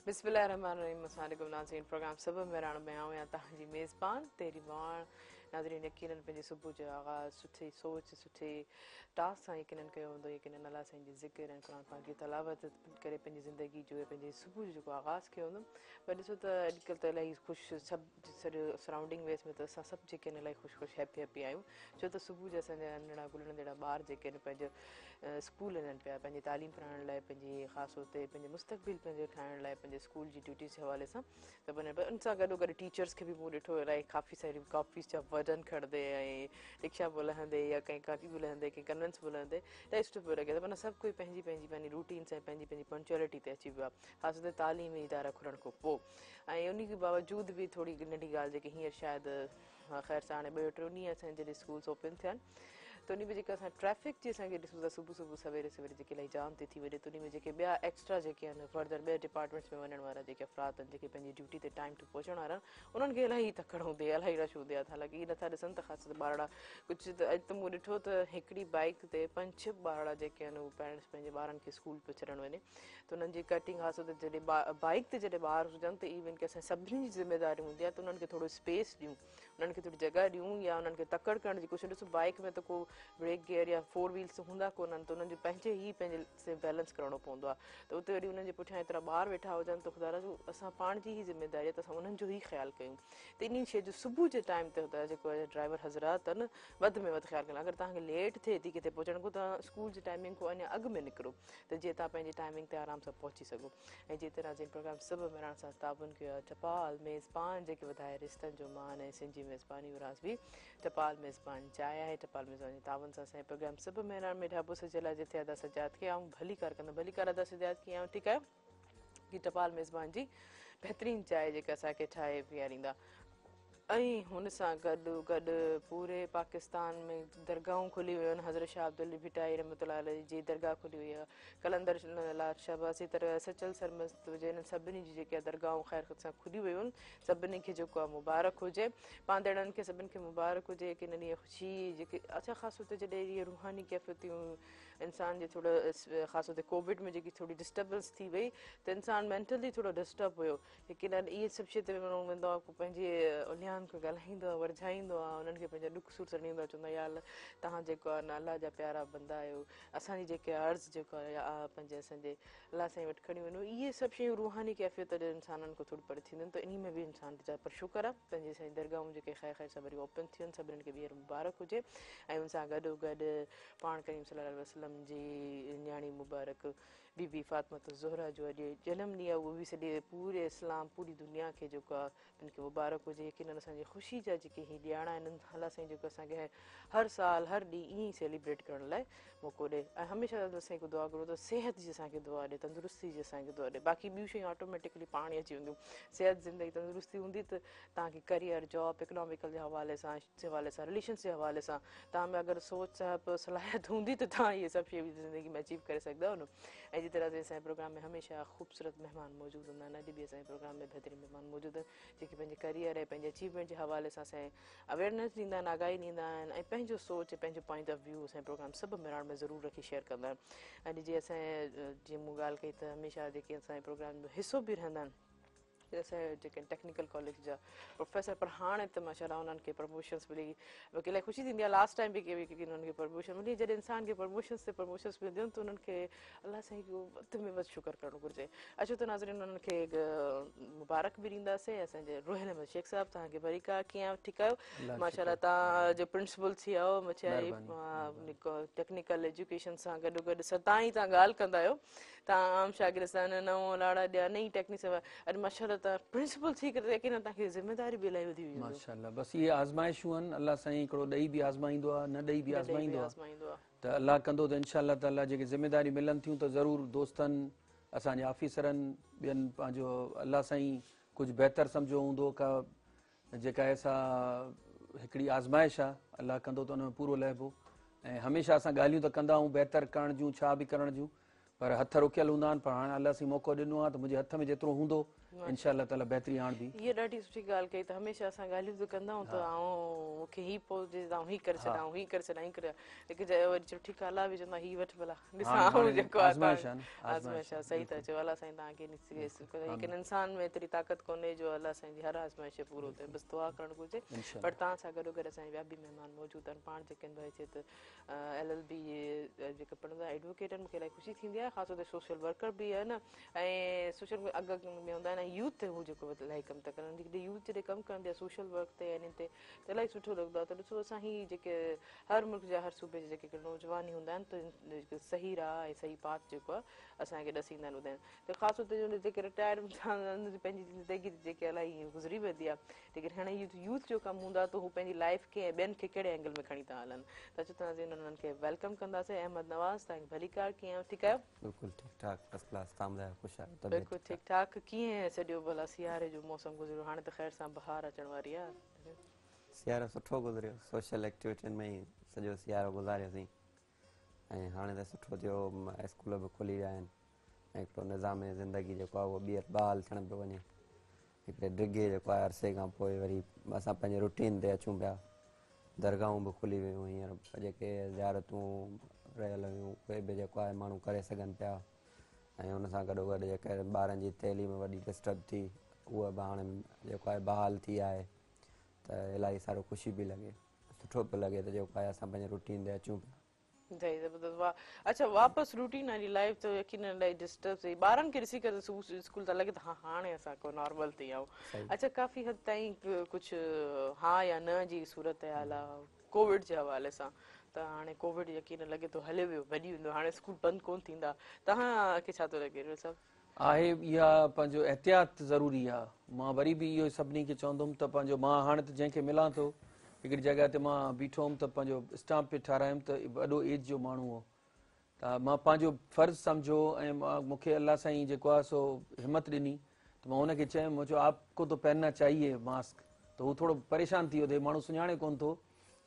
بسم الله الرحمن الرحيم السلام عليڪم ناظرين پروگرام صبح مهراڻ ۾ آئون آهيان توهان جي ميزبان تيري ماڻ ناظرين يقينن پنهنجي صبح جو آغاز سٺي سوچ سٺي ٽاسڪ سان يقينن ڪيو هوندو يقينن الله سائين جي ذڪر ۽ قرآن پاڪ جي تلاوت ڪري پنهنجي زندگي جو پنهنجي صبح جو جيڪو آغاز ڪيو هوندو پر ڏسو ته اڄڪلهه ته الاهي خوش سڀ سڄو سرائونڊنگ ويس ۾ ته اسان سڀ جيڪي آهن الاهي خوش خوش هيپي هيپي آهيون ڇو ته صبح جو اسان جا ننڍڙا گلڙن جهڙا ٻار جيڪي آهن پنهنجو اسڪول وڃن پيا پنهنجي تعليم پرائڻ لاء پنهنجي خاص طور تي پنهنجي مستقبل پنهنجو ٺاهڻ لاء پنهنجي اسڪول جي ڊيوٽيز جي حوالي سان ته وڃن پيا ان سان گڏو گڏ ٽيچرس کي به مون ڏٺو الاهي ڪافي ساري ڪاپيز جا وزن کڻندي ۽ رڪشا به لهندي يا ڪنهن گاڏي به لهندي ڪنهن ڪنوينس به لهندي الاهي سٺو پيو لڳي ته معنيٰ سڀ ڪوئي پنهنجي پنهنجي پنهنجي روٽين سان پنهنجي پنهنجي پنڪچوئلٽي تي اچي ويو آهي خاص طور تي تعليمي ادارا کلڻ کان پوء ۽ ان جي باوجود به ٿوري ننڍي ڳالهه جيڪي هينئر شايد خير سان هاڻي ٻيو ٽيون ڏينهن اسان جڏهن اسڪولس اوپن ٿيا آهن ته انهي ۾ جيڪا اسان ٽريفڪ جي اسان کي ڏسون ٿا صبح صبح سويري سويري جيڪي الاهي جام ٿي ٿي وڃي ته انهي ۾ جيڪي ٻيا ايڪسٽرا جيڪي آهن فردر ٻين ڊپارٽمينٽس ۾ وڃڻ وارا جيڪي افراد آهن جيڪي پنهنجي ڊيوٽي تي ٽائيم ٽو پهچڻ وارا آهن انهن کي الاهي تڪڙ هوندي آهي الاهي رش هوندي آهي حالانڪه هي نٿا ڏسن ته خاص طور ٻارڙا ڪجهه ته اڄ ته مون ڏٺو ته هڪڙي بائيڪ تي پنج ڇهه ٻارڙا جيڪي آهن اهي پيرنٽس پنهنجي ٻارن کي اسڪول پيو ڇڏڻ وڃي ته انهن جي ڪٽنگ خاص طور تي جڏهن بائيڪ تي جڏهن ٻار هجن ته ايون ڪي اسان سڀني جي ذميواري هوندي آهي ته انهن کي ٿورو اسپيس ڏيون انهن کي ٿوري جڳهه ڏيون يا انهن کي تڪڙ ڪرڻ جي ڪوشش ڏسو بائيڪ ۾ ته ڪو بريڪ گيئر يا فور ويلز هوندا ڪونهن ته انهن جو پنهنجي ئي پنهنجي سي بيلنس ڪرڻو پوندو آهي ته اتي وري انهن جي پٺيان ايترا ٻار ويٺا هجن ته خدا را اسان پاڻ جي ئي ذميداري آهي ته اسان انهن جو ئي خيال ڪيون ته انهي شيء جو صبح جي ٽائيم تي خدا جيڪو ڊرائيور حضرات آهن وڌ ۾ وڌ خيال ڪن اگر توهان کي ليٽ ٿئي ٿي ڪٿي پهچڻ کان توهان اسڪول جي ٽائمنگ کان اڃا اڳ ۾ نڪرو ته جيئن توهان پنهنجي ٽائمنگ تي آرام سان پهچي سگهو. ۽ جيئن ته ناظرين پروگرام صبح مهراڻ سان تعاون ڪيو آهي ٽپال ميزبان جيڪي وڌائي رشتن جو مان ۽ سنڌ جي ميزباني جو راز به ٽپال ميزبان چانهه آهي ٽپال ميزبان جي تعاون سان اسان جي پروگرام صبح مهراڻ ۾ ڍاٻو سجيل آهي جتي ادا سجاد کي آئون ڀليڪار ڪندم ڀليڪار ادا سجاد ڪيئن آهيو ٺيڪ آهيو جي ٽپال ميزبان جي بهترين چانهه جيڪا اسان کي ٺاهي پياريندا ۽ هن سان گڏ گڏ پوري پاڪستان ۾ درگاهون کلي ويون آهن حضرت شاهه عبداللطيف ڀٽائي رحمة الله عليه جي درگاهه کلي وئي آهي قلندر لعل شهباز جي درگاهه سچل سرمست هجي انهن سڀني جي جيڪي درگاهون خير سان کلي ويون آهن سڀني کي جيڪو آهي مبارڪ هجي پانڌيئڙن کي سڀني کي مبارڪ هجي ڪي انهن ڏينهن خوشي جيڪي اڇا خاص طور تي جڏهن اهي روحاني ڪيفيتون انسان جي ٿورو خاص طور تي ڪووڊ ۾ جيڪي ٿوري ڊسٽربنس ٿي وئي ته انسان مينٽلي ٿورو ڊسٽرب هيو يقينن اهي سڀ شيء تي ماڻهو ويندو آهي پنهنجي اوليائن کي ڳالهائيندو آهي ورجائيندو آهي انهن کي پنهنجا ڏک سور سڻيندو آهي چوندو آهي يا الله توهان جيڪو آهي نه الله جا پيارا بندا آهيو اسان جي جيڪي عرض جيڪو آهي پنهنجي اسان جي الله سائين وٽ کڻي وڃو اهي سڀ شيون روحاني ڪيفيت جڏهن انسانن کان ٿوري پري ٿينديون آهن ته انهي ۾ به انسان ويچارا پر شڪر آهي پنهنجي سائين درگاهون جيڪي خير خير سان وري اوپن ٿيون آهن سڀني کي ٻيهر مبارڪ هجي ۽ ان سان گڏو گڏ پاڻ ڪريم صلي الله عليه وسلم جي نياڻي مبارڪ بي بي فاطمة الزهره جو اڄ جنم ڏينهن آهي اهو به سڄي پوري اسلام پوري دنيا کي جيڪو آهي ان کي مبارڪ هجي يقينن اسان جي خوشي جا جيڪي هي ڏيهاڙا آهن الله سائين جيڪو اسان کي هر سال هر ڏينهن ائين ئي سيليبريٽ ڪرڻ لاء موقعو ڏي ۽ هميشه الله سائين کي دعا گهرو ته صحت جي اسان کي دعا ڏي تندرستي جي اسان کي دعا ڏي باقي ٻيون شيون آٽوميٽڪلي پاڻ ئي اچي وينديون صحت زندگي تندرستي هوندي ته توهان کي ڪريئر جاب اڪناميڪل جي حوالي سان جي حوالي سان رليشنس جي حوالي سان توهان ۾ اگر سوچ سهپ صلاحيت هوندي ته توهان اهي سڀ شيون زندگي ۾ اچيو ڪري سگهندا آهيو ۽ جي طرح اسان جي پروگرام ۾ هميشه خوبصورت مهمان موجود هوندا آهن اڄ به اسان جي پروگرام ۾ بهترين مهمان موجود آهن جيڪي پنهنجي ڪريئر ۽ پنهنجي اچيومينٽ جي حوالي سان اسان کي اويئرنيس ڏيندا آهن آگاهي ڏيندا آهن ۽ پنهنجو سوچ پنهنجو پوائنٽ آف ويو اسان جي پروگرام صبح مهراڻ ۾ ضرور رکي شيئر ڪندا آهن اڄ جي اسان جيئن مون ڳالهه ڪئي ته هميشه جيڪي اسان جي پروگرام جو حصو به رهندا آهن اسان جا جيڪي ٽيڪنيڪل ڪاليج جا پروفيسر پر هاڻي ته ماشاء الله انهن کي پروموشنس ملي مونکي الاهي خوشي ٿيندي آهي لاسٽ ٽائيم به ڪي انهن کي پروموشن ملي جڏهن انسان کي پروموشنس تي پروموشنس ملنديون آهن ته انهن کي الله سائين جو وڌ ۾ وڌ شڪر ڪرڻ گهرجي اچو ته ناظرين انهن کي مبارڪ به ڏينداسين اسان جي روحيل احمد شيخ صاحب توهان کي ڀليڪار ڪيئن آهيو ٺيڪ آهيو ماشاء الله توهان جو پرنسپل ٿي آيو مڇائي ٽيڪنيڪل ايجوڪيشن سان گڏو گڏ سدائين توهان ڳالهه ڪندا آهيو توهان عام شاگرد سان نئون لاڙا ڏيا نئين ٽيڪنيڪ سان اڄ ماشاءالله توهان پرنسپل ٿي ڪري يقينن توهان کي ذميداري به الاهي وڌي وئي هوندي. ماشاءالله بس اهي آزمائشون آهن الله سائين هڪڙو ڏئي به آزمائيندو آهي نه ڏئي به آزمائيندو آهي ته الله ڪندو ته انشاء الله تعالي جيڪي ذميداريون ملن ٿيون ته ضرور دوستن اسان جي آفيسرن ٻين پنهنجو الله سائين ڪجهه بهتر سمجهيو هوندو ڪا جيڪا آهي سا هڪڙي آزمائش آهي الله ڪندو ته ان ۾ پورو لهبو ۽ هميشه اسان ڳالهيون ته ڪندا آهيون بهتر ڪرڻ جون ڇا به ڪرڻ جون پر هٿ رڪيل هوندا آهن پر هاڻي الله سائين موقعو ڏنو آهي ته منهنجي هٿ ۾ جيترو هوندو انشاء الله تعالي بهتري آڻبي. هيء ڏاڍي سٺي ڳالهه ڪئي ته هميشه اسان ڳالهيون ته ڪندا آهيون ته آئون مون کي هي پهچي ته آئون هي ڪري ڇڏان آئون هي ڪري ڇڏان هي ڪري ليڪن جڏهن وري چيو ٺيڪ آهي الله به چوندو آهي هي وٺ ڀلا ڏسان آئون جيڪو آهي آزمائش آهي نه آزمائش آهي صحيح ٿا چئو الله سائين توهان کي ليڪن انسان ۾ ايتري طاقت ڪونهي جو الله سائين جي هر آزمائش تي پورو ٿئي بس دعا ڪرڻ گهرجي پر توهان سان گڏو گڏ اسان جا ٻيا به مهمان موجود آهن پاڻ جيڪي آهن ڀائي چي ته ايل ايل بي جيڪي پڙهندا ايڊووڪيٽ آهن مونکي الاهي خوشي ٿيندي آهي خاص طور تي سوشل ورڪر به آهن ۽ سوشل ۾ اڳ اڳ ۾ هوندا آهن ۽ يوٿ تي هو جيڪو الاهي ڪم ٿا ڪن جيڪڏهن يوٿ جڏهن ڪم ڪندي آهي سوشل ورڪ تي انهن تي ته الاهي سٺو لڳندو آهي ته ڏسو اسان هي جيڪي هر ملڪ جا هر صوبي جا جيڪي نوجوان هوندا آهن ته صحيح راهه ۽ صحيح پاٿ جيڪو آهي اسان کي ڏسيندا آهن ٻڌائيندا آهن ته خاص طور تي جيڪي رٽائرڊ هوندا آهن پنهنجي زندگي جيڪي الاهي گذري ويندي آهي ليڪن هاڻي يوٿ جو ڪم هوندو آهي ته هو پنهنجي لائيف کي ۽ ٻين کي ڪهڙي اينگل ۾ کڻي ٿا هلن ته اچو ته ناظرين انهن کي welcome ڪنداسين احمد نواز توهان کي ڀليڪار ڪيئن آهيو ٺيڪ آهيو؟ بلڪل ٺيڪ ٺاڪ فرسٽ ڪلاس توهان ٻڌايو خوش آهيو طبيعت بلڪل ٺيڪ ٺاڪ ڪيئن سڄو ڀلا سياري جو موسم گذريو هاڻي ته خير سان بهار اچڻ واري آهي. سيارو سٺو گذريو سوشل ايڪٽيوٽين ۾ ئي سڄو سيارو گذاريوسين ۽ هاڻي ته سٺو ٿيو اسڪول به کلي ويا آهن ۽ هڪڙو نظام زندگي جيڪو آهي اهو ٻيهر بحال ٿيڻ پيو وڃي هڪڙي ڊگهي جيڪو آهي عرصي کان پوء وري اسان پنهنجي روٽين تي اچون پيا درگاهون به کلي ويون هينئر جيڪي زيارتون رهيل هيون اهي به جيڪو آهي ماڻهو ڪري سگهن پيا ۽ ان سان گڏو گڏ جيڪي ٻارن جي تعليم وڏي ڊسٽرب ٿي اها به هاڻي جيڪو آهي بحال ٿي آهي ته الاهي سارو خوشي پئي لڳي سٺو پيو لڳي ته جيڪو آهي اسان پنهنجي روٽين تي اچون پيا. صحيح زبردست واه اڇا واپس روٽين واري لائيف ته يقينن الاهي ڊسٽرب ٿي ٻارن کي ڏسي ڪري صبح اسڪول ته لڳي ته ها هاڻي اسان ڪو نارمل ٿي ويا آهيون اڇا ڪافي حد تائين ڪجهه ها يا نه جي صورت حال آ ڪووڊ جي حوالي سان ته هاڻي ڪووڊ يقينن لڳي ٿو هليو ويو ڀڄي ويندو هاڻي اسڪول بند ڪون ٿيندا توهان کي ڇا ٿو لڳي ريو صاحب؟ آهي اها پنهنجو احتياط ضروري آ مان وري به اهو سڀني کي چوندم ته پنهنجو مان هاڻي ته جنهن کي ملان ٿو هڪڙي جڳهه تي مان بيٺو هوم ته پنهنجو اسٽامپ پي ٺارايم ته وڏو ايج جو ماڻهو هو ته مان پنهنجو فرض سمجهو ۽ مون کي الله سائين جيڪو آ سو همت ڏني ته مان هن کي چيم مون چيو آپ ڪو تو پهننا چاهيي ماسڪ ته هو ٿورو پريشان ٿي ويو ته هي ماڻهو سڃاڻي ڪون ٿو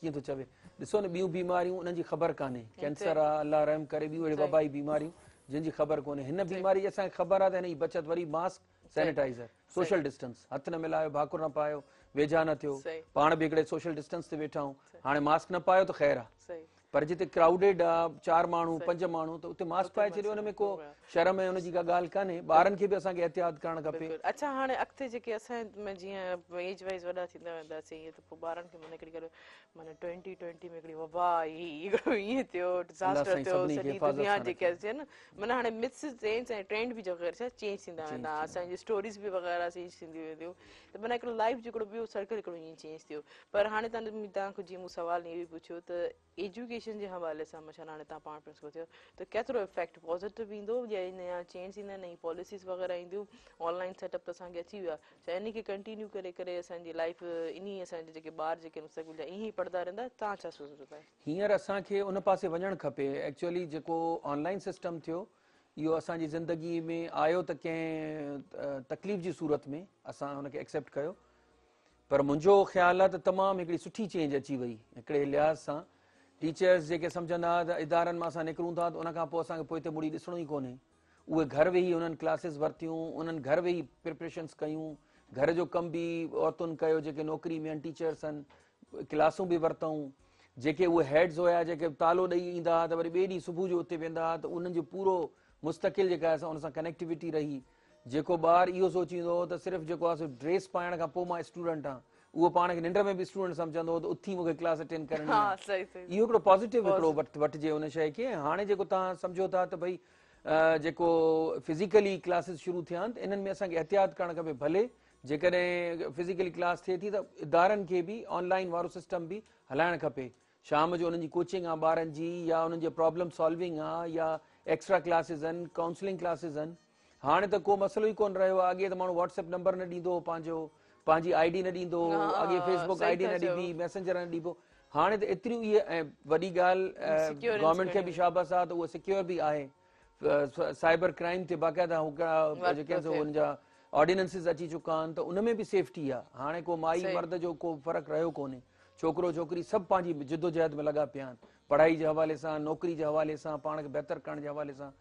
ڪيئن ٿو چوي ڏسو نه ٻيون بيماريون انهن جي خبر ڪانهي ڪينسر آ الله رحم ڪري ٻيون اهڙي وبائي بيماريون جن جي خبر ڪونهي هن بيماري جي اسان کي خبر آ ته هن جي بچت وري ماسڪ سينيٽائزر سوشل ڊسٽنس هٿ نه ملايو ڀاڪر نه پايو ويجها نه ٿيو پاڻ به هڪڙي سوشل ڊسٽنس تي ويٺا آهيون هاڻي ماسڪ نه پايو ته خير آ پر جتي ڪرائوڊيڊ آ چار ماڻهو پنج ماڻهو ته اتي ماسڪ پائي ڇڏيو ان ۾ ڪو شرم ۽ ان جي ڪا ڳالهه ڪانهي ٻارن کي به اسان کي احتياط ڪرڻ کپي. بلڪل اڇا هاڻي اڳتي جيڪي اسان ۾ جيئن ايج وائيز وڏا ٿيندا وينداسين ائين ته پوء ٻارن کي معنيٰ هڪڙي ڳالهه معنيٰ ٽوئنٽي ٽوئنٽي ۾ هڪڙي وبا آئي هڪڙو ائين ٿيو ڊزاسٽر ٿيو سڄي دنيا جيڪي آهي نه معنيٰ هاڻي مٿس چينج ۽ ٽرينڊ به وغيره ڇا چينج ٿيندا ويندا اسان جي اسٽوريز به وغيره چينج ٿينديون وينديون ته معنيٰ هڪڙو لائيف جو هڪڙو ٻيو سرڪل هڪڙو ائين چينج ٿيو پر هاڻي توهان کان جيئن مون سوال اهو ئي پڇيو ته ايجوڪيشن جي حوالي سان مثلا هاڻي توهان پاڻ پرنسپل ٿيو ته ڪيترو افيڪٽ پازيٽو ايندو يا نيا چينج ٿيندا نئين پاليسيز وغيره اينديون آن لائن سيٽ اپ ته اسان کي اچي ويو آهي ڇا انهي کي ڪنٽينيو ڪري ڪري اسان جي لائيف انهي اسان جا جيڪي ٻار جيڪي مستقبل جا ائين ئي پڙهندا رهندا توهان ڇا سوچو ٿا؟ هينئر اسان کي ان پاسي وڃڻ کپي ايڪچوئلي جيڪو آن لائن سسٽم ٿيو اهو اسان جي زندگي ۾ آيو ته ڪنهن تڪليف جي صورت ۾ اسان ان کي ايڪسيپٽ ڪيو پر منهنجو خيال آهي ته تمام هڪڙي سٺي چينج اچي وئي هڪڙي لحاظ سان ٽيچرز جيڪي سمجهندا هئا ته ادارن مان اسان نڪرون ٿا ته ان کان پوء اسان کي پوئتي مڙي ڏسڻو ئي ڪونهي اهي گهر ويهي انهن ڪلاسز ورتيون انهن گهر ويهي پريپريشنس ڪيون گهر جو ڪم به عورتن ڪيو جيڪي نوڪري ۾ آهن ٽيچرس آهن ڪلاسون به ورتائون جيڪي اهي هيڊز هيا جيڪي تالو ڏئي ايندا هئا ته وري ٻئي ڏينهن صبح جو اتي ويندا هئا ته انهن جو پورو مستقل جيڪا آهي ان سان ڪنيڪٽيوٽي رهي جيڪو ٻار اهو سوچيندو هو ته صرف جيڪو آهي سو ڊريس پائڻ کان پوء مان اسٽوڊنٽ آهيان اهو پاڻ کي ننڊ ۾ به اسٽوڊنٽ سمجهندو هو ته اٿي مون کي ڪلاس اٽينڊ ڪرڻي آهي اهو هڪڙو پازيٽو هڪڙو وٺجي ان شيء کي ۽ هاڻي جيڪو توهان سمجهو ٿا ته ڀئي جيڪو فزيڪلي ڪلاسز شروع ٿيا آهن ته انهن ۾ اسان کي احتياط ڪرڻ کپي ڀلي جيڪڏهن فزيڪلي ڪلاس ٿئي ٿي ته ادارن کي به آن لائن وارو سسٽم به هلائڻ کپي شام جو انهن جي ڪوچنگ آ ٻارن جي يا انهن جي پرابلم سالونگ آ يا ايڪسٽرا ڪلاسز آهن ڪائونسلنگ ڪلاسز آهن هاڻي ته ڪو مسئلو ئي ڪونه رهيو آهي اڳي ته ماڻهو واٽس ايپ نمبر نه ڏيندو هو پنهنجو پنهنجي I D نه ڏيندو هو اڳي فيس بڪ I D نه ڏبي ميسنجر نه ڏبو هاڻي ته ايتريون اهي ۽ وڏي ڳالهه گورنمينٽ کي به شابس آ ته اهو سيڪيور به آهي سائبر ڪرائم تي باقاعده جيڪي آهن سو ان جا آرڊيننسز اچي چڪا آهن ته ان ۾ به سيفٽي آ هاڻي ڪو مائي مرد جو ڪو فرق رهيو ڪونهي ڇوڪرو ڇوڪري سڀ پنهنجي جدوجهد ۾ لڳا پيا آهن پڙهائي جي حوالي سان نوڪري جي حوالي سان پاڻ کي بهتر ڪرڻ جي حوالي سان.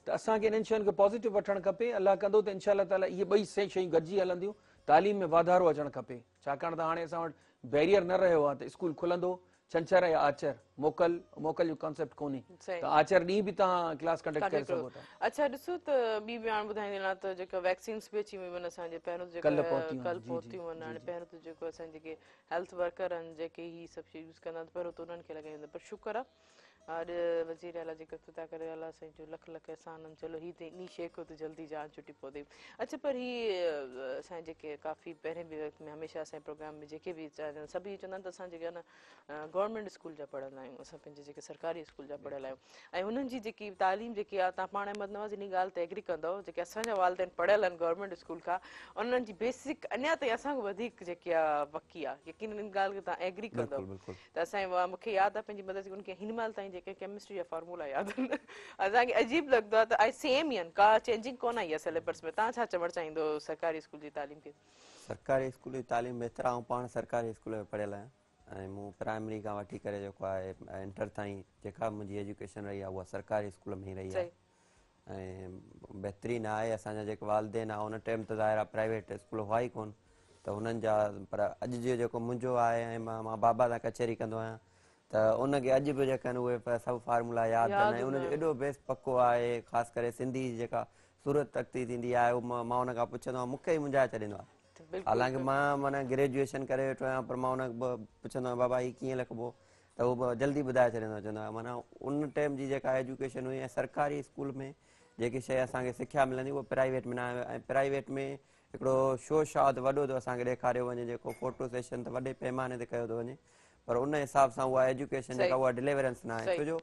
ته اسان کي انهن شين کي پازيٽو وٺڻ کپي. الله ڪندو ته انشاء الله تعالي اهي ٻئي شيون گڏجي هلنديون. تعليم ۾ واڌارو اچڻ کپي، ڇاڪاڻ ته هاڻي اسان وٽ بيريئر نه رهيو آهي ته اسڪول کلندو ڇنڇر يا آچر، موڪل موڪل جو ڪانسيپٽ ڪونهي ته آچر ڏينهن به توهان ڪلاس ڪنڊڪٽ ڪري سگهو ٿا. اڇا ڏسو ته ٻي به هاڻ ٻڌائيندي هلان ته جيڪا ويڪسينس به اچي ويون آهن اسان جي پهريون ته جيڪا ڪل پهتيون آهن هاڻي پهريون ته جيڪو اسان جيڪي هيلٿ ورڪر آهن جيڪي هي سڀ شيون يوز ڪندا آهن پهريون ته انهن کي لڳائي ويندا پر شڪر آهي اڄ وزير اعليٰ جي ڪرپا ڪري الله سائين جو لک لک احسان آهن چلو هي ته انهي شيء کان ته جلدي جان ڇٽي پوندي اڇا پر هي اسان جيڪي ڪافي پهرين به وقت ۾ هميشه اسان پروگرام ۾ جيڪي به چاهن سڀ اهي چوندا آهن ته اسان جيڪي آهن گورنمينٽ اسڪول جا پڙهيل آهيون اسان پنهنجي جيڪي سرڪاري اسڪول جا پڙهيل آهيون ۽ انهن جي جيڪي تعليم جيڪي آهي توهان پاڻ احمد نواز انهي ڳالهه تي ايگري ڪندؤ جيڪي اسان جا والدين پڙهيل آهن گورنمينٽ اسڪول کان انهن جي بيسڪ اڃا تائين اسان کان وڌيڪ جيڪي آهي پڪي آهي يقينن ان ڳالهه کي توهان ايگري ڪندؤ ته اسان مون کي ياد آهي پنهنجي مدر جي ان کي هن مهل تائين جيڪي ڪيمسٽري جا فارمولا ياد آهن اسان کي عجيب لڳندو آهي ته آء سيم ئي آهن ڪا چينجنگ ڪونه آئي آهي سليبس ۾ توهان ڇا چوڻ چاهيندو سرڪاري اسڪول جي تعليم کي؟ سرڪاري اسڪول جي تعليم بهتر آهي آئون پاڻ سرڪاري اسڪول ۾ پڙهيل آهيان ۽ مون پرائمري کان وٺي ڪري جيڪو آهي انٽر تائين جيڪا به منهنجي ايجوڪيشن رهي آهي اها سرڪاري اسڪول ۾ ئي رهي آهي ۽ بهترين آهي اسان جا جيڪي والدين آ ان ٽائيم ته ظاهر آ پرائيويٽ اسڪول هئا ئي ڪون ته هنن جا پر اڄ جو جيڪو منهنجو آهي ۽ مان بابا سان ڪچهري ڪندو آهيان ته ان کي اڄ به جيڪا آهن اهي سڀ فارمولا ياد آهن ۽ ان جو ايڏو بيس پڪو آهي خاص ڪري سنڌي جي جيڪا صورت تختي ٿيندي آهي اهو مان ان کان پڇندو آهيان مون کي ئي منجهائي ڇڏيندو آهي حالانڪه مان معنيٰ گريجوئيشن ڪري ويٺو آهيان پر مان ان کي پڇندو آهيان بابا هي ڪيئن لکبو ته هو به جلدي ٻڌائي ڇڏيندو آهي چوندو آهي معنيٰ ان ٽائيم جي جيڪا ايجوڪيشن هئي ۽ سرڪاري اسڪول ۾ جيڪي شيء اسان کي سکيا ملندي اها پرائيويٽ ۾ نه آهي ۽ پرائيويٽ ۾ هڪڙو شو شاد وڏو ٿو اسان کي ڏيکاريو وڃي جيڪو فوٽو سيشن ته وڏي پيماني تي ڪيو ٿو وڃي پر ان حساب سان اها ايجوڪيشن جيڪا اها ڊليورنس نه آهي ڇو جو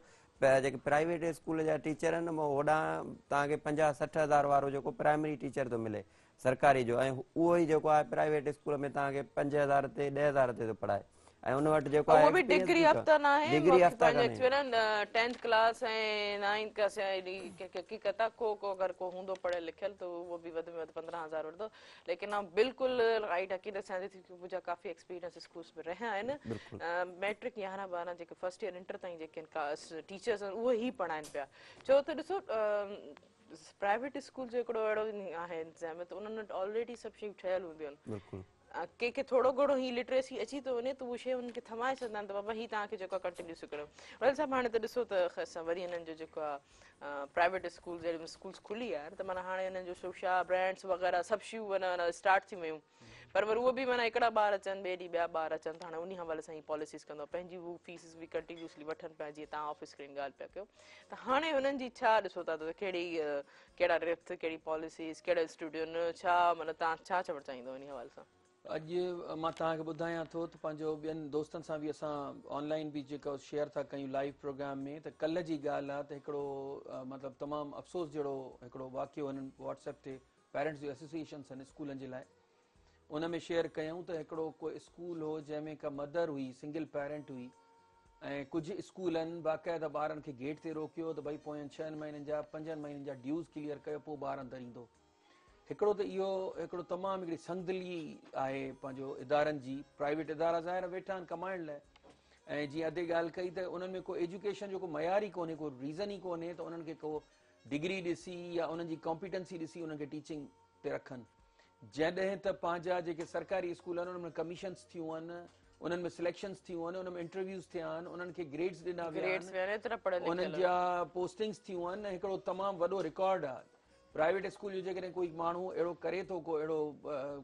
جيڪي پرائيويٽ اسڪول جا ٽيچر آهن هوڏانهن توهان کي 50 60 هزار وارو جيڪو پرائمري ٽيچر ٿو ملي سرڪاري جو ۽ اهو ئي جيڪو آهي پرائيويٽ اسڪول ۾ توهان کي 5000 تي 10000 تي ٿو پڙهائي ۽ ان وٽ جيڪو آهي اهو به ڊگري يافته ناهي ڊگري يافته ڪونهي 10th class ۽ 9th class حقيقت آ ڪو ڪو اگر ڪو هوندو پڙهيل لکيل ته اهو به وڌ ۾ وڌ 15000 وٺندو ليڪن آئون بلڪل رائٽ حقيقت سان ٿي منهنجا ڪافي ايڪسپيرينس اسڪولس ۾ رهيا آهن ميٽرڪ 11 12 جيڪي فرسٽ ايئر انٽر تائين جيڪي ٽيچرس آهن اهي ئي پڙهائن پيا ڇو ته ڏسو پرائيويٽ اسڪول جو هڪڙو اهڙو آهي انتظام ته انهن وٽ آلريڊي سڀ شيون ٺهيل هونديون آهن بلڪل ڪنهن کي ٿورو گهڻو هي لٽريسي اچي ٿو وڃي ته اهو شيء انهن کي ٿمائي ڇڏندا آهن ته بابا هي توهان کي جيڪو آهي ڪنٽينيو سکڻو ويل صاحب هاڻي ته ڏسو ته خير سان وري هنن جو جيڪو آهي پرائيويٽ اسڪول جهڙيون اسڪولس کلي ويا آهن ته معنيٰ هاڻي هنن جو شوشا برانڊس وغيره سڀ شيون معنيٰ اسٽارٽ ٿي ويون پر وري اهو به معنيٰ هڪڙا ٻار اچن ٻئي ڏينهن ٻيا ٻار اچن ته هاڻي انهي حوالي سان هي پاليسيز ڪندو پنهنجي هو فيسز به ڪنٽينيوسلي وٺن پيا جيئن توهان آف اسڪرين ڳالهه پيا ڪيو ته هاڻي هنن جي ڇا ڏسو ٿا ته ڪهڙي ڪهڙا رٿ ڪهڙي پاليسيز ڪهڙا اسٽوڊيون ڇا معنيٰ توهان ڇا چوڻ چاهيندو انهي حوالي سان؟ اڄ مان توهان کي ٻڌايان ٿو ته پنهنجو ٻين دوستن سان به اسان آن لائين به جيڪو شيئر ٿا ڪيون لائيو پروگرام ۾ ته ڪلهه جي ڳالهه آهي ته هڪڙو مطلب تمام افسوس جهڙو هڪڙو واقعو هنن واٽس ايپ تي پيرنٽس جون ايسوسيئيشنس آهن اسڪولن جي لاء ان ۾ شيئر ڪيائون ته هڪڙو ڪو اسڪول هو جنهن ۾ ڪا مدر هئي سنگل پيرنٽ هئي ۽ ڪجهه اسڪولن باقاعده ٻارن کي گيٽ تي روڪيو ته ڀئي پوين ڇهن مهينن جا پنجن مهينن جا ڊيوز ڪليئر ڪيو پوء ٻار اندر ايندو هڪڙو ته اهو هڪڙو تمام هڪڙي سنگدلي آهي پنهنجو ادارن جي پرائيويٽ ادارا ظاهر ويٺا آهن ڪمائڻ لاء ۽ جيئن ادي ڳالهه ڪئي ته انهن ۾ ڪو ايجوڪيشن جو ڪو معيار ئي ڪونهي ڪو ريزن ئي ڪونهي ته انهن کي ڪو ڊگري ڏسي يا انهن جي ڪامپيٽنسي ڏسي انهن کي ٽيچنگ تي رکن. جڏهن ته پنهنجا جيڪي سرڪاري اسڪول آهن انهن ۾ ڪميشنس ٿيون آهن، انهن ۾ سليڪشنس ٿيون آهن، انهن ۾ انٽرويوز ٿيا آهن، انهن کي گريڊز ڏنا ويا آهن، انهن جا پوسٽنگس ٿيون آهن ۽ هڪڙو تمام وڏو رڪارڊ آهي. پرائيويٽ اسڪول جو جيڪڏهن ڪوئي ماڻهو اهڙو ڪري ٿو ڪو اهڙو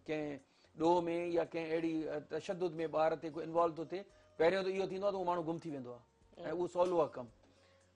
ڪنهن ڏوهه ۾ يا ڪنهن اهڙي تشدد ۾ ٻار تي ڪو انوالو ٿو ٿئي، پهريون ته اهو ٿيندو آهي ته اهو ماڻهو گم ٿي ويندو آهي ۽ اهو سولو آهي ڪم.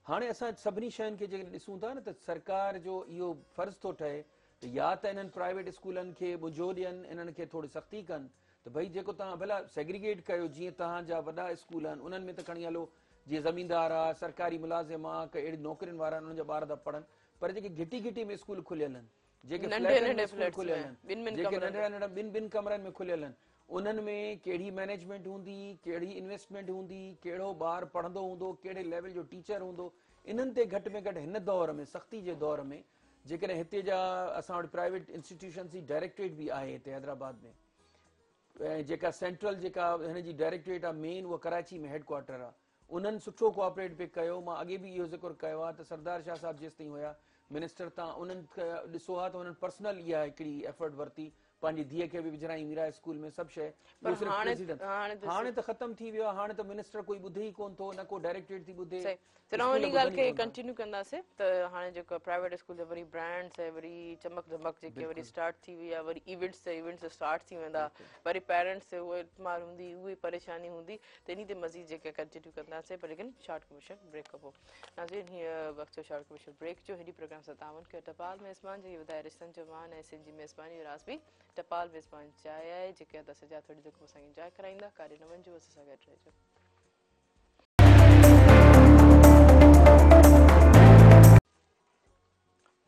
هاڻي اسان سڀني شين کي جيڪڏهن ڏسون ٿا نه ته سرڪار جو اهو فرض ٿو ٺهي ته يا ته انهن پرائيويٽ اسڪولن کي ٻجهو ڏين انهن کي ٿوري سختي ڪن ته ڀئي جيڪو توهان ڀلا سيگريگيٽ ڪيو جيئن توهان جا وڏا اسڪول آهن انهن ۾ ته کڻي هلو جيئن زميندار آ سرڪاري ملازم آ ڪي اهڙي نوڪرين وارا آهن انهن جا ٻار ٿا پڙهن پر جيڪي گهٽي گهٽي ۾ اسڪول کليل آهن جيڪي فليٽن ۾ اسڪول کليل آهن جيڪي ننڍڙا ننڍڙا ٻن ٻن ڪمرن ۾ کليل آهن انهن ۾ ڪهڙي مئنيجمينٽ هوندي ڪهڙي انويسٽمينٽ هوندي ڪهڙو ٻار پڙهندو هوندو ڪهڙي ليول جو ٽيچر هوندو انهن تي گهٽ ۾ گهٽ هن دور ۾ سختي جي دور ۾ جيڪڏهن هتي جا اسان وٽ پرائيويٽ انسٽيٽيوشنز جي ڊائريڪٽريٽ به آهي هتي حيدرآباد ۾ ۽ جيڪا سينٽرل جيڪا هن جي ڊائريڪٽريٽ آهي مين اها ڪراچي ۾ هيڊ ڪوارٽر آهي. انهن سٺو ڪوآپريٽ پئي ڪيو. مان اڳي به اهو ذڪر ڪيو آهي ته سردار شاهه صاحب جيستائين هيا منسٽر تان انهن ڏسو ها ته انهن پرسنل اها هڪڙي ايفرٽ ورتي، پنهنجي ڌيء کي به وجهرائي ميرا اسڪول ۾ سڀ شيء، پر اهو صرف هاڻي پريزيڊنٽ. هاڻي ته هاڻي ته ختم ٿي ويو آهي، هاڻي ته منسٽر ڪوئي ٻڌي ئي ڪونه ٿو، نه ڪو ڊائريڪٽريٽ ٿي ٻڌي، صحيح چلو اسڪول انهي ڳالهه ٻڌن ئي کي ڪونه ٿا. ڪنٽينيو ڪنداسين ته هاڻي جيڪو پرائيويٽ اسڪول جا وري برانڊس ۽ وري چمڪ ڌمڪ جيڪي وري بلڪل اسٽارٽ ٿي وئي آهي، وري ايونٽس تي ايونٽس اسٽارٽ ٿي ويندا، بلڪل وري پيرنٽس تي اهو اعتماد هوندي، اهي پريشاني هوندي، ته انهي تي مزيد جيڪي ڪنٽينيو ڪنداسين، پر ليڪن شارٽ ڪمرشل بريڪ کان پوء. ناظرين هيء وقت ٿيو شارٽ ڪمرشل بريڪ جو. هيڏي پروگرام سان تعاون ڪيو ٽپال ميزبان جيڪي وڌائي رشتن جو مان ۽ سنڌ جي ميزباني جو راز به ٽپال ميزبان چاء آهي، جيڪي ادا سجاد ٿوري دير کان پوء اسان کي انجواء ڪرائيندا. ڪاڏي نه وڃجو، اسان سان گڏ رهجو.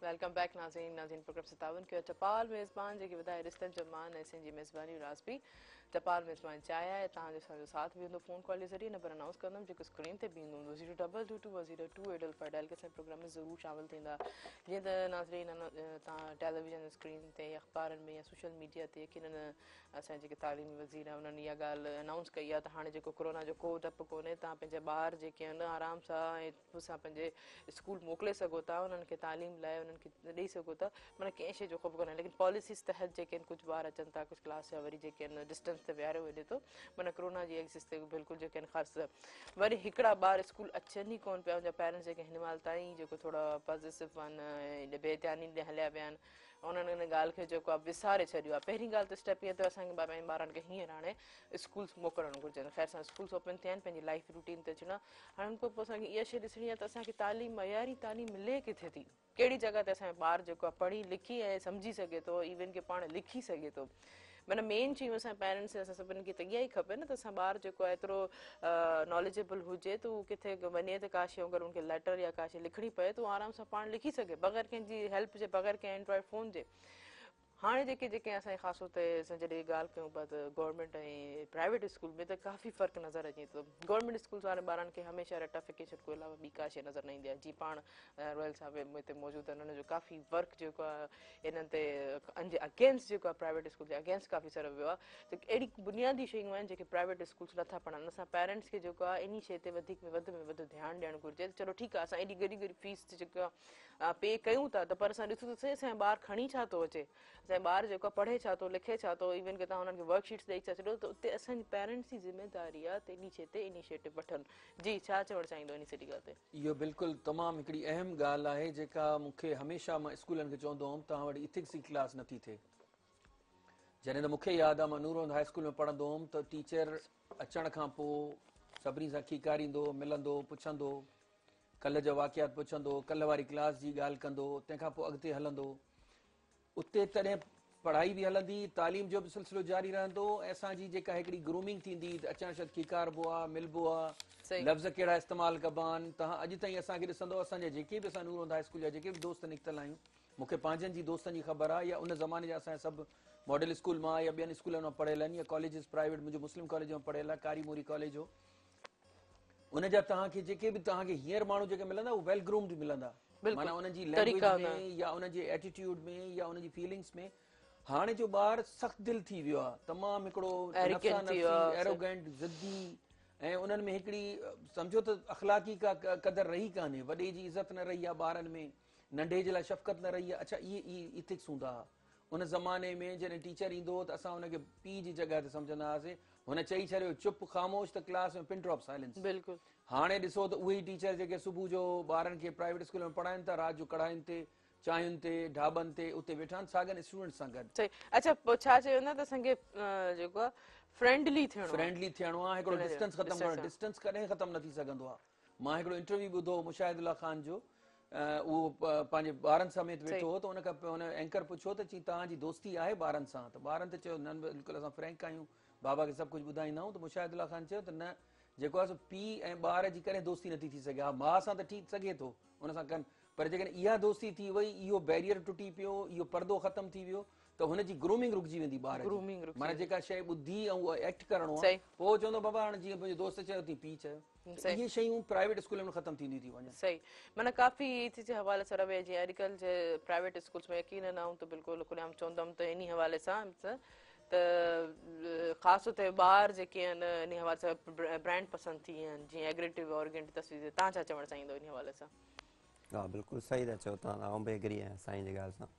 Welcome back ناظرين. ناظرين پروگرام سان تعاون ڪيو ٽپال ميزبان جيڪي وڌائي رشتن جو مان ۽ سنڌ جي ميزباني جو راز به ٽپال ميزبان چاء آهي. توهان جو اسان جو ساٿ به هوندو فون ڪال جي ذريعي. نمبر انائونس ڪندم جيڪو اسڪرين تي به ايندو هوندو zero double two two one zero two eight double five dial ڪري اسان جي پروگرام ۾ ضرور شامل ٿيندا. جيئن ته ناظرين توهان ٽيليويزن اسڪرين تي يا اخبارن ۾ يا سوشل ميڊيا تي يقينن اسان جا جيڪي تعليمي وزير آهن انهن اها ڳالهه انائونس ڪئي آهي ته هاڻي جيڪو ڪورونا جو ڪو ڊپ ڪونهي، توهان پنهنجا ٻار جيڪي آهن آرام سان ۽ سان پنهنجي اسڪول موڪلي سگهو ٿا، انهن کي تعليم لاء انهن کي ڏئي سگهو ٿا، معنيٰ ڪنهن شيء جو خوف ڪونهي. ليڪن پاليسيز تحت جيڪي آهن ڪجهه ٻار اچن ٿا ڪجهه ڪلاس جا وري جيڪي آهن ڊسٽنس تي ويهاريو وڃي ٿو، معنيٰ ڪورونا جي ايڪسس تي بلڪل جيڪي آهن خاص وري هڪڙا ٻار اسڪول اچن ئي ڪونه پيا، ان جا پيرنٽس جيڪي هن مهل تائين جيڪو ٿورا پازيسو آهن ۽ بي ڌياني ڏي هليا ويا آهن، انهن ان ڳالهه کي جيڪو آهي وساري ڇڏيو آهي. پهرين ڳالهه ته اسٽيپ اها ته اسان کي پنهنجي ٻارن کي هينئر هاڻي اسڪولس موڪلڻ گهرجن. خير سان اسڪولس اوپن ٿيا آهن، پنهنجي لائيف روٽين تي اچڻو آهي. هاڻي ان کان پوء اسان کي اها شيء ڏسڻي آهي ته اسان کي تعليم معياري تعليم ملي ڪٿي ٿي، ڪهڙي جڳهه تي اسان جو ٻار جيڪو آهي پڙهي لکي ۽ سمجهي سگهي ٿو، ايون ڪي پاڻ لکي سگهي ٿو. معنيٰ مين شيون اسان پيرنٽس اسان سڀني کي ته اها ئي کپي نه ته اسان ٻار جيڪو آهي ايترو ناليجبل هجي ته هو ڪٿي وڃي ته ڪا شيء اگر ان کي ليٽر يا ڪا شيء لکڻي پئي ته هو آرام سان پاڻ لکي سگهي بغير ڪنهن جي هيلپ جي، بغير ڪنهن اينڊرائيڊ فون جي. هاڻي جيڪي جيڪي اسان جي خاص طور تي اسان جڏهن ڳالهه ڪيون پيا ته گورنمينٽ ۽ پرائيويٽ اسڪول ۾ ته ڪافي فرق نظر اچي ٿو. گورنمينٽ اسڪولس وارن ٻارن کي هميشه رٽافڪيشن کان علاوه ٻي ڪا شيء نظر نه ايندي آهي. جيئن پاڻ روحيل صاحب هتي موجود آهن انهن جو ڪافي ورڪ جيڪو آهي انهن تي ان جي اگينسٽ جيڪو آهي پرائيويٽ اسڪول جي اگينسٽ ڪافي سارو ويو آهي ته اهڙي بنيادي شيون آهن جيڪي پرائيويٽ اسڪولس نٿا پڙهائن. اسان پيرنٽس کي جيڪو آهي انهي شيء تي وڌيڪ ۾ وڌ ۾ وڌ ڌيان ڏيڻ گهرجي ته چلو ٺيڪ آهي اسان ايڏي ڳري ڳري فيس جيڪا پي ڪيون ٿا ته پر اسان ڏسون ته سهي اسان جو ٻار کڻي ڇا ٿو اچي، اسان جو ٻار جيڪو آهي پڙهي ڇا ٿو لکي ڇا ٿو، ايون ڪي توهان انهن کي ورڪ شيٽس ڏئي ٿا ڇڏو ته اتي اسان جي پيرنٽس جي ذميداري آهي ته انهي شيء تي انيشيٽو وٺن. جي ڇا چوڻ چاهيندو انهي سڄي ڳالهه تي؟ اهو بلڪل تمام هڪڙي اهم ڳالهه آهي جيڪا مون کي هميشه مان اسڪولن کي چوندو هوم توهان وٽ ايٿڪس جي ڪلاس نٿي ٿئي. جڏهن ته مون کي ياد آهي مان نور محمد هاء اسڪول ۾ پڙهندو هوم ته ٽيچر اچڻ کان پوء سڀني سان کيڪاريندو، ملندو، پڇندو، ڪلهه جا واقعات پڇندو، ڪلهه واري ڪلاس جي ڳالهه ڪندو، تنهن کان پوء اڳتي هلندو. اتي تڏهن پڙهائي به هلندي، تعليم جو به سلسلو جاري رهندو ۽ اسان جي جيڪا هڪڙي گرومنگ ٿيندي ته اچڻ شرط کيڪاربو آ، ملبو آ، لفظ ڪهڙا استعمال ڪبا آهن. توهان اڄ تائين اسان کي ڏسندؤ اسان جا جيڪي به اسان نور محمد هاء اسڪول جا جيڪي به دوست نڪتل آهيون، مون کي پنهنجن جي دوستن جي خبر آ يا ان زماني جا اسان جا سڀ ماڊل اسڪول مان يا ٻين اسڪولن مان پڙهيل آهن يا ڪاليجز پرائيويٽ منهنجو مسلم ڪاليج مان پڙهيل آ، ڪاري موري ڪاليج هو. ان جا توهان کي جيڪي به توهان کي هينئر ماڻهو جيڪي ملندا اهي ويل گرومڊ ملندا. معنيٰ انهن جي لينگويج ۾ يا انهن جي ايٽيٽيوڊ ۾ يا انهن جي فيلنگس ۾ هاڻي جو ٻار سخت دل ٿي ويو آهي، تمام هڪڙو نفسا نفسي، ايروگينٽ، ضدي ۽ انهن ۾ هڪڙي سمجهو ته اخلاقي ڪا قدر رهي ڪانهي، وڏي جي عزت نه رهي آهي ٻارن ۾، ننڍي جي لاء شفقت نه رهي آهي. اڇا اهي اهي ايٿڪس هوندا هئا ان زماني ۾ جڏهن ٽيچر ايندو هو ته اسان ان کي پيء جي جڳهه تي سمجهندا هئاسين، هن چئي ڇڏيو چپ خاموش ته ڪلاس ۾ پن ڊراپ سائلنس. بلڪل. هاڻي ڏسو ته اهي ئي ٽيچر جيڪي صبح جو ٻارن کي پرائيويٽ اسڪول ۾ پڙهائين ٿا رات جو ڪڙهائين تي، چانهين تي، ڍاٻن تي اتي ويٺا آهن ساڳن اسٽوڊنٽس سان گڏ. صحيح. اڇا پوء ڇا چيو ويندو آهي ته اسان کي جيڪو آهي فرينڊلي ٿيڻو آهي. فرينڊلي ٿيڻو آهي، هڪڙو ڊسٽنس ختم ڪرڻو آهي. ڊسٽنس ڪڏهن ختم نه ٿي سگهندو آهي. مان هڪڙو انٽرويو ٻڌو هو مشاهد الله خان جو، اهو پنهنجي ٻارن سميت ويٺو هو ته ان کان هن اينڪر پڇيو ته چي توهان جي دوستي آهي ٻارن سان؟ ته ٻارن ته چيو نه بلڪل اسان فرينڪ آهيون، بابا کي سڀ ڪجهه ٻڌائيندا آهيون. ته مشاهد الله خان چيو ته نه جيڪو آهي سو پيء ۽ ٻار جي ڪڏهن دوستي نٿي ٿي سگهي، ها ماء سان ته ٿي سگهي ٿو ان سان ڪن، پر جيڪڏهن اها دوستي ٿي وئي، اهو بيريئر ٽٽي پيو، اهو پردو ختم ٿي ويو ته هن جي گرومنگ رڪجي ويندي ٻار جي، معنيٰ جيڪا شيء ٻڌي ۽ اهو ايڪٽ ڪرڻو آهي پوء هو چوندو بابا هاڻي جيئن منهنجي دوست چيو تيئن پيء چيو. ته اهي شيون پرائيويٽ اسڪولن ۾ ختم ٿينديون ٿي وڃن. صحيح معنيٰ ڪافي ٿي جي حوالي سان رويا جيئن اڄڪلهه جي پرائيويٽ اسڪولس ۾ يقينن آئون ته بلڪل کلي عام چوندم ته انهي حوالي سان ته خاص طور تي ٻار جيڪي آهن انهي حوالي سان برانڊ پسند ٿي ويا آهن جيئن ايگريٽو اورگينٽ تصوير توهان ڇا چوڻ چاهيندو انهي حوالي سان؟ ها بلڪل صحيح ٿا چئو توهان آئون به ايگري آهيان سائين جي ڳالهه سان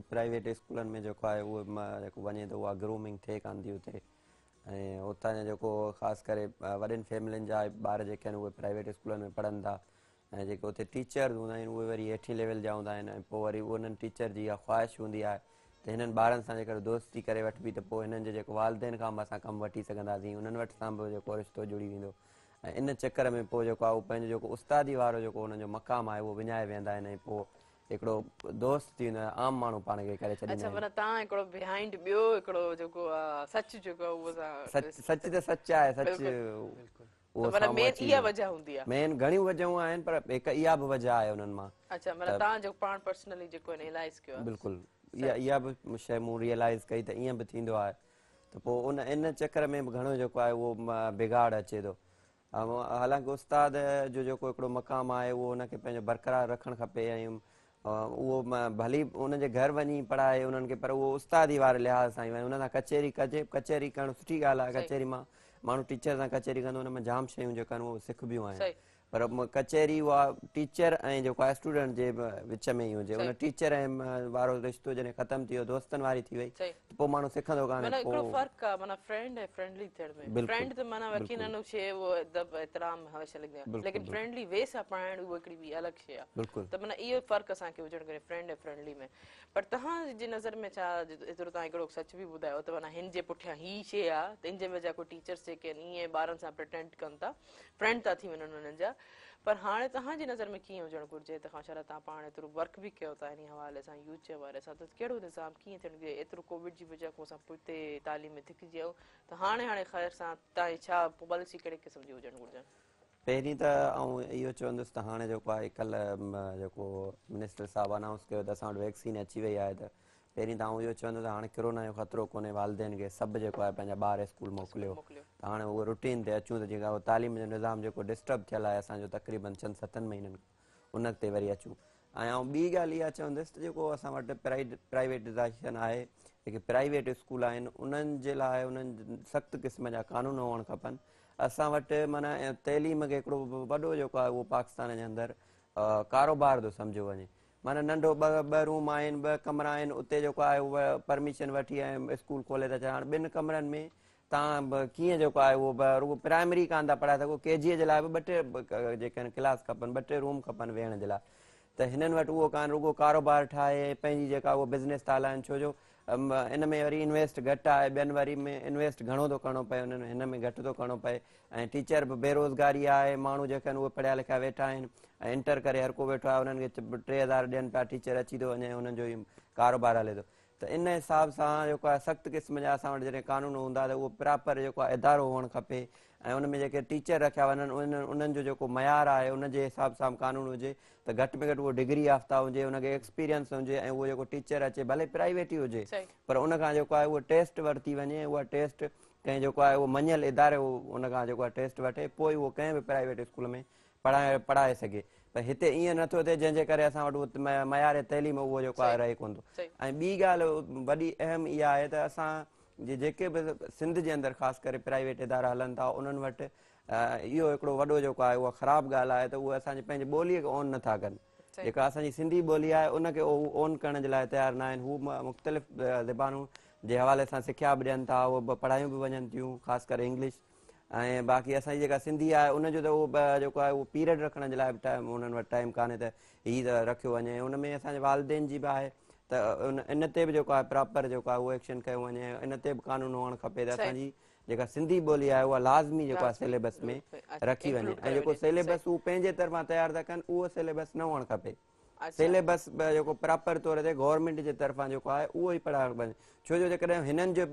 پرائيويٽ اسڪولن ۾ جيڪو آهي اهو جيڪو وڃي ٿو اها گرومنگ ٿئي ڪانه ٿي اتي ۽ اتان جا جيڪو خاص ڪري وڏين فيملين جا ٻار جيڪي آهن اهي پرائيويٽ اسڪولن ۾ پڙهن ٿا ۽ جيڪي اتي ٽيچرز هوندا آهن اهي وري هيٺين ليول جا هوندا آهن ۽ پوء وري انهن ٽيچر جي اها خواهش هوندي آهي ته هنن ٻارن سان جيڪر دوستي ڪري وٺبي ته پوء هنن جي جيڪو والدين کان به اسان ڪم وٺي سگهنداسين انهن وٽ سان به جيڪو رشتو جڙي ويندو ۽ ان چڪر ۾ پوء جيڪو آهي اهو پنهنجو جيڪو استادي وارو جيڪو انهن جو مقام آهي اهو وڃائي ويهندا آهن ۽ پوء هڪڙو دوست ٿي ويندو آهي عام ماڻهو پاڻ کي ڪري ڇڏيندا اڇا آهن. معنيٰ توهان هڪڙو بيهائينڊ ٻيو هڪڙو جيڪو آهي سچ جيڪو آهي اهو سچ سچ ته سچ آهي سچ بلڪل اهو ته معنيٰ سامهون مين اچي اها ويو. وجه هوندي آهي. مين گهڻيون وجهون آهن پر هڪ اها به وجه آهي انهن مان. اڇا معنيٰ توهان جيڪو پاڻ پرسنلي جيڪو اينالائز ڪيو آهي. بلڪل اها اها به شيء مون ريئلائز ڪئي ته ائين به ٿيندو آهي ته پوء ان ان چڪر ۾ به گهڻو جيڪو آهي اهو بگاڙ اچي ٿو. حالانڪه استاد جو جيڪو هڪڙو مقام آهي اهو ان کي پنهنجو برقرار رکڻ کپي ۽ اهو ڀلي ان جي گهر وڃي پڙهائي انهن کي پر اهو استادي واري لحاظ سان ئي وڃي ان سان ڪچهري ڪجي ڪچهري ڪرڻ سٺي ڳالهه آهي ڪچهري مان ماڻهو ٽيچر سان ڪچهري ڪندو ان مان جام شيون جيڪا آهن اهي سکبيون آهن پر ڪچهري اها ٽيچر ۽ جيڪو آهي اسٽوڊنٽ جي وچ ۾ ئي هجي ان ٽيچر ۽ وارو رشتو جڏهن ختم ٿي ويو دوستن واري ٿي وئي ته پوء ماڻهو سکندو ڪانهي معنيٰ هڪڙو فرق آ معنيٰ فرينڊ ۽ فرينڊلي ٿيڻ ۾ فرينڊ ته معنيٰ يقينن شي اهو ادب احترام هميشه لڳندي آ ليڪن فرينڊلي وي سان پڙهائڻ اهو هڪڙي ٻي الڳ شي آ ته معنيٰ اهو فرق اسان کي هجڻ گهرجي فرينڊ ۽ فرينڊلي ۾ پر توهان جي نظر ۾ ڇا ايترو توهان هڪڙو سچ به ٻڌايو ته معنيٰ هن جي پٺيان هي شي آ ته ان جي وجه ڪو ٽيچرس جيڪي آهن ائين ٻارن سان پريٽينڊ ڪن ٿا فرينڊ ٿا ٿي وڃن انهن جا پر هاڻي توهان جي نظر ۾ ڪيئن هجڻ گهرجي ته کان شالا توهان پاڻ ايترو ورڪ به ڪيو ٿا انهي حوالي سان يوٿ جي حوالي سان ته ڪهڙو نظام ڪيئن ٿيڻ گهرجي ايترو ڪووڊ جي وجه کان اسان پوئتي تعليم ۾ ڌڪجي آيون ته هاڻي هاڻي خير سان توهان جي ڇا پاليسي ڪهڙي قسم جي هجڻ گهرجن. پهرين ته آئون اهو چوندس ته هاڻي جيڪو آهي ڪلهه جيڪو منسٽر صاحب انائونس ڪيو ته اسان وٽ ويڪسين اچي وئي آهي ته پهرين ته آئون اهو چوندس ته هاڻي ڪرونا جو خطرو ڪونهي والدين کي سڀ جيڪو آهي پنهنجا ٻار اسڪول موڪليو ته هاڻي اهو روٽين تي اچون ته جيڪا تعليم جو نظام جيڪو ڊسٽرب ٿيل آهي اسان جو تقريبن ڇهن ستن مهينن کان ان تي وري اچون ۽ آئون ٻي ڳالهه اها چوندس ته جيڪو اسان وٽ پرائيويٽائيزيشن آهي جيڪي پرائيويٽ اسڪول آهن انهن جي لاء انهن سخت قسم جا قانون هئڻ کپن اسان وٽ معنيٰ تعليم کي هڪڙو وڏو جيڪو آهي اهو پاڪستان جي اندر ڪاروبار ٿو سمجهيو وڃي معنيٰ ننڍو ٻه روم آهن ٻه ڪمرا آهن اتي جيڪو آهي اهو پرميشن وٺي ۽ اسڪول کولي ٿا ڇڏن هاڻي ٻن ڪمرن ۾ توهان ڪيئن جيڪو آهي اهو رڳو پرائمري ڪانه ٿا پڙهائي سگهو ڪي جي جي لاء به ٻه ٽي جيڪي آهن ڪلاس کپن ٻه ٽي روم کپن ويهڻ جي لاء ته هنن وٽ اهو ڪانه رڳو ڪاروبار ٺاهي ۽ پنهنجي جيڪا اهو بزنس ٿا هلائن ڇو جو ان ۾ وري انويسٽ گهٽ آهي ٻين وري ۾ انويسٽ گهڻو ٿو ڪرڻو پئي انهن هن ۾ گهٽ ٿو ڪرڻو پئي ۽ ٽيچر به بيروزگاري آهي ماڻهو جيڪي آهن اهي پڙهيا لکيا ويٺا آهن ۽ انٽر ڪري هر ڪو ويٺو آهي انهن کي 3000 ڏين پيا ٽيچر اچي ٿو وڃي انهن جو ئي ڪاروبار هلي ٿو ته ان حساب سان جيڪو آهي سخت قسم جا اسان وٽ جڏهن قانون هوندا ته اهو پراپر جيڪو آهي ادارو هئڻ کپي ۽ ان ۾ جيڪي ٽيچر رکيا وڃن انهن جو جيڪو معيار آهي ان جي حساب سان قانون هجي ته گهٽ ۾ گهٽ اهو ڊگري يافته هجي ان کي ايڪسپيرينس هجي ۽ اهو جيڪو ٽيچر اچي ڀلي پرائيويٽ ئي هجي پر ان کان جيڪو آهي اهو ٽيسٽ ورتي وڃي اها ٽيسٽ ڪنهن جيڪو آهي اهو مڃيل اداري ان کان جيڪو آهي ٽيسٽ وٺي پوء اهو ڪنهن به پرائيويٽ اسڪول ۾ پڙهائي پڙهائي سگهي پر هتي ائين نٿو ٿئي جنهن جي ڪري اسان وٽ اهو معيار تعليم اهو جيڪو آهي رهي ڪونه ٿو ۽ ٻي ڳالهه وڏي اهم اها آهي ته اسان جي جيڪي به سنڌ جي اندر خاص ڪري پرائيويٽ ادارا هلن ٿا انهن وٽ اهو هڪڙو وڏو جيڪو آهي اها خراب ڳالهه آهي ته اهي اسان جي پنهنجي ٻوليء کي اون نٿا ڪن جيڪا اسان جي سنڌي ٻولي آهي ان کي هو اون ڪرڻ جي لاء تيار نه آهن هو مختلف زبانون جي حوالي سان سکيا به ڏين ٿا اهي پڙهايون به وڃن ٿيون خاص ڪري انگلش ۽ باقي اسان جي جيڪا سنڌي آهي ان جو ته اهو جيڪو آهي اهو پيريڊ رکڻ جي لاء به ٽائيم انهن وٽ ٽائيم ڪانهي ته هي ته رکيو وڃي ان ۾ اسان جي والدين جي به آهي ته ان تي به جيڪو آهي پراپر جيڪو آهي اهو ايڪشن کنيو وڃي ان تي به قانون هئڻ کپي ته اسان جي جيڪا سنڌي ٻولي آهي اها لازمي جيڪو آهي سيليبس ۾ رکي وڃي ۽ جيڪو سيليبس هو پنهنجي طرفان تيار ٿا ڪن اهو سيليبس نه هئڻ کپي سيليبس جيڪو پراپر طور تي گورنمينٽ جي طرفان جيڪو آهي اهو ئي پڙهايو وڃي ڇو جو جيڪڏهن هنن جي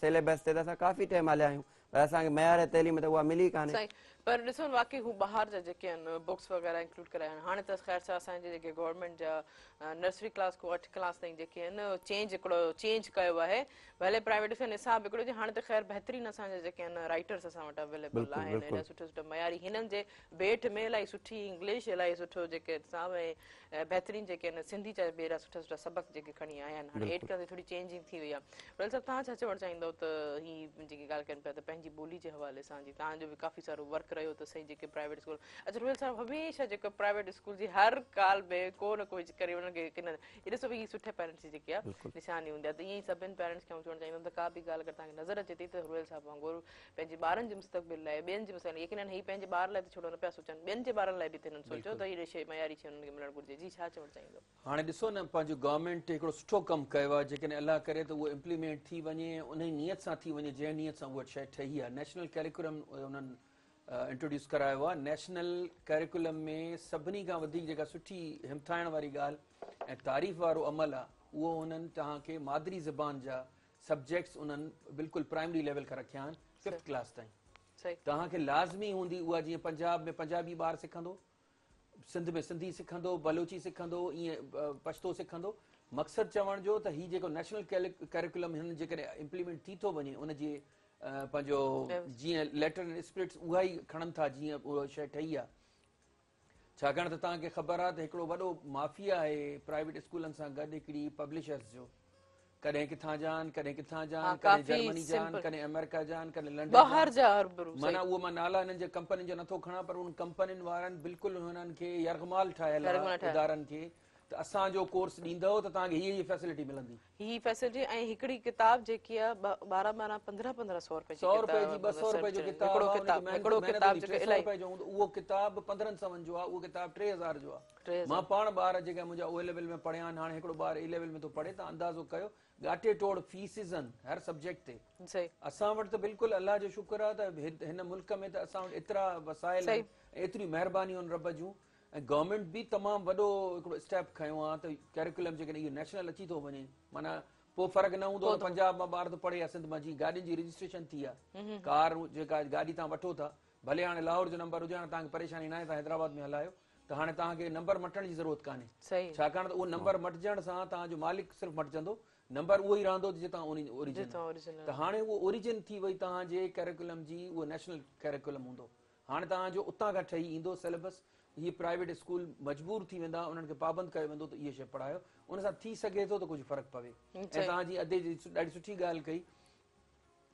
سيليبس تي ته اسان ڪافي ٽائيم هليا آهيون پر اسان کي معيار تعليم ته اها ملي ڪانهي. سائين پر ڏسو واقعي هو ٻاهر جا جيڪي آهن بڪس وغيره انڪلوڊ ڪرايا آهن. هاڻي ته خير سان اسان جي جيڪي گورنمينٽ جا نرسري ڪلاس کان 8 ڪلاس تائين جيڪي آهن چينج هڪڙو چينج ڪيو آهي، ڀلي پرائيويٽ کي نصاب هڪڙو هجي، هاڻي ته خير بهترين اسان جا جيڪي آهن رائٽرس اسان وٽ اويليبل آهن، ايڏا سٺا سٺا معياري هنن جي ڀيٽ ۾ الاهي سٺي انگلش، الاهي سٺو جيڪي نصاب ۽ بهترين جيڪي آهن سنڌي جا به ايڏا سٺا سٺا سبق جيڪي کڻي آيا آهن. هاڻي 8 ڪلاس جي ٿوري چينجنگ ٿي وئي آهي. روحيل صاحب توهان ڇا چوڻ چاهيندؤ ته هي جيڪي ڳالهه ڪن پيا ته پنهنجي ٻولي جي حوالي سان جي توهان جو به ڪافي سارو ورڪ رهيو ته صحيح جيڪي پرائيويٽ اسڪول، اڇا روحيل صاحب هميشه جيڪو پرائيويٽ اسڪول جي هر ڪال ۾ ڪو نه ڪو ڪري انهن کي ڪن هي ڏسو هي سٺي پيرنٽس جي جيڪي آهي نشاني هوندي آهي. ته ائين ئي سڀني پيرنٽس کي آئون چوڻ چاهيندم ته ڪا به ڳالهه اگر توهان کي نظر اچي ٿي ته روحيل صاحب وانگر پنهنجي ٻارن جي مستقبل لاء، ٻين جي مستقبل لاء، يقينن هي پنهنجي ٻار لاء ته ڇڙو نه پيا سوچن، ٻين جي ٻارن لاء به ته هنن سوچيو ته هي شيء معياري شيء انهن کي ملڻ گهرجي. جي ڇا چوڻ چاهيندو؟ هاڻي ڏسو نه پنهنجو گورنمينٽ هڪڙو سٺو ڪم ڪيو آهي، جيڪڏهن الله ڪري ته اهو امپليمينٽ ٿي وڃي ۽ انهي نيت سان ٿي وڃي جنهن نيت سان اها شيء ٺهي آهي. نيشنل ڪريڪولم انهن انٽروڊيوس ڪرايو آهي. نيشنل ڪريڪولم ۾ سڀني کان وڌيڪ جيڪا سٺي همٿائڻ واري ڳالهه ۽ تعريف وارو عمل آهي اهو انهن توهان کي مادري زبان جا سبجيڪٽس انهن بلڪل پرائمري ليول کان رکيا آهن ففٿ ڪلاس تائين توهان کي لازمي هوندي اها، جيئن پنجاب ۾ پنجابي ٻار سکندو، سنڌ ۾ سنڌي سکندو، بلوچي سکندو، ائين پشتو سکندو. مقصد چوڻ جو ته هي جيڪو نيشنل ڪريڪولم هن جيڪڏهن امپليمينٽ ٿي ٿو وڃي ان جي پنهنجو جيئن ليٽر اينڊ اسپرٽس اها ئي کڻن ٿا جيئن اها شيء ٺهي آهي، ڇاڪاڻ ته توهان کي خبر آهي ته هڪڙو وڏو مافيا آهي پرائيويٽ اسڪولن سان گڏ هڪڙي پبلشرز جو، ڪڏهن ڪٿان جان ڪڏهن ڪٿان جان، ڪڏهن جرمني جان ڪڏهن آمريڪا جان ڪڏهن لنڊن جان، معنيٰ اهو مان نالا هنن جي ڪمپنين جو نٿو کڻان پر انهن ڪمپنين وارن بلڪل هنن کي يرغمال ٺاهيل آهي ادارن کي ته اسان جو ڪورس ڏيندؤ ته توهان کي هي هي فيسلٽي ملندي. هي فيسلٽي ۽ هڪڙي ڪتاب جيڪي آ 12 12 15 15 سو روپئي جي 100 روپئي جي 200 روپئي جو ڪتاب هڪڙو ڪتاب هڪڙو ڪتاب جيڪو الاهي روپئي جو هوندو اهو ڪتاب 15 سون جو آ، اهو ڪتاب 3000 جو آ. مان پاڻ ٻار جيڪا منهنجا او ليول ۾ پڙهيا آهن، هاڻي هڪڙو ٻار اي ليول ۾ ٿو پڙهي ته اندازو ڪيو ڳاٽي ٽوڙ فيسز آهن هر سبجيڪٽ تي. اسان وٽ ته بلڪل الله جو شڪر آ ته هن ملڪ ۾ ته اسان وٽ ايترا وسائل آهن، ايتريون مهربانيون آهن رب جون ۽ گورنمينٽ به تمام وڏو هڪڙو اسٽيپ کنيو آهي ته ڪريڪولم جيڪڏهن اهو نيشنل اچي ٿو وڃي معنيٰ پوء فرق نه هوندو ته پنجاب مان ٻار ٿو پڙهي يا سنڌ مان. جيئن گاڏين جي رجسٽريشن ٿي آهي، ڪار جيڪا گاڏي توهان وٺو ٿا ڀلي هاڻي لاهور جو نمبر هجي، هاڻي توهان کي پريشاني ناهي توهان حيدرآباد ۾ هلايو ته هاڻي توهان کي نمبر مٽڻ جي ضرورت ڪانهي، ڇاڪاڻ ته اهو نمبر مٽجڻ سان توهان جو مالڪ صرف مٽجندو، نمبر اهو ئي رهندو جتان اوريجن ته هاڻي اهو اوريجن ٿي وئي توهان جي ڪريڪولم جي، اهو نيشنل ڪريڪولم هوندو. هاڻي توهان جو اتان کان ٺهي ايندو سليبس، هي پرائيويٽ اسڪول مجبور ٿي ويندا، انهن کي پابند ڪيو ويندو ته اهي شيء پڙهايو، ان سان ٿي سگهي ٿو ته ڪجهه فرق پوي. ۽ توهان جي ادي جي ڏاڍي سٺي ڳالهه ڪئي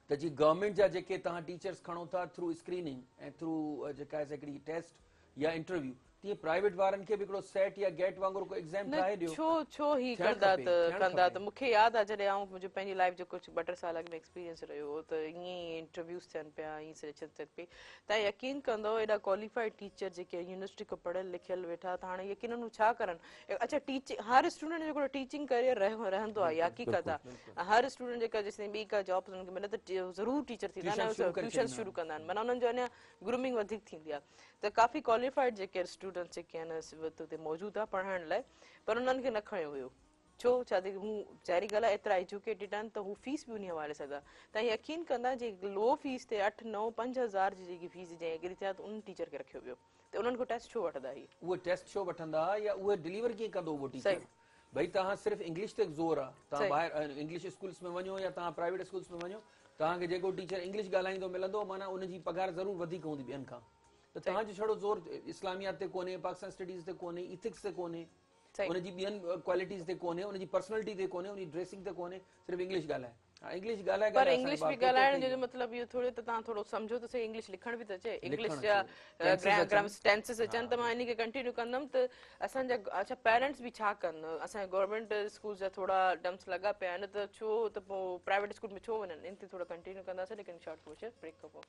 ته جي گورنمينٽ جا جيڪي توهان ٽيچرس کڻو ٿا ٿرو اسڪريننگ ۽ ٿرو جيڪا آهي هڪڙي ٽيسٽ يا انٽرويو، تيئن پرائيويٽ وارن کي به هڪڙو سيٽ يا گيٽ وانگر ڪو ايگزام ٺاهي ڏيو. ڇو ڇو هي ڪندا ته ڪندا ته مونکي ياد آ جڏهن آئون منهنجو پنهنجي لائيف جو ڪجهه 2 ٽي سال اڳ ۾ ايڪسپيرينس رهيو هو ته ائين ئي انٽرويوز ٿين پيا ائين سليڪشن ٿين پئي تان يقين ڪندو ايڏا ڪواليفائيڊ ٽيچر جيڪي يونيورسٽي کان پڙهيل لکيل ويٺا ته هاڻي يقينن هو ڇا ڪرن. اڇا ٽيچنگ هر اسٽوڊنٽ جو هڪڙو ٽيچنگ ڪريئر رهندو آهي حقيقت آ هر اسٽوڊنٽ جيڪا جيستائين ٻي ڪا جاب انهن کي ملي ته ضرور ٽيچر ٿيندا آهن ٽيوشن شروع ڪندا آهن معنيٰ انهن جو اڃا گرومنگ وڌيڪ ٿيندي آهي ته ڪافي ڪواليفائيڊ جيڪي اسٽوڊنٽس جيڪي آهن اتي موجود آهي پڙهائڻ لاء پر انهن کي نه کڻيو ويو ڇو ڇا ته هو ظاهري ڳالهه آهي ايترا ايجوڪيٽيڊ آهن ته هو فيس به انهي حوالي سان ٿا تان يقين ڪندا جي لو فيس تي 8 9 5 هزار جي جيڪي فيس جنهن ايگري ٿيا ته انهن ٽيچر کي رکيو ويو ته انهن کان ٽيسٽ ڇو وٺندا هي اهي ٽيسٽ ڇو وٺندا يا اهي ڊليور ڪيئن ڪندو اهو ٽيچر؟ ڀئي توهان صرف انگلش تي زور آ توهان ٻاهر انگلش اسڪولس ۾ وڃو يا توهان پرائيويٽ اسڪولس ۾ وڃو توهان کي جيڪو ٽيچر انگلش ڳالهائيندو ملندو معنيٰ ان جي پگهار ضرور وڌيڪ هوندي ٻين کان ته توهان جو ڇڙو زور اسلاميات تي ڪونهي، پاڪستان اسٽڊيز تي ڪونهي، ايٿڪس تي ڪونهي، ان جي ٻين ڪوالٽيز تي ڪونهي، ان جي پرسنلٽي تي ڪونهي، ان جي ڊريسنگ تي ڪونهي، صرف انگلش ڳالهائي. ها انگلش ڳالهائي پر ڳالهائي انگلش به ڳالهائڻ جو مطلب اهو ٿوري ته توهان ٿورو سمجهو ته سهي انگلش لکڻ به ته اچي انگلش جا گرامر ٽينسز اچن ته مان انهي کي ڪنٽينيو ڪندم ته اسان جا اڇا پيرنٽس به ڇا ڪن اسان جا گورنمينٽ اسڪولز جا ٿورا ڊمس لڳا پيا آهن ته ڇو ته پوء پرائيويٽ اسڪول ۾ ڇو وڃن ان تي ٿورو ڪنٽينيو ڪنداسين ليڪن شارٽ ڪمرشل بريڪ کان پوء.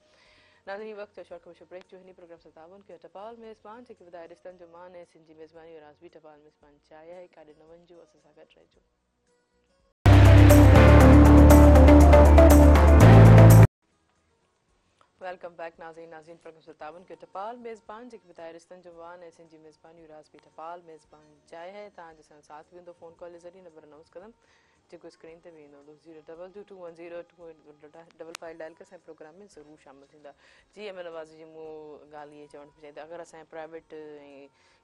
ناظرين وقت ٿيو شارٽ ڪمرشل بريڪ جو هن پروگرام سان تعاون ڪيو ٽپال ميزبان جيڪي ٻڌائي رشتن جو مان ۽ سنڌ جي ميزباني راز به ٽپال ميزبان چاهي آهي ڪاڏي نه وڃجو اسان سان گڏ رهجو. Welcome back ناظرين ناظرين پروگرام سان تعاون ڪيو ٽپال ميزبان جيڪي ٻڌائي رشتن جو مان ۽ سنڌ جي ميزباني راز به ٽپال ميزبان چاهي آهي توهان جو سان ساٿ به هوندو فون ڪال جي ذريعي نمبر انائونس ڪندم جيڪو اسڪرين تي به ايندو هوندو 02221028855 ڊائل ڪري اسان جي پروگرام ۾ ضرور شامل ٿيندا. جي احمد نواز جي مون ڳالهه اها چوڻ پئي چاهي ته اگر اسان جي پرائيويٽ ۽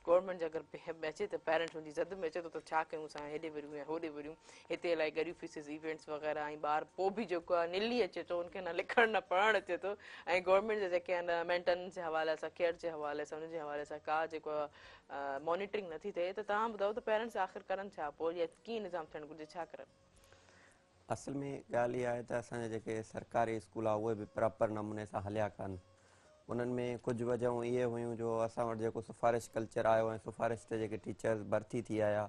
گورنمينٽ جي اگر اچي ته پيرنٽس ان جي زد ۾ اچي ٿو ته ڇا ڪيون اسان هيڏي وريون يا هوڏي وريون هتي الائي ڳريون فيسز ايونٽس وغيره ۽ ٻار پوء به جيڪو آهي نلي اچي ٿو ان کي نه لکڻ نه پڙهڻ اچي ٿو ۽ گورنمينٽ جا جيڪي آهن مينٽيننس جي حوالي سان ڪيئر جي حوالي سان ان جي حوالي سان ڪا جيڪو آهي مانيٽرنگ نٿي ٿئي ته توهان ٻڌايو ته پيرنٽس آخر ڪرن ڇا پوء يا ڪيئن نظام ٿيڻ گهرجي ڇا ڪرن. اصل ۾ ڳالهه اها آهي ته اسان جا جيڪي سرڪاري اسڪول آ اهي به پراپر نموني سان هليا ڪانه. انهن ۾ ڪجهه وجهون اهي هيون جو اسان وٽ جيڪو سفارش ڪلچر آيو ۽ سفارش تي جيڪي ٽيچرز ڀرتي ٿي آيا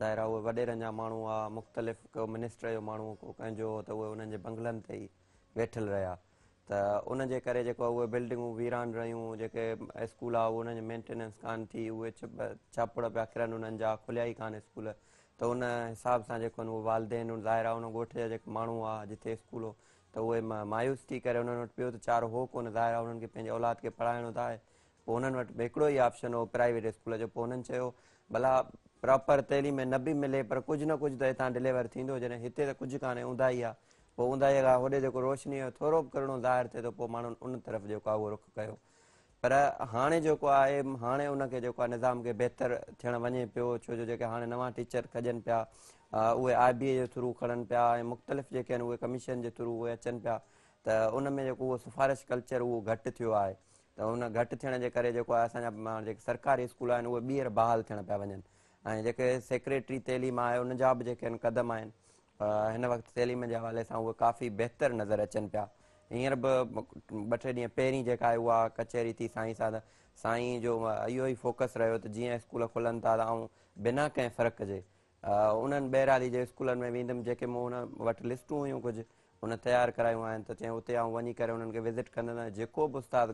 ظاهر آ اهي وڏيرن جا ماڻهو هئا مختلف ڪو منسٽر جو ماڻهو ڪو ڪنهن جو هو ته اهي انهن جي بنگلن تي ئي ويٺل رهيا ته ان جي ڪري جيڪو اهي بلڊنگون ويران رهيون جيڪي اسڪول آ انهن جي مينٽيننس ڪانه ٿي اهي چاپڙ پيا ڪرن انهن جا کليا ئي ڪانه اسڪول ته ان حساب سان جيڪو آهن اهي والدين ظاهر آهي ان ڳوٺ جا جيڪي ماڻهو هئا جتي اسڪول هو ته اهي مايوس ٿي ڪري انهن وٽ ٻيو ته چارو هو ڪونه ظاهر آهي انهن کي پنهنجي اولاد کي پڙهائڻو ته آهي پوء انهن وٽ هڪڙو ئي آپشن هو پرائيويٽ اسڪول جو پوء انهن چيو ڀلا پراپر تعليم نه به ملي پر ڪجهه نه ڪجهه ته هتان ڊليور ٿيندو جڏهن هتي ته ڪجهه ڪانهي اونداهي آهي پوء اونداهي کان هوڏي جيڪو روشني جو ٿورو به ڪرڻو ظاهر ٿئي ٿو پوء ماڻهن ان طرف جيڪو آهي اهو رخ ڪيو پر هاڻي جيڪو آهي هاڻي ان کي جيڪو آهي نظام کي بهتر ٿيڻ وڃي پيو ڇو جو جيڪي هاڻي نوان ٽيچر کڄن پيا اهي آء بي اي جي ٿرو کڻن پيا ۽ مختلف جيڪي آهن اهي ڪميشن جي ٿرو اهي اچن پيا ته ان ۾ جيڪو اهو سفارش ڪلچر اهو گهٽ ٿيو آهي ته ان گهٽ ٿيڻ جي ڪري جيڪو آهي اسان جا جيڪي سرڪاري اسڪول آهن اهي ٻيهر بحال ٿيڻ پيا وڃن ۽ جيڪي سيڪريٽري تعليم آهي ان جا به جيڪي آهن قدم آهن هن وقت تعليم جي حوالي سان اهي ڪافي بهتر نظر اچن پيا. هينئر به ٻه ٽي ڏينهن پهرين جيڪا آهي اها ڪچهري ٿي سائين سان ته سائين جو اهو ئي فوڪس رهيو ته جيئن اسڪول کلن ٿا ته آئون بنا ڪنهن فرق جي انهن ٻهراڙي جي اسڪولن ۾ ويندم جيڪي مون هن وٽ لسٽون هيون ڪجهه هن تيار ڪرايون آهن ته چيائين اتي آئون وڃي ڪري انهن کي وزٽ ڪندس ۽ جيڪو به استاد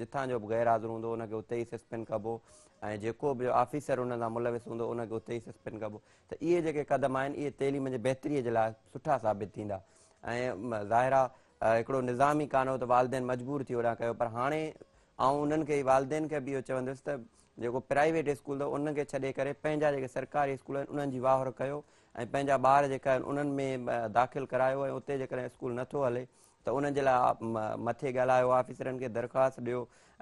جتان جو به غير حاضر هوندو ان کي اتي ئي سسپينڊ ڪبو ۽ جيڪو به آفيسر ان سان ملوث هوندو ان کي اتي ئي سسپينڊ ڪبو ته اهي جيڪي قدم آهن اهي تعليم جي بهتري جي لاء سٺا ثابت ٿيندا ۽ ظاهر آهي هڪڙو نظام ئي ڪانه هو ته والدين مجبور ٿي هوڏانهن ڪيو پر هاڻي آئون انهن کي والدين کي به اهو چوندس ته جيڪو پرائيويٽ اسڪول اٿو انهن کي ڇڏي ڪري پنهنجا جيڪي سرڪاري اسڪول آهن انهن جي واهر ڪيو ۽ پنهنجا ٻار جيڪا آهن انهن ۾ داخل ڪرايو ۽ اتي جيڪڏهن اسڪول نٿو هلي ته انهن جي لاء مٿي ڳالهايو آفيسرن کي درخواست ڏيو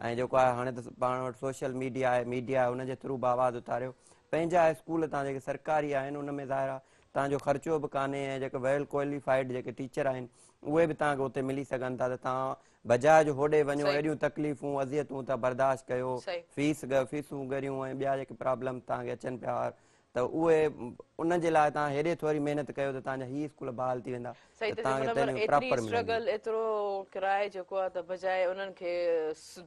۽ جيڪو آهي هاڻي ته پاڻ وٽ سوشل ميڊيا آهي ميڊيا آهي ان جي ٿرو به آواز اٿاريو پنهنجا اسڪول تان جيڪي سرڪاري آهن ان ۾ ظاهر آهي تان جو خرچو به ڪانهي ۽ جيڪي ويل ڪواليفائيڊ جيڪي ٽيچر آهن اهي به تان کي اتي ملي سگهن ٿا ته تان بجاء جو هوڏي وڃو ايڏيون تڪليفون اذيتون ٿا برداشت ڪيو فيس فيسون ڳريون ۽ ٻيا جيڪي پرابلم تان کي اچن پيا ته اهي ان جي لاء توهان هيڏي ٿوري محنت ڪيو ته توهان جا هي اسڪول بحال ٿي ويندا صحيح ته ته توهان کي منور تعليم ايتري پراپر ملندي. اسٽرگل ايترو ڪرائي جيڪو آهي ته بجاء انهن کي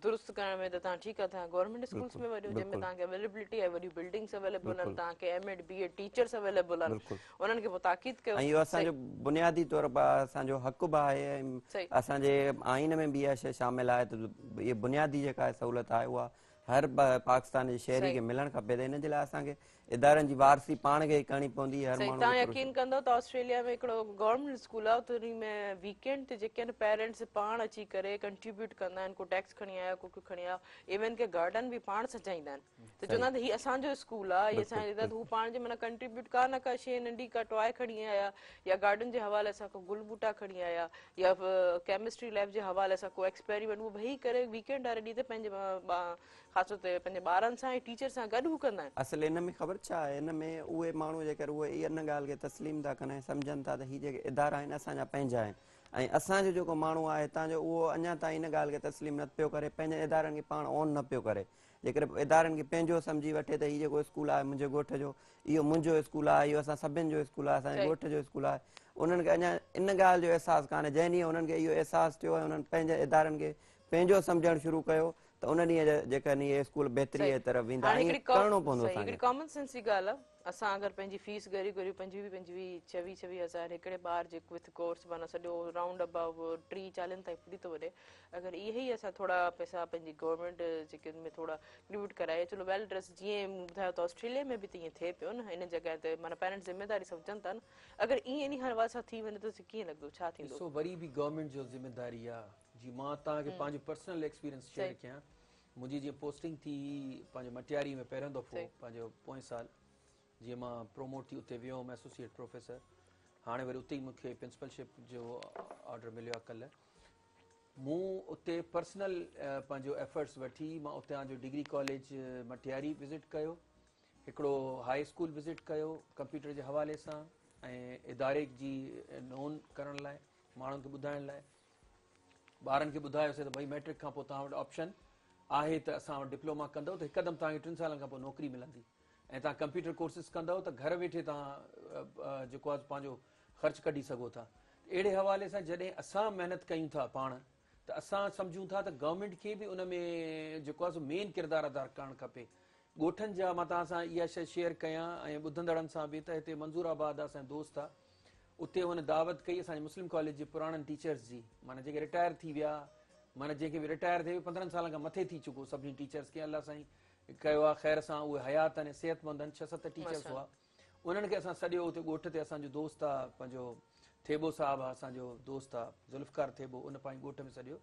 درست ڪرڻ ۾ ته توهان ٺيڪ آهي توهان گورنمينٽ اسڪولس ۾ وڃو جنهن ۾ توهان کي اويليبلٽي آهي وڏيون بلڊنگس اويليبل آهن توهان کي M Ed B Ed teachers available آهن انهن کي پوء تاڪيد ڪيو ۽ اهو اسان جو بنيادي طور اسان جو حق به آهي ۽ اسان جي آئين ۾ به اها شيء شامل آهي ته اهي بنيادي جيڪا سهولت آهي اها هر پاڪستان جي شهري کي ملڻ کپي ته ان جي لاء اسان کي ادارن جي وارثي پاڻ کي ئي ڪرڻي پوندي هر صحيح ماڻهو توهان کي يقين ڪندو ته آسٽريليا ۾ هڪڙو گورنمينٽ اسڪول آهي اتي انهي ۾ ويڪينڊ تي جيڪي آهن پيرنٽس پاڻ اچي ڪري ڪنٽريبيوٽ ڪندا آهن ڪو ٽيڪس کڻي آيو ڪو ڪجهه کڻي آيو ايون ڪي گارڊن به پاڻ سجائيندا آهن ته چوندا آهن ته هي اسان جو اسڪول آهي هي اسان جو هو پاڻ جي معنيٰ ڪنٽريبيوٽ ڪا نه ڪا شي ننڍي ڪا ٽواء کڻي آيا يا گارڊن جي حوالي سان ڪو گل ٻوٽا کڻي آيا يا ڪيمسٽري ليب جي حوالي سان ڪو ايڪسپيريمينٽ هو ويهي ڪري ويڪينڊ واري ڏينهن تي پنهنجي خاص طور تي پنهنجي ٻارن سان ۽ ٽيچر سان گڏ هو ڪندا آهن. اصل ان ۾ خبر ڇا آهي ان ۾ اهي ماڻهو جيڪر اهي ان ڳالهه کي تسليم ٿا ڪن ۽ سمجهن ٿا ته هي جيڪي ادارا آهن اسان جا پنهنجا آهن ۽ اسان جو جيڪو ماڻهو آهي هتان جو اهو اڃا تائين ان ڳالهه کي تسليم نه پيو ڪري پنهنجن ادارن کي پاڻ اون نه پيو ڪري جيڪڏهن ادارن کي پنهنجو سمجهي وٺي ته هي جيڪو اسڪول آهي منهنجي ڳوٺ جو اهو منهنجو اسڪول آهي اهو اسان سڀن جو اسڪول آهي اسان جي ڳوٺ جو اسڪول آهي انهن کي اڃا ان ڳالهه جو احساس ڪانهي جنهن ڏينهن انهن کي اهو احساس ٿيو ۽ انهن پنهنجي ادارن کي پنهنجو سمجهڻ شروع ڪيو ته ان ڏينهن جيڪڏهن اهي اسڪول بهتري جي طرف ويندا ائين ڪرڻو پوندو اسان کي. هڪڙي ڪامن سينس جي ڳالهه آهي اسان اگر پنهنجي فيس ڳري ڳري پنجويهه پنجويهه ڇويهه ڇويهه هزار هڪڙي ٻار جي وٿ ڪورس معنيٰ سڄو رائونڊ ابائوٽ ٽيهه چاليهن تائين پڄي ٿو وڃي اگر اهي ئي اسان ٿورا پئسا پنهنجي گورنمينٽ جيڪي ان ۾ ٿورا ڪنٽريبيوٽ ڪرائي چلو ويل ڊريس جيئن مون ٻڌايو ته آسٽريليا ۾ به ته ائين ٿئي پيو نه ان جڳهه تي معنيٰ پيرنٽس ذميواري سمجهن ٿا نه اگر ائين انهي حوالي سان ٿي وڃي ته ڪيئن لڳندو ڇا ٿيندو. ڏسو وري به گورنمينٽ جو ذميداري آ جي مان توهان کي پنهنجو پرسنل ايڪسپيرينس شيئر ڪيان منهنجي جيئن پوسٽنگ ٿي پنهنجو مٽياري ۾ پهريون دفعو پنهنجو پوئين سال جيئن مان پروموٽ ٿي اتي ويو هوم ايسوسيئيٽ پروفيسر هاڻي وري اتي ئي مون کي پرنسپلشپ جو آرڊر مليو آهي ڪلهه. مون اتي پرسنل پنهنجو ايفرٽس وٺي مان اتان جو ڊگري ڪاليج مٽياري وزٽ ڪيو، هڪڙو هاء اسڪول وزٽ ڪيو ڪمپيوٽر جي حوالي سان ۽ اداري جي نون ڪرڻ لاء، ماڻهن کي ٻڌائڻ لاء، ٻارن کي ٻڌايوسي ته ڀئي ميٽرڪ کان پوء توهان وٽ آپشن آهي ته اسان وٽ ڊپلوما ڪندؤ ته هڪدم توهان کي 3 سالن کان پوء نوڪري ملندي ۽ توهان ڪمپيوٽر ڪورسز ڪندؤ ته گهر ويٺي توهان جيڪو آهي پنهنجو خرچ ڪڍي سگهو ٿا. اهڙي حوالي سان جڏهن اسان محنت ڪيون ٿا پاڻ ته اسان سمجهون ٿا ته گورنمينٽ کي به ان ۾ جيڪو آهي سو مين ڪردار ادا ڪرڻ کپي. ڳوٺن جا مان توهان سان اها شيء شيئر ڪيان ۽ ٻڌندڙن سان به ته هتي منظور آباد اسان جو دوست آهي، اتي هن دعوت ڪئي اسان جي مسلم ڪاليج جي پراڻن ٽيچرز جي، معنيٰ جيڪي رٽائر ٿي ويا، معنيٰ جنهن کي به رٽائر ٿئي 15 سالن کان مٿي ٿي چڪو، سڀني ٽيچرز کي الله سائين ڪيو آهي خير سان اهي حيات آهن ۽ صحتمند آهن، 6-7 ٽيچرز هئا، انهن کي اسان سڏيو اتي ڳوٺ تي. اسان جو دوست آ پنهنجو ٿيٻو صاحب آ، اسان جو دوست آ ذوالفقار ٿيٻو، ان پنهنجي ڳوٺ ۾ سڏيو.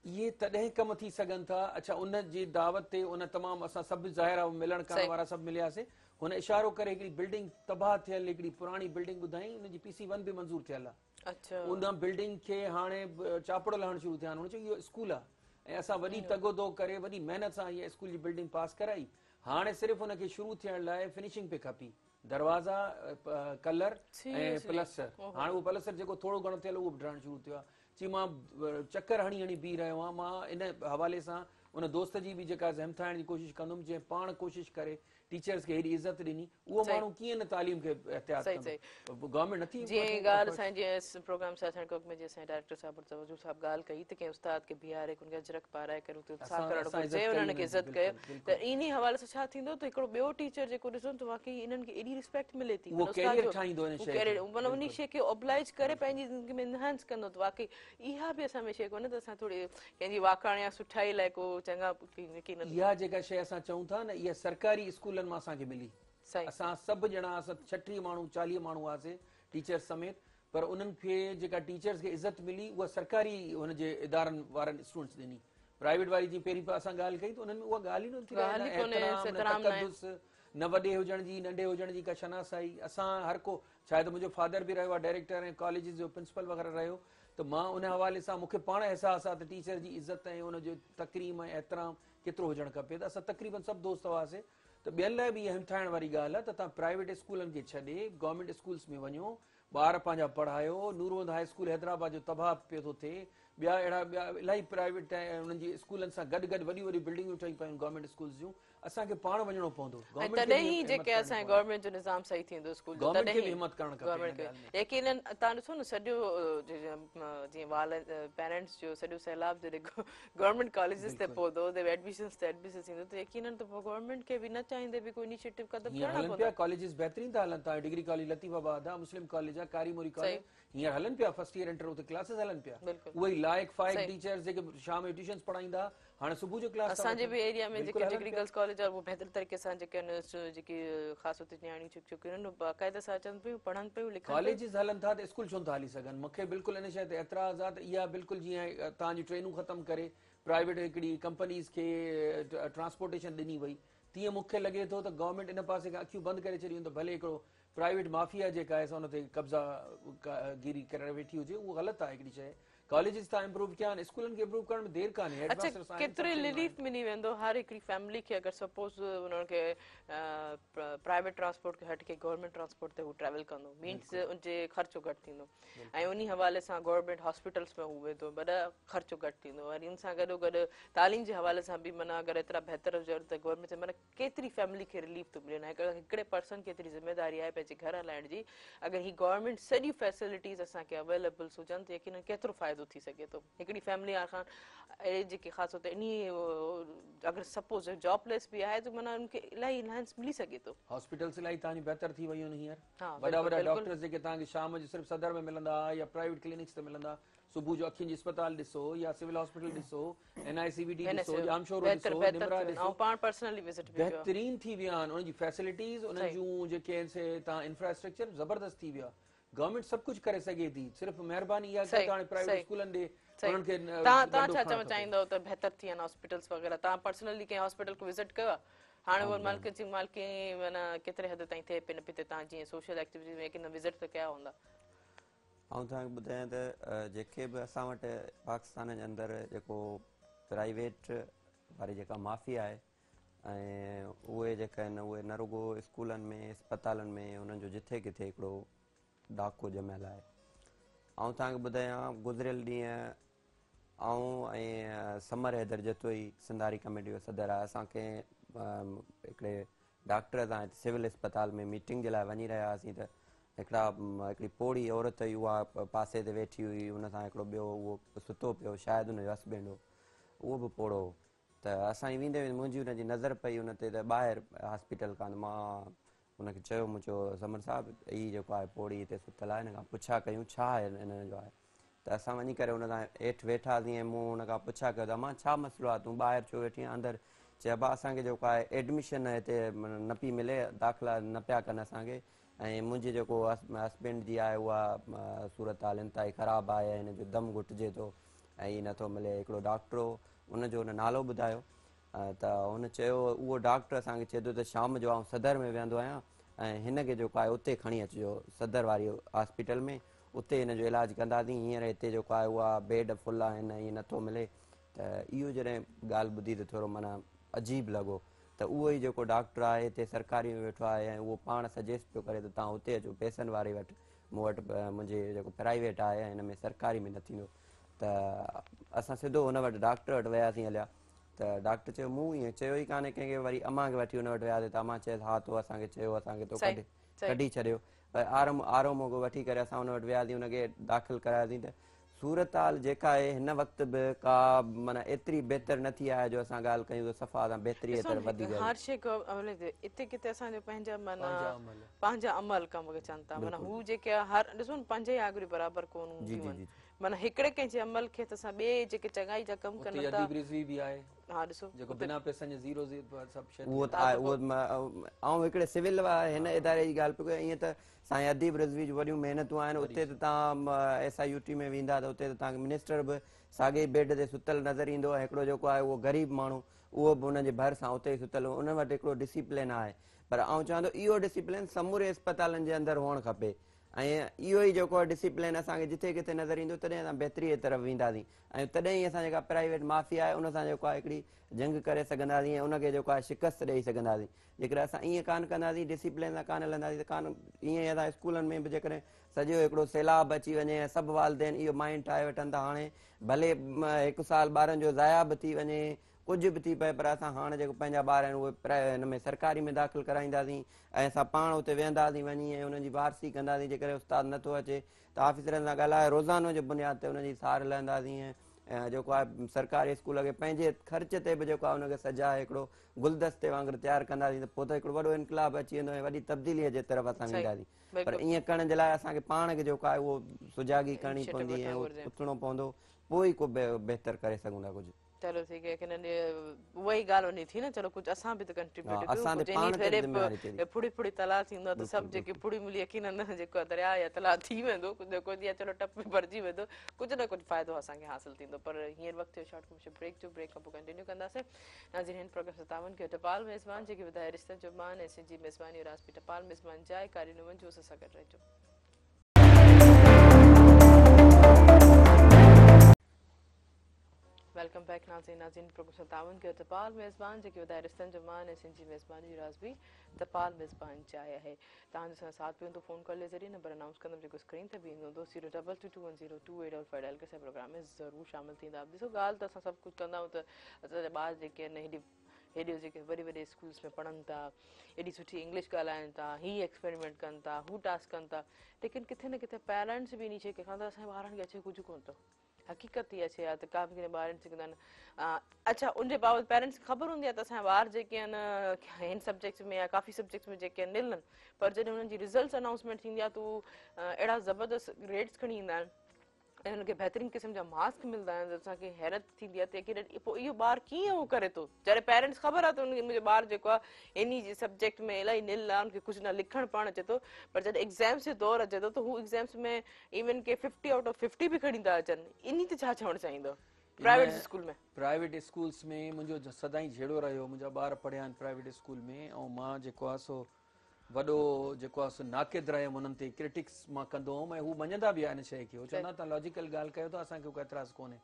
اهي تڏهن ڪم ٿي سگهن ٿا. اڇا ان جي دعوت تي ان تمام اسان سڀ ظاهر آ ملڻ ڪرڻ وارا سڀ ملياسي. هن اشارو ڪري هڪڙي بلڊنگ تباهه ٿيل هڪڙي پراڻي بلڊنگ ٻڌائين، ان جي پي سي 1 به منظور ٿيل آ. ان بلڊنگ کي هاڻي چاپڙ لهڻ شروع ٿيا آهن. هن چيو اهو اسڪول آ ۽ اسان وڏي تگ و دو ڪري وڏي محنت سان اها اسڪول جي بلڊنگ پاس ڪرائي، هاڻي صرف ان کي شروع ٿيڻ لاء فنشنگ پئي کپي، دروازا، ڪلر ۽ پلسٽر. هاڻي اهو پلسٽر جيڪو ٿورو گهڻو ٿيل اهو به ڊهڻ شروع ٿيو آهي. چي مان چڪر هڻي هڻي بيهي رهيو آهيان. مان ان حوالي سان ان دوست جي به جيڪا همٿائڻ جي ڪوشش ڪندم جنهن پاڻ ڪوشش ڪري ٽيچرز کي هيڏي عزت ڏني، اهو ماڻهو ڪيئن نه تعليم کي احتياط ڪندو؟ گورنمينٽ نٿي جيئن ڳالهه اسان جي پروگرام سان ٿيڻ کان اڳ ۾ جيئن اسان جي ڊائريڪٽر صاحب مرتضيٰ وزير صاحب ڳالهه ڪئي ته ڪنهن استاد کي بيهاري ان کي اجرڪ پارائي ڪري اتي اتساهه ڪرڻ گهرجي، انهن کي عزت ڪيو ته انهي حوالي سان ڇا ٿيندو ته هڪڙو ٻيو ٽيچر جيڪو ڏسندو ته واقعي انهن کي ايڏي ريسپيڪٽ ملي ٿي، اهو ڪيريئر ٺاهيندو ان شيء کي، معنيٰ انهي شيء کي اوبلائيج ڪري پنهنجي زندگي ۾ انهانس ڪندو ته واقعي اها به اسان ۾ شيء ڪونهي ته اسان ٿوري ڪنهن جي واکاڻ يا سٺائي لاء ڪو چڱا يقينن. اها جيڪا شيء اسان چئون ٿا نه اها سرڪاري اسڪولن مان اسان کي ملي. اسان سڀ ڄڻا اسان 36 ماڻهو 40 ماڻهو هئاسي ٽيچرز سميت، پر انهن کي جيڪا ٽيچرز کي عزت ملي اها سرڪاري هن جي ادارن وارن اسٽوڊنٽس ڏني. پرائيويٽ واري جيئن پهرين اسان ڳالهه ڪئي ته انهن ۾ اها ڳالهه ئي نه ٿي رهي، نه احترام نه تقدس، نه وڏي هجڻ جي ننڍي هجڻ جي ڪا شناسائي. اسان هر ڪو ڇا آهي ته منهنجو فادر به رهيو آهي ڊائريڪٽر ۽ ڪاليجز جو پرنسپل وغيره رهيو، ته مان ان حوالي سان مون کي پاڻ احساس آهي ته ٽيچر جي عزت ۽ ان جو تڪريم ۽ احترام ڪيترو هجڻ کپي. ته اسان تقريبن سڀ دوست هئاسي ته ٻين لاء به اها همٿائڻ واري ڳالهه آهي ته توهان پرائيويٽ اسڪولن کي ڇڏي گورنمينٽ اسڪولس ۾ وڃو، ٻار پنهنجا پڙهايو. نور محمد هاء اسڪول حيدرآباد جو تباهه پيو ٿو ٿئي، ٻيا اهڙا ٻيا الاهي پرائيويٽ ۽ انهن جي اسڪولن سان گڏ گڏ وڏيون وڏيون بلڊنگون ٺهي پيون گورنمينٽ اسڪولس جون، اسان کي پاڻ وڃڻو پوندو. ۽ تڏهن ئي جيڪي اسان جي گورنمينٽ جو نظام صحيح ٿيندو اسڪول جو، گورنمينٽ کي به همت ڪرڻ کپي ان ڳالهه ۾. يقينن توهان ڏسو نه سڄو جيئن والد پيرنٽس جو سڄو سيلاب جڏهن گورنمينٽ ڪاليجز تي پوندو ته ايڊميشنز تي ايڊميشنز ٿيندو ته يقينن ته پوء گورنمينٽ کي به نه چاهيندي به ڪو انيشيٽو قدم هينئر کڻڻا هلن پوندا. پيا ڪاليجز بهترين ٿا هلن، توهان جو ڊگري ڪاليج لطيف آباد آ، مسلم ڪاليج آ، ڪاري موري ڪاليج هينئر هلن پيا، فرسٽ ايئر انٽر اتي ڪلاسز هلن پيا، اهي ئي لائق فائق ٽيچرز جيڪي شام جو ٽيوشنز پڙهائيندا هاڻي صبح جو ڪلاس ٿا اسان جي وٺن. به ايريا ۾ بلڪل جيڪي هلن ڊگري پيا. گرلز ڪاليج آهي اهو بهتر طريقي سان جيڪي آهن جيڪي خاص اتي نياڻيون ڇوڪريون آهن باقاعده سان اچن پيون پڙهن پيون لکن پيون. ڪاليجز هلن ٿا ته اسڪول ڇو نٿا هلي سگهن؟ مون کي بلڪل ان شيء تي اعتراض آهي ته اها بلڪل جيئن توهان جون ٽرينون ختم ڪري پرائيويٽ هڪڙي ڪمپنيز کي ٽرانسپورٽيشن ڏني وئي تيئن مون کي لڳي ٿو ته گورنمينٽ ان پاسي کان اکيون بند ڪري ڇڏيون ته ڀلي هڪڙو پرائيويٽ مافيا جيڪا آهي سا ان تي قبضا گيري ڪري ويٺي هجي، اهو غلط آهي. هڪڙي شيء ڪاليجز ٿا امپروو ڪيا آهن، اسڪولن کي امپروو ڪرڻ ۾ دير ڪانهي، هيڊ اڇا ماسترس آهن، ڪيتري سڀ شيون رليف آهن. ملي ويندو هر هڪڙي فيملي کي اگر سپوز انهن کي پرائيويٽ ٽرانسپورٽ کي هٽ ڪري گورنمينٽ ٽرانسپورٽ تي هو ٽريول ڪندو مينس ان جي خرچو گهٽ ٿيندو ۽ انهي حوالي سان گورنمينٽ هاسپيٽلس ۾ هو ويندو وڏا خرچو گهٽ ٿيندو وري ان سان گڏو گڏ تعليم جي حوالي سان به معنيٰ اگر ايترا بهتر هجن ته گورنمينٽ معنيٰ ڪيتري فيملي کي رليف ٿو ملي هڪ هڪڙي پرسن کي ايتري ذميواري آهي پنهنجي گهر هلائڻ جي اگر هي گورنمينٽ سڄي فيسلٽيز اسان کي اويليبلس هجن ته يقينن ڪيترو فائدو ٿي سگهي ٿو هڪڙي فيملي کان اهڙي جيڪي خاص طور تي انهي اگر سپوز جاب ليس به آهي ته معنيٰ ان کي الاهي انهانس ملي سگهي ٿو. هاسپيٽلس الاهي توهان جون بهتر ٿي ويون آهن هينئر وڏا وڏا ڊاڪٽرس جيڪي توهان کي شام جو صرف صدر ۾ ملندا ها يا پرائيويٽ ڪلينڪس تي ملندا صبح جو اکين جي اسپتال ڏسو يا سول هاسپيٽل ڏسو، اين آء سي وي ڊي ڏسو، ڄامشورو ڏسو، نمرا ڏسو، بهترين ٿي ويا آهن، انهن جي فيسلٽيز، انهن جون جيڪي آهن سي تان انفراسٽرڪچر زبردست ٿي ويو آهي. گورنمينٽ سڀ ڪجهه ڪري سگهي ٿي، صرف مهرباني اها ڪيو ته هاڻي پرائيويٽ اسڪولن ڏي انهن کي تان ڇا چوڻ چاهيندؤ ته بهتر ٿي ويا آهن هاسپيٽلز وغيره، تان پرسنلي ڪنهن هاسپيٽل کي وزٽ ڪيو آهي؟ هاڻي اها مالڪ جي مالڪي معنيٰ ڪيتري حد تائين ٿئي پئي نه پئي ٿئي توهان جيئن سوشل ايڪٽيوٽيز ۾ ڪن وزٽ ته ڪيا هوندا. آئون توهان کي ٻڌايان ته جيڪي به اسان وٽ پاڪستان جي اندر جيڪو پرائيويٽ واري جيڪا مافيا آهي ۽ اهي جيڪا آهن اهي نه رڳو اسڪولن ۾ اسپتالن ۾ انهن جو جٿي ڪٿي هڪڙو ڊاڪو ڄميل آهي. آئون توهان کي ٻڌايان گذريل ڏينهن آئون ۽ ثمر حيدر جتوئي سنڌ هاري ڪميٽي جو صدر آهي اسان ڪنهن هڪڙي ڊاڪٽر سان هتي سول اسپتال ۾ ميٽنگ جي لاء وڃي رهيا هئاسين ته هڪڙا هڪڙي پوڙهي عورت هئي اها پاسي تي ويٺي هئي ان سان هڪڙو ٻيو اهو ستو پيو شايد ان جو هسبينڊ هو اهو به پوڙهو هو ته اسان ئي ويندي ويندي منهنجي ان جي نظر پئي ان تي ته ٻاهر هاسپيٽل کان مان ان کي چيو مون چيو ثمر صاحب هي جيڪو آهي پوڙهي هتي ستل آهي هن کان پڇا ڪيون ڇا آهي هن جو آهي ته اسان وڃي ڪري ان سان هيٺ ويٺاسين ۽ مون ان کان پڇا ڪيو ته امان ڇا مسئلو آهي تون ٻاهر ڇو ويٺي آهين اندر چي ابا اسان کي جيڪو آهي ايڊميشن هتي نه پئي ملي داخلا نه پيا ڪن اسان کي ۽ منهنجي جيڪو هسبينڊ جي آهي اها صورتحال انتهائي خراب آهي ۽ هن جو دم گهٽجي ٿو ۽ هي نٿو ملي هڪڙو ڊاڪٽر هو ان جو هن نالو ٻڌايو ته هن چيو اهو ڊاڪٽر اسان کي چئي ٿو ته شام جو آئون صدر ۾ ويهندو آهيان ۽ هن کي جيڪو آهي اتي کڻي اچجو صدر واري هاسپيٽل ۾ اتي هن جو علاج ڪنداسين هينئر هتي جيڪو آهي اها بيڊ فل آهن ۽ نٿو ملي ته اهو جڏهن ڳالهه ٻڌي ته ٿورو معنيٰ عجيب لڳو ته اهو ئي جيڪو ڊاڪٽر آهي هتي سرڪاري ۾ ويٺو آهي ۽ اهو پاڻ سجيسٽ پيو ڪري ته توهان اتي اچو پئسن واري وٽ مون وٽ منهنجي جيڪو پرائيويٽ آهي ۽ هن ۾ سرڪاري ۾ نه ٿيندو ته اسان سڌو هن وٽ ڊاڪٽر وٽ وياسين هليا ته ڊاڪٽر چيو مون ائين چيو ئي ڪانهي ڪنهن کي وري امان کي وٺي ان وٽ وياسين ته امان چيس ها تو اسان کي چيو اسان کي تو ڪڍي ڪڍي ڇڏيو پر آرم آرومو کي وٺي ڪري اسان ان وٽ وياسين ان کي داخل ڪراياسين ته صورتحال جيڪا آهي هن وقت به ڪا معنيٰ ايتري بهتر نه ٿي آهي جو اسان ڳالهه ڪيون ته صفا اسان بهتري طرف وڌي ويا هر شيء اتي ڪٿي اسان جو پنهنجا معنيٰ پنهنجا عمل ڪم اچن ٿا معنيٰ هو جيڪي هر ڏسو پنج ئي آڱريون برابر ڪون هونديون آهن معنيٰ هڪڙي ڪنهن جي عمل کي ته اسان ٻئي جيڪي چڱائي جا ڪم ڪن ٿا. اتي اديب رضوي به آهي. ها ڏسو. جيڪو بنا پئسن جي زيرو زيرو سڀ شيء اهو ته آهي اهو آئون هڪڙي سول هن اداري جي ڳالهه پيو ڪيان ائين ته سائين اديب رضوي جون وڏيون محنتون آهن اتي ته توهان ايس I U ٽي ۾ ويندا ته اتي ته توهان کي منسٽر به ساڳي ئي بيڊ تي ستل نظر ايندو ۽ هڪڙو جيڪو آهي اهو غريب ماڻهو اهو به ان جي ڀر سان اتي ئي ستل ان وٽ هڪڙو ڊسيپلين آهي پر آئون چوان ٿو اهو ڊسيپلين سموري اسپتالن جي اندر هئڻ کپي ۽ اهو ئي جيڪو آهي ڊسيپلين اسان کي جٿي ڪٿي نظر ايندو تڏهن اسان بهتري جي طرف وينداسين ۽ تڏهن ئي اسان جيڪا پرائيويٽ مافيا آهي ان سان جيڪو آهي هڪڙي جنگ ڪري سگهنداسين ۽ ان کي جيڪو آهي شڪست ڏئي سگهنداسين جيڪڏهن اسان ائين ڪانه ڪنداسين ڊسيپلين سان ڪانه هلنداسين ته ڪانه ائين ئي اسان اسڪولن ۾ به جيڪڏهن سڄو هڪڙو سيلاب اچي وڃي ۽ سڀ والدين اهو مائنڊ ٺاهي وٺن ته هاڻي ڀلي هڪ سال ٻارن جو ضايع به ٿي وڃي ڪجهه به ٿي پئي پر اسان هاڻ جيڪو پنهنجا ٻار آهن اهي هن ۾ سرڪاري ۾ داخل ڪرائينداسين ۽ اسان پاڻ اتي ويهنداسين وڃي ۽ انهن جي وارثي ڪنداسين جيڪڏهن استاد نٿو اچي ته آفيسرن سان ڳالهائي روزانو جي بنياد تي انهن جي سار لهنداسين ۽ جيڪو آهي سرڪاري اسڪول کي پنهنجي خرچ تي به جيڪو آهي ان کي سجائي هڪڙو گلدستي وانگر تيار ڪنداسين ته پوء ته هڪڙو وڏو انقلاب اچي ويندو ۽ وڏي تبديلي جي طرف اسان وينداسين پر ائين ڪرڻ جي لاء اسان کي پاڻ کي جيڪو آهي اهو سجاڳي ڪرڻي پوندي ۽ اٿڻو پوندو پوء ئي ڪو بهتر ڪري سگهون ٿا ڪجهه. چلو ٺيڪ هي ڪنن اها ئي ڳالهه وڃي ٿي نه چلو ڪجهه اسان به ته ڪنٽريبيوٽ ڪيون اسان تي ڪجهه پاڻ انهي تي ڦيري ذميواري ٿئي ٿي. ڦڙي ڦڙي تلاء ٿيندو آهي ته سڀ جيڪي ڦڙي ملي يقينن جيڪو آهي درياء يا تلاء ٿي ويندو ڪجهه نه ڪجهه يا چلو ٽپ به ڀرجي ويندو ڪجهه نه ڪجهه فائدو اسان کي حاصل ٿيندو پر هينئر وقت ٿيو شارٽ ڪمرشل بريڪ جو بريڪ کان پوء ڪنٽينيو ڪنداسين ناظرين هن پروگرام سان تعاون ڪيو ٽپال ميزبان جيڪي وڌائي رشتن جو مان ۽ سنڌ جي ميزباني راز به ٽپال ميزبان جاء ڪاري نون جو اسان سان گڏ رهجو. Welcome back ناظرين ناظرين پروگرام سان تعاون ڪيو ٽپال ميزبان جيڪي وڌائي رشتن جو مان ۽ سنڌ جي ميزباني جو راز به ٽپال ميزبان جاء آهي توهان جو سان ساٿ به هوندو فون ڪال جي ذريعي نمبر انائونس ڪندم جيڪو اسڪرين تي به ايندو هوندو 022210228 ڊائل ڪري پروگرام ۾ ضرور شامل ٿيندا ڏسو ڳالهه ته اسان سڀ ڪجهه ڪندا آهيون ته اسان جا ٻار جيڪي آهن هيڏي هيڏو جيڪي وڏي وڏي اسڪولس ۾ پڙهن ٿا ايڏي سٺي انگلش ڳالهائن ٿا هي ايڪسپيريمينٽ ڪن ٿا هو ٽاسڪ ڪن ٿا ليڪن ڪٿي نه ڪٿي پيرنٽس به انهي شيء کي کڻن ٿا اسان جي ٻارن کي اچي ڪجهه ڪونه ٿو حقيقت اها شيء آهي ته ڪا به ڪڏهن ٻارن سکندا آهن اڇا ان جي باوجود پيرنٽس کي خبر هوندي آهي ته اسان جا ٻار جيڪي آهن هن سبجيڪٽس ۾ يا ڪافي سبجيڪٽس ۾ جيڪي آهن نل آهن پر جڏهن انهن جي رزلٽس انائونسمينٽ ٿيندي آهي ته هو اهڙا زبردست گريڊس کڻي ايندا آهن ۽ انهن کي بهترين قسم جا مارڪس ملندا آهن ته اسان کي حيرت ٿيندي آهي ته يقينن پوء اهو ٻار ڪيئن اهو ڪري ٿو جڏهن پيرنٽس خبر آهي ته منهنجو ٻار جيڪو آهي انهي جي سبجيڪٽ ۾ الاهي نل آهي ان کي ڪجهه نه لکڻ پڙهڻ اچي ٿو پر جڏهن ايگزامس جو دور اچي ٿو ته هو exams ۾ even K 50 out of 50 به کڻي ٿا اچن انهي تي ڇا چوڻ چاهيندو؟ Private school ۾؟ پرائيويٽ اسڪولس ۾ منهنجو سدائين جهيڙو رهيو، منهنجا ٻار پڙهيا آهن پرائيويٽ اسڪول ۾ ۽ مان جيڪو آهي سو وڏو جيڪو آهي سو ناقد رهيم انهن تي، ڪرٽڪس مان ڪندو هوم ۽ هو مڃندا به آهن ان شيء کي، هو چوندا توهان لاجيڪل ڳالهه ڪيو ٿا اسان کي ڪو اعتراض ڪونهي.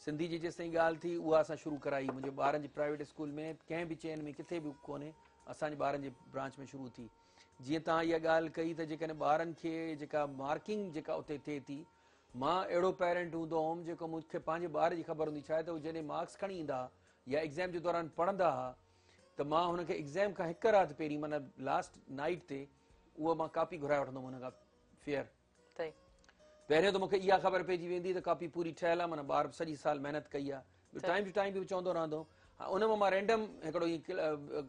سنڌي جي جيستائين ڳالهه ٿي اها اسان شروع ڪرائي، منهنجي ٻارن جي پرائيويٽ اسڪول ۾ ڪنهن به چين ۾ ڪٿي به ڪونهي، اسان جي ٻارن جي برانچ ۾ شروع ٿي. جيئن توهان اها ڳالهه ڪئي ته جيڪڏهن ٻارن کي جيڪا مارڪنگ جيڪا اتي ٿئي ٿي، مان اهڙو پيرنٽ هوندو هوم جيڪو مون کي پنهنجي ٻار جي خبر هوندي ڇا آهي ته هو جڏهن مارڪس کڻي ايندا ها يا ايگزام جي دوران پڙهندا ها ته مان هن کي ايگزام کان هڪ رات پهرين معنيٰ لاسٽ نائيٽ تي اها مان ڪاپي گهرائي وٺندو هوم هن کان فيئر. پهريون ته مون کي اها خبر پئجي ويندي ته ڪاپي پوري ٺهيل آهي معنيٰ ٻار سڄي سال محنت ڪئي آهي. ٻيو ٽائيم ٽو ٽائيم به چوندو رهندو هوم. ان مان مان رينڊم هڪڙو ائين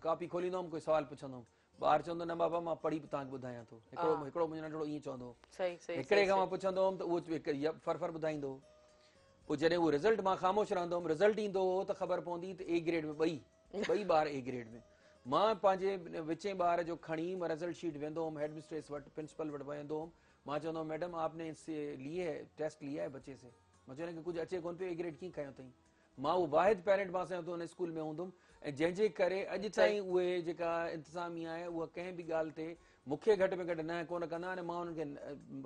ڪاپي کوليندو هوم ڪوئي سوال پڇندو هوم. ٻار چوندو نه بابا مان پڙهي توهان کي ٻڌايان ٿو. هڪڙو هڪڙو منهنجو ننڍڙو ائين چوندو هو. هڪڙي کان مان پڇندو هوم ته اهو فر فر ٻڌائيندو هو. پوء جڏهن اهو رزلٽ مان خاموش رهندو هوم رزلٽ ايندو هو ته خبر پوندي ته اي گريڊ ۾ ٻئي ٻئي ٻار اي گريڊ ۾. مان پنهنجي وچين ٻار جو کڻي مان رزلٽ شيٽ ويندو هوم هيڊ مسٽريس وٽ پرنسپل وٽ ويندو هوم مان چوندو هوم ميڊم آپ ني اس سي لي هي ٽيسٽ ليا هي بچي سي. مان چيو هن کي ڪجهه اچي ڪونه پيو اي گريڊ ڪيئن کنيو اٿئي. مان اهو واحد پيرنٽ مان سمجهان ٿو ان اسڪول ۾ هوندم ۽ جنهن جي ڪري اڄ تائين اهي جيڪا انتظاميا آهي اها ڪنهن به ڳالهه تي مون کي گهٽ ۾ گهٽ نه ڪونه ڪندا آهن ۽ مان انهن کي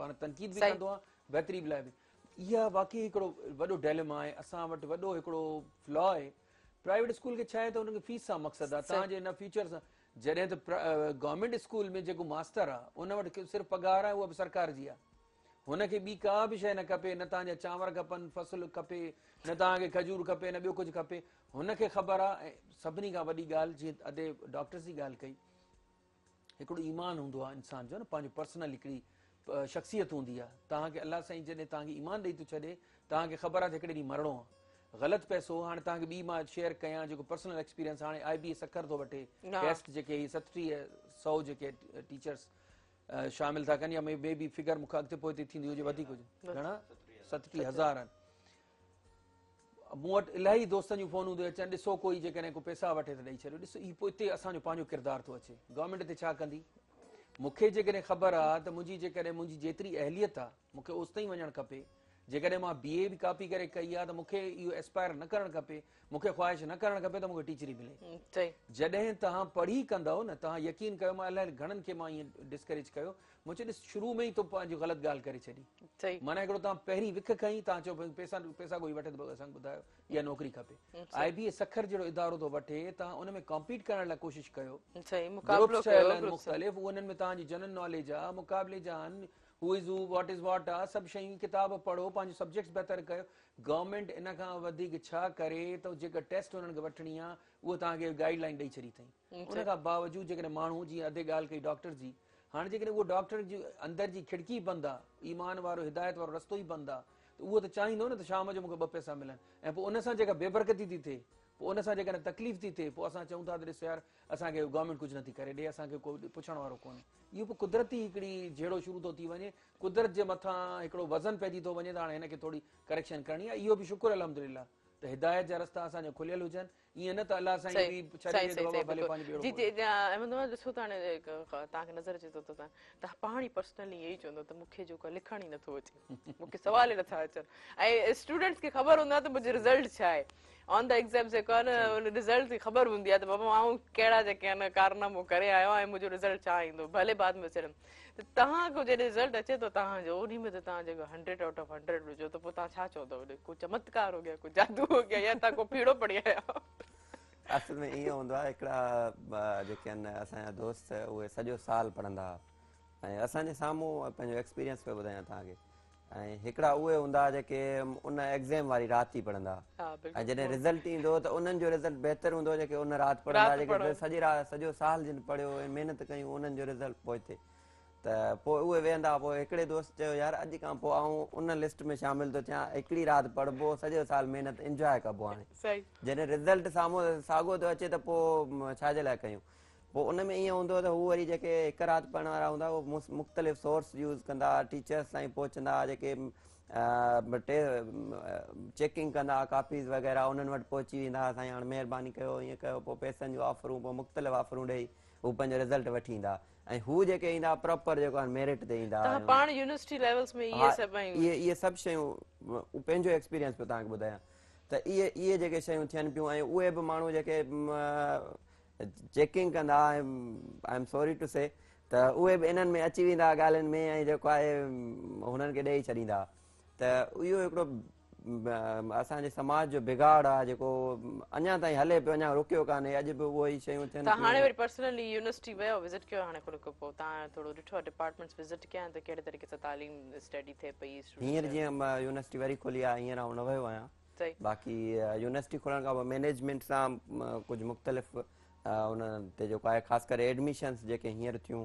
پاڻ تنقيد به ڪندو آهيان بهتري لاء به. اها واقعي هڪڙو وڏو ڊيلما آهي اسان وٽ وڏو هڪڙو فلا آهي. پرائيويٽ اسڪول کي ڇا آهي ته انهن کي فيس سان مقصد آهي توهان جي نه فيوچر سان. جڏهن ته گورنمينٽ اسڪول ۾ جيڪو ماستر آهي ان وٽ صرف پگهار آهي اها به سرڪار جي آهي. هن کي ٻي ڪا به شيء نه کپي، نه توهان جا چانور کپن، فصل کپي، نه توهان کي کجور کپي، نه ٻيو ڪجهه کپي. هن کي خبر آ ۽ سڀني کان وڏي ڳالهه جيئن ادي ڊاڪٽرز جي ڳالهه ڪئي، هڪڙو ايمان هوندو آ انسان جو نه پنهنجو پرسنل هڪڙي شخصيت هوندي آ. توهان کي الله سائين جڏهن توهان کي ايمان ڏئي ٿو ڇڏي، توهان کي خبر آ ته هڪڙي ڏينهن مرڻو آ. غلط پئسو هاڻي توهان کي ٻي مان شيئر ڪيان جيڪو پرسنل ايڪسپيرينس هاڻي آء بي اي سکر ٿو وٺي ٽيسٽ جيڪي هي ستٽيهه سئو جيڪي ٽيچرس شامل ٿا ڪن يا مي بي فگر مون کان اڳتي پوئتي ٿيندي هجي وڌيڪ هجي گهڻا 37000 آهن مون وٽ الاهي دوستن جون فونون ٿيون اچن ڏسو ڪوئي جيڪڏهن ڪو پئسا وٺي ته ڏئي ڇڏيو ڏسو هي پوء اتي اسان جو پنهنجو ڪردار ٿو اچي گورنمينٽ تي ڇا ڪندي مون کي جيڪڏهن خبر آ ته منهنجي جيڪڏهن منهنجي جيتري اهليت آ مون کي اوستائين وڃڻ کپي جيڪڏهن مان بي اي به ڪاپي ڪري ڪئي آ ته مون کي اهو اسپائر نه ڪرڻ کپي مون کي خواهش نه ڪرڻ کپي ته مون کي ٽيچري ملي. جڏهن توهان پڙهي ڪندؤ نه توهان يقين ڪيو مان الائي گهڻن کي مان ائين ڊسڪريج ڪيو مون چيو ڏس شروع ۾ ئي تو پنهنجي غلط ڳالهه ڪري ڇڏي معنيٰ هڪڙو توهان پهرين وک کنئي توهان چيو پئسا پئسا ڪوئي وٺي ته اسان کي ٻڌايو اها نوڪري کپي آء بي اي سکر جهڙو ادارو ٿو وٺي توهان ان ۾ ڪامپيٽ ڪرڻ لاء ڪوشش ڪيو گروپس ٺهيل آهن مختلف انهن ۾ توهان جي جنرل ناليج آ مقابلي جا آهن who is who what is what آ سڀ شيون ڪتاب پڙهو پنهنجو سبجيڪٽس بهتر ڪيو گورنمينٽ ان کان وڌيڪ ڇا ڪري ته جيڪا ٽيسٽ انهن کي وٺڻي آ اهو توهان کي گائيڊ لائين ڏئي ڇڏي اٿئي ان کان باوجود جيڪڏهن ماڻهو جيئن ادي ڳالهه ڪئي ڊاڪٽر جي هاڻي جيڪڏهن اهو ڊاڪٽر جي اندر جي کڙڪي بند آ ايمان وارو هدايت وارو رستو ئي بند آ ته اهو ته چاهيندو نه ته شام جو مون کي ٻه پئسا ملن ۽ پوء ان سان جيڪا بي برڪتي ٿي ٿئي پوء ان سان جيڪڏهن تڪليف ٿي ٿئي پوء اسان چئون ٿا ته ڏس يار اسان کي گورنمينٽ ڪجهه نٿي ڪري ڏي اسان کي ڪو پڇڻ وارو ڪونهي اهو به قدرتي هڪڙي جهيڙو شروع ٿو ٿي وڃي قدرت جي مٿان هڪڙو وزن پئجي ٿو وڃي ته هاڻي هن کي ٿوري ڪريڪشن ڪرڻي آهي اهو به شڪر الحمدلله ته هدايت جا رستا اسان جا کليل هجن ائين نه ته الله سائين به ڇڏي ڏي ته بابا ڀلي پنهنجو ٻيڙو جي جي احمد نواز ڏسو ته هاڻي توهان کي نظر اچي ٿو ته توهان پاڻ ئي پرسنلي ائين ئي چوندو ته مون کي جيڪو لکڻ ئي نٿو اچي مون کي سوال ئي نٿا اچن ۽ اسٽوڊنٽس کي خبر هوندو آهي ته منهنجو رزلٽ ڇا آهي آن the exam جيڪو آهي نه ان رزلٽ جي خبر هوندي آهي ته بابا آئون ڪهڙا جيڪي آهن ڪارنامو ڪري آيو آهيان ۽ منهنجو رزلٽ ڇا ايندو ڀلي بعد ۾ اچن ته توهان کي جڏهن رزلٽ اچي ٿو توهان جو انهي ۾ ته توهان جيڪو 100 آئوٽ آف 100 هجو ته پوء توهان ڇا چوندؤ ڪو چمتڪار هو گيا ڪو جادو هو گيا يا توهان ڪو پيڙو پڙهي آيا اصل ۾ ائين هوندو آهي هڪڙا جيڪي آهن اسان جا دوست اهي سڄو سال پڙهندا هئا ۽ اسان جي سامهون پنهنجو ايڪسپيرينس پيو ٻڌايان توهان کي ۽ هڪڙا اهي هوندا جيڪي ان ايگزام واري رات ئي پڙهندا ۽ جڏهن رزلٽ ايندو ته انهن جو رزلٽ بهتر هوندو جيڪي ان رات پڙهندا جيڪي سڄي رات سڄو سال جن پڙهيو ۽ محنت ڪيون انهن جو رزلٽ پوئتي ته پوء اهي ويهندا پوء هڪڙي دوست چيو يار اڄ کان پوء آئون ان لسٽ ۾ شامل ٿو ٿيان هڪڙي رات پڙهبو سڄو سال محنت انجواء ڪبو هاڻي جڏهن رزلٽ سامهون ساڳو ٿو اچي ته پوء ڇا جي لاء ڪيون پوء ان ۾ ائين هوندو ته هو وري جيڪي هڪ رات پڙهڻ وارا هوندا اهي مختلف سورس يوز ڪندا ٽيچرس تائين پهچندا جيڪي چيڪنگ ڪندا ڪاپيز وغيره انهن وٽ پهچي ويندا سائين هاڻ مهرباني ڪيو ائين ڪيو پوء پئسن جون آفرون پوء مختلف آفرون ڏئي هو پنهنجو رزلٽ وٺي ايندا ۽ هو جيڪي ايندا پراپر جيڪو آهي ميرٽ تي ايندا. توهان پاڻ يونيورسٽي ليولز ۾ اهي سڀ اهي اهي سڀ شيون پنهنجو ايڪسپيرينس پيو توهان کي ٻڌايان. ته اهي اهي جيڪي شيون ٿين پيون ۽ اهي به ماڻهو جيڪي چيڪنگ ڪندا ۽ I am sorry to say ته اهي به انهن ۾ اچي ويندا ڳالهين ۾ ۽ جيڪو آهي هنن کي ڏيئي ڇڏيندا ته اهو هڪڙو اسان جي سماج جو بگاڙ آهي جيڪو اڃا تائين هلي پيو اڃا رڪيو ڪانهي اڄ به اهي ئي شيون ٿين پيون. هاڻي وري پرسنلي يونيورسٽي ويو وزٽ ڪيو هاڻي ٿورو پوء توهان ٿورو ڏٺو آهي ڊپارٽمينٽس وزٽ ڪيا آهن ته ڪهڙي طريقي سان تعليم اسٽڊي ٿئي پئي هينئر جيئن يونيورسٽي وري کولي آهي هينئر آئون نه ويو آهيان باقي يونيورسٽي کولڻ کان پوء مينيجمينٽ سان ڪجهه مختلف ان تي جيڪو آهي خاص ڪري ايڊميشنس جيڪي هينئر ٿيون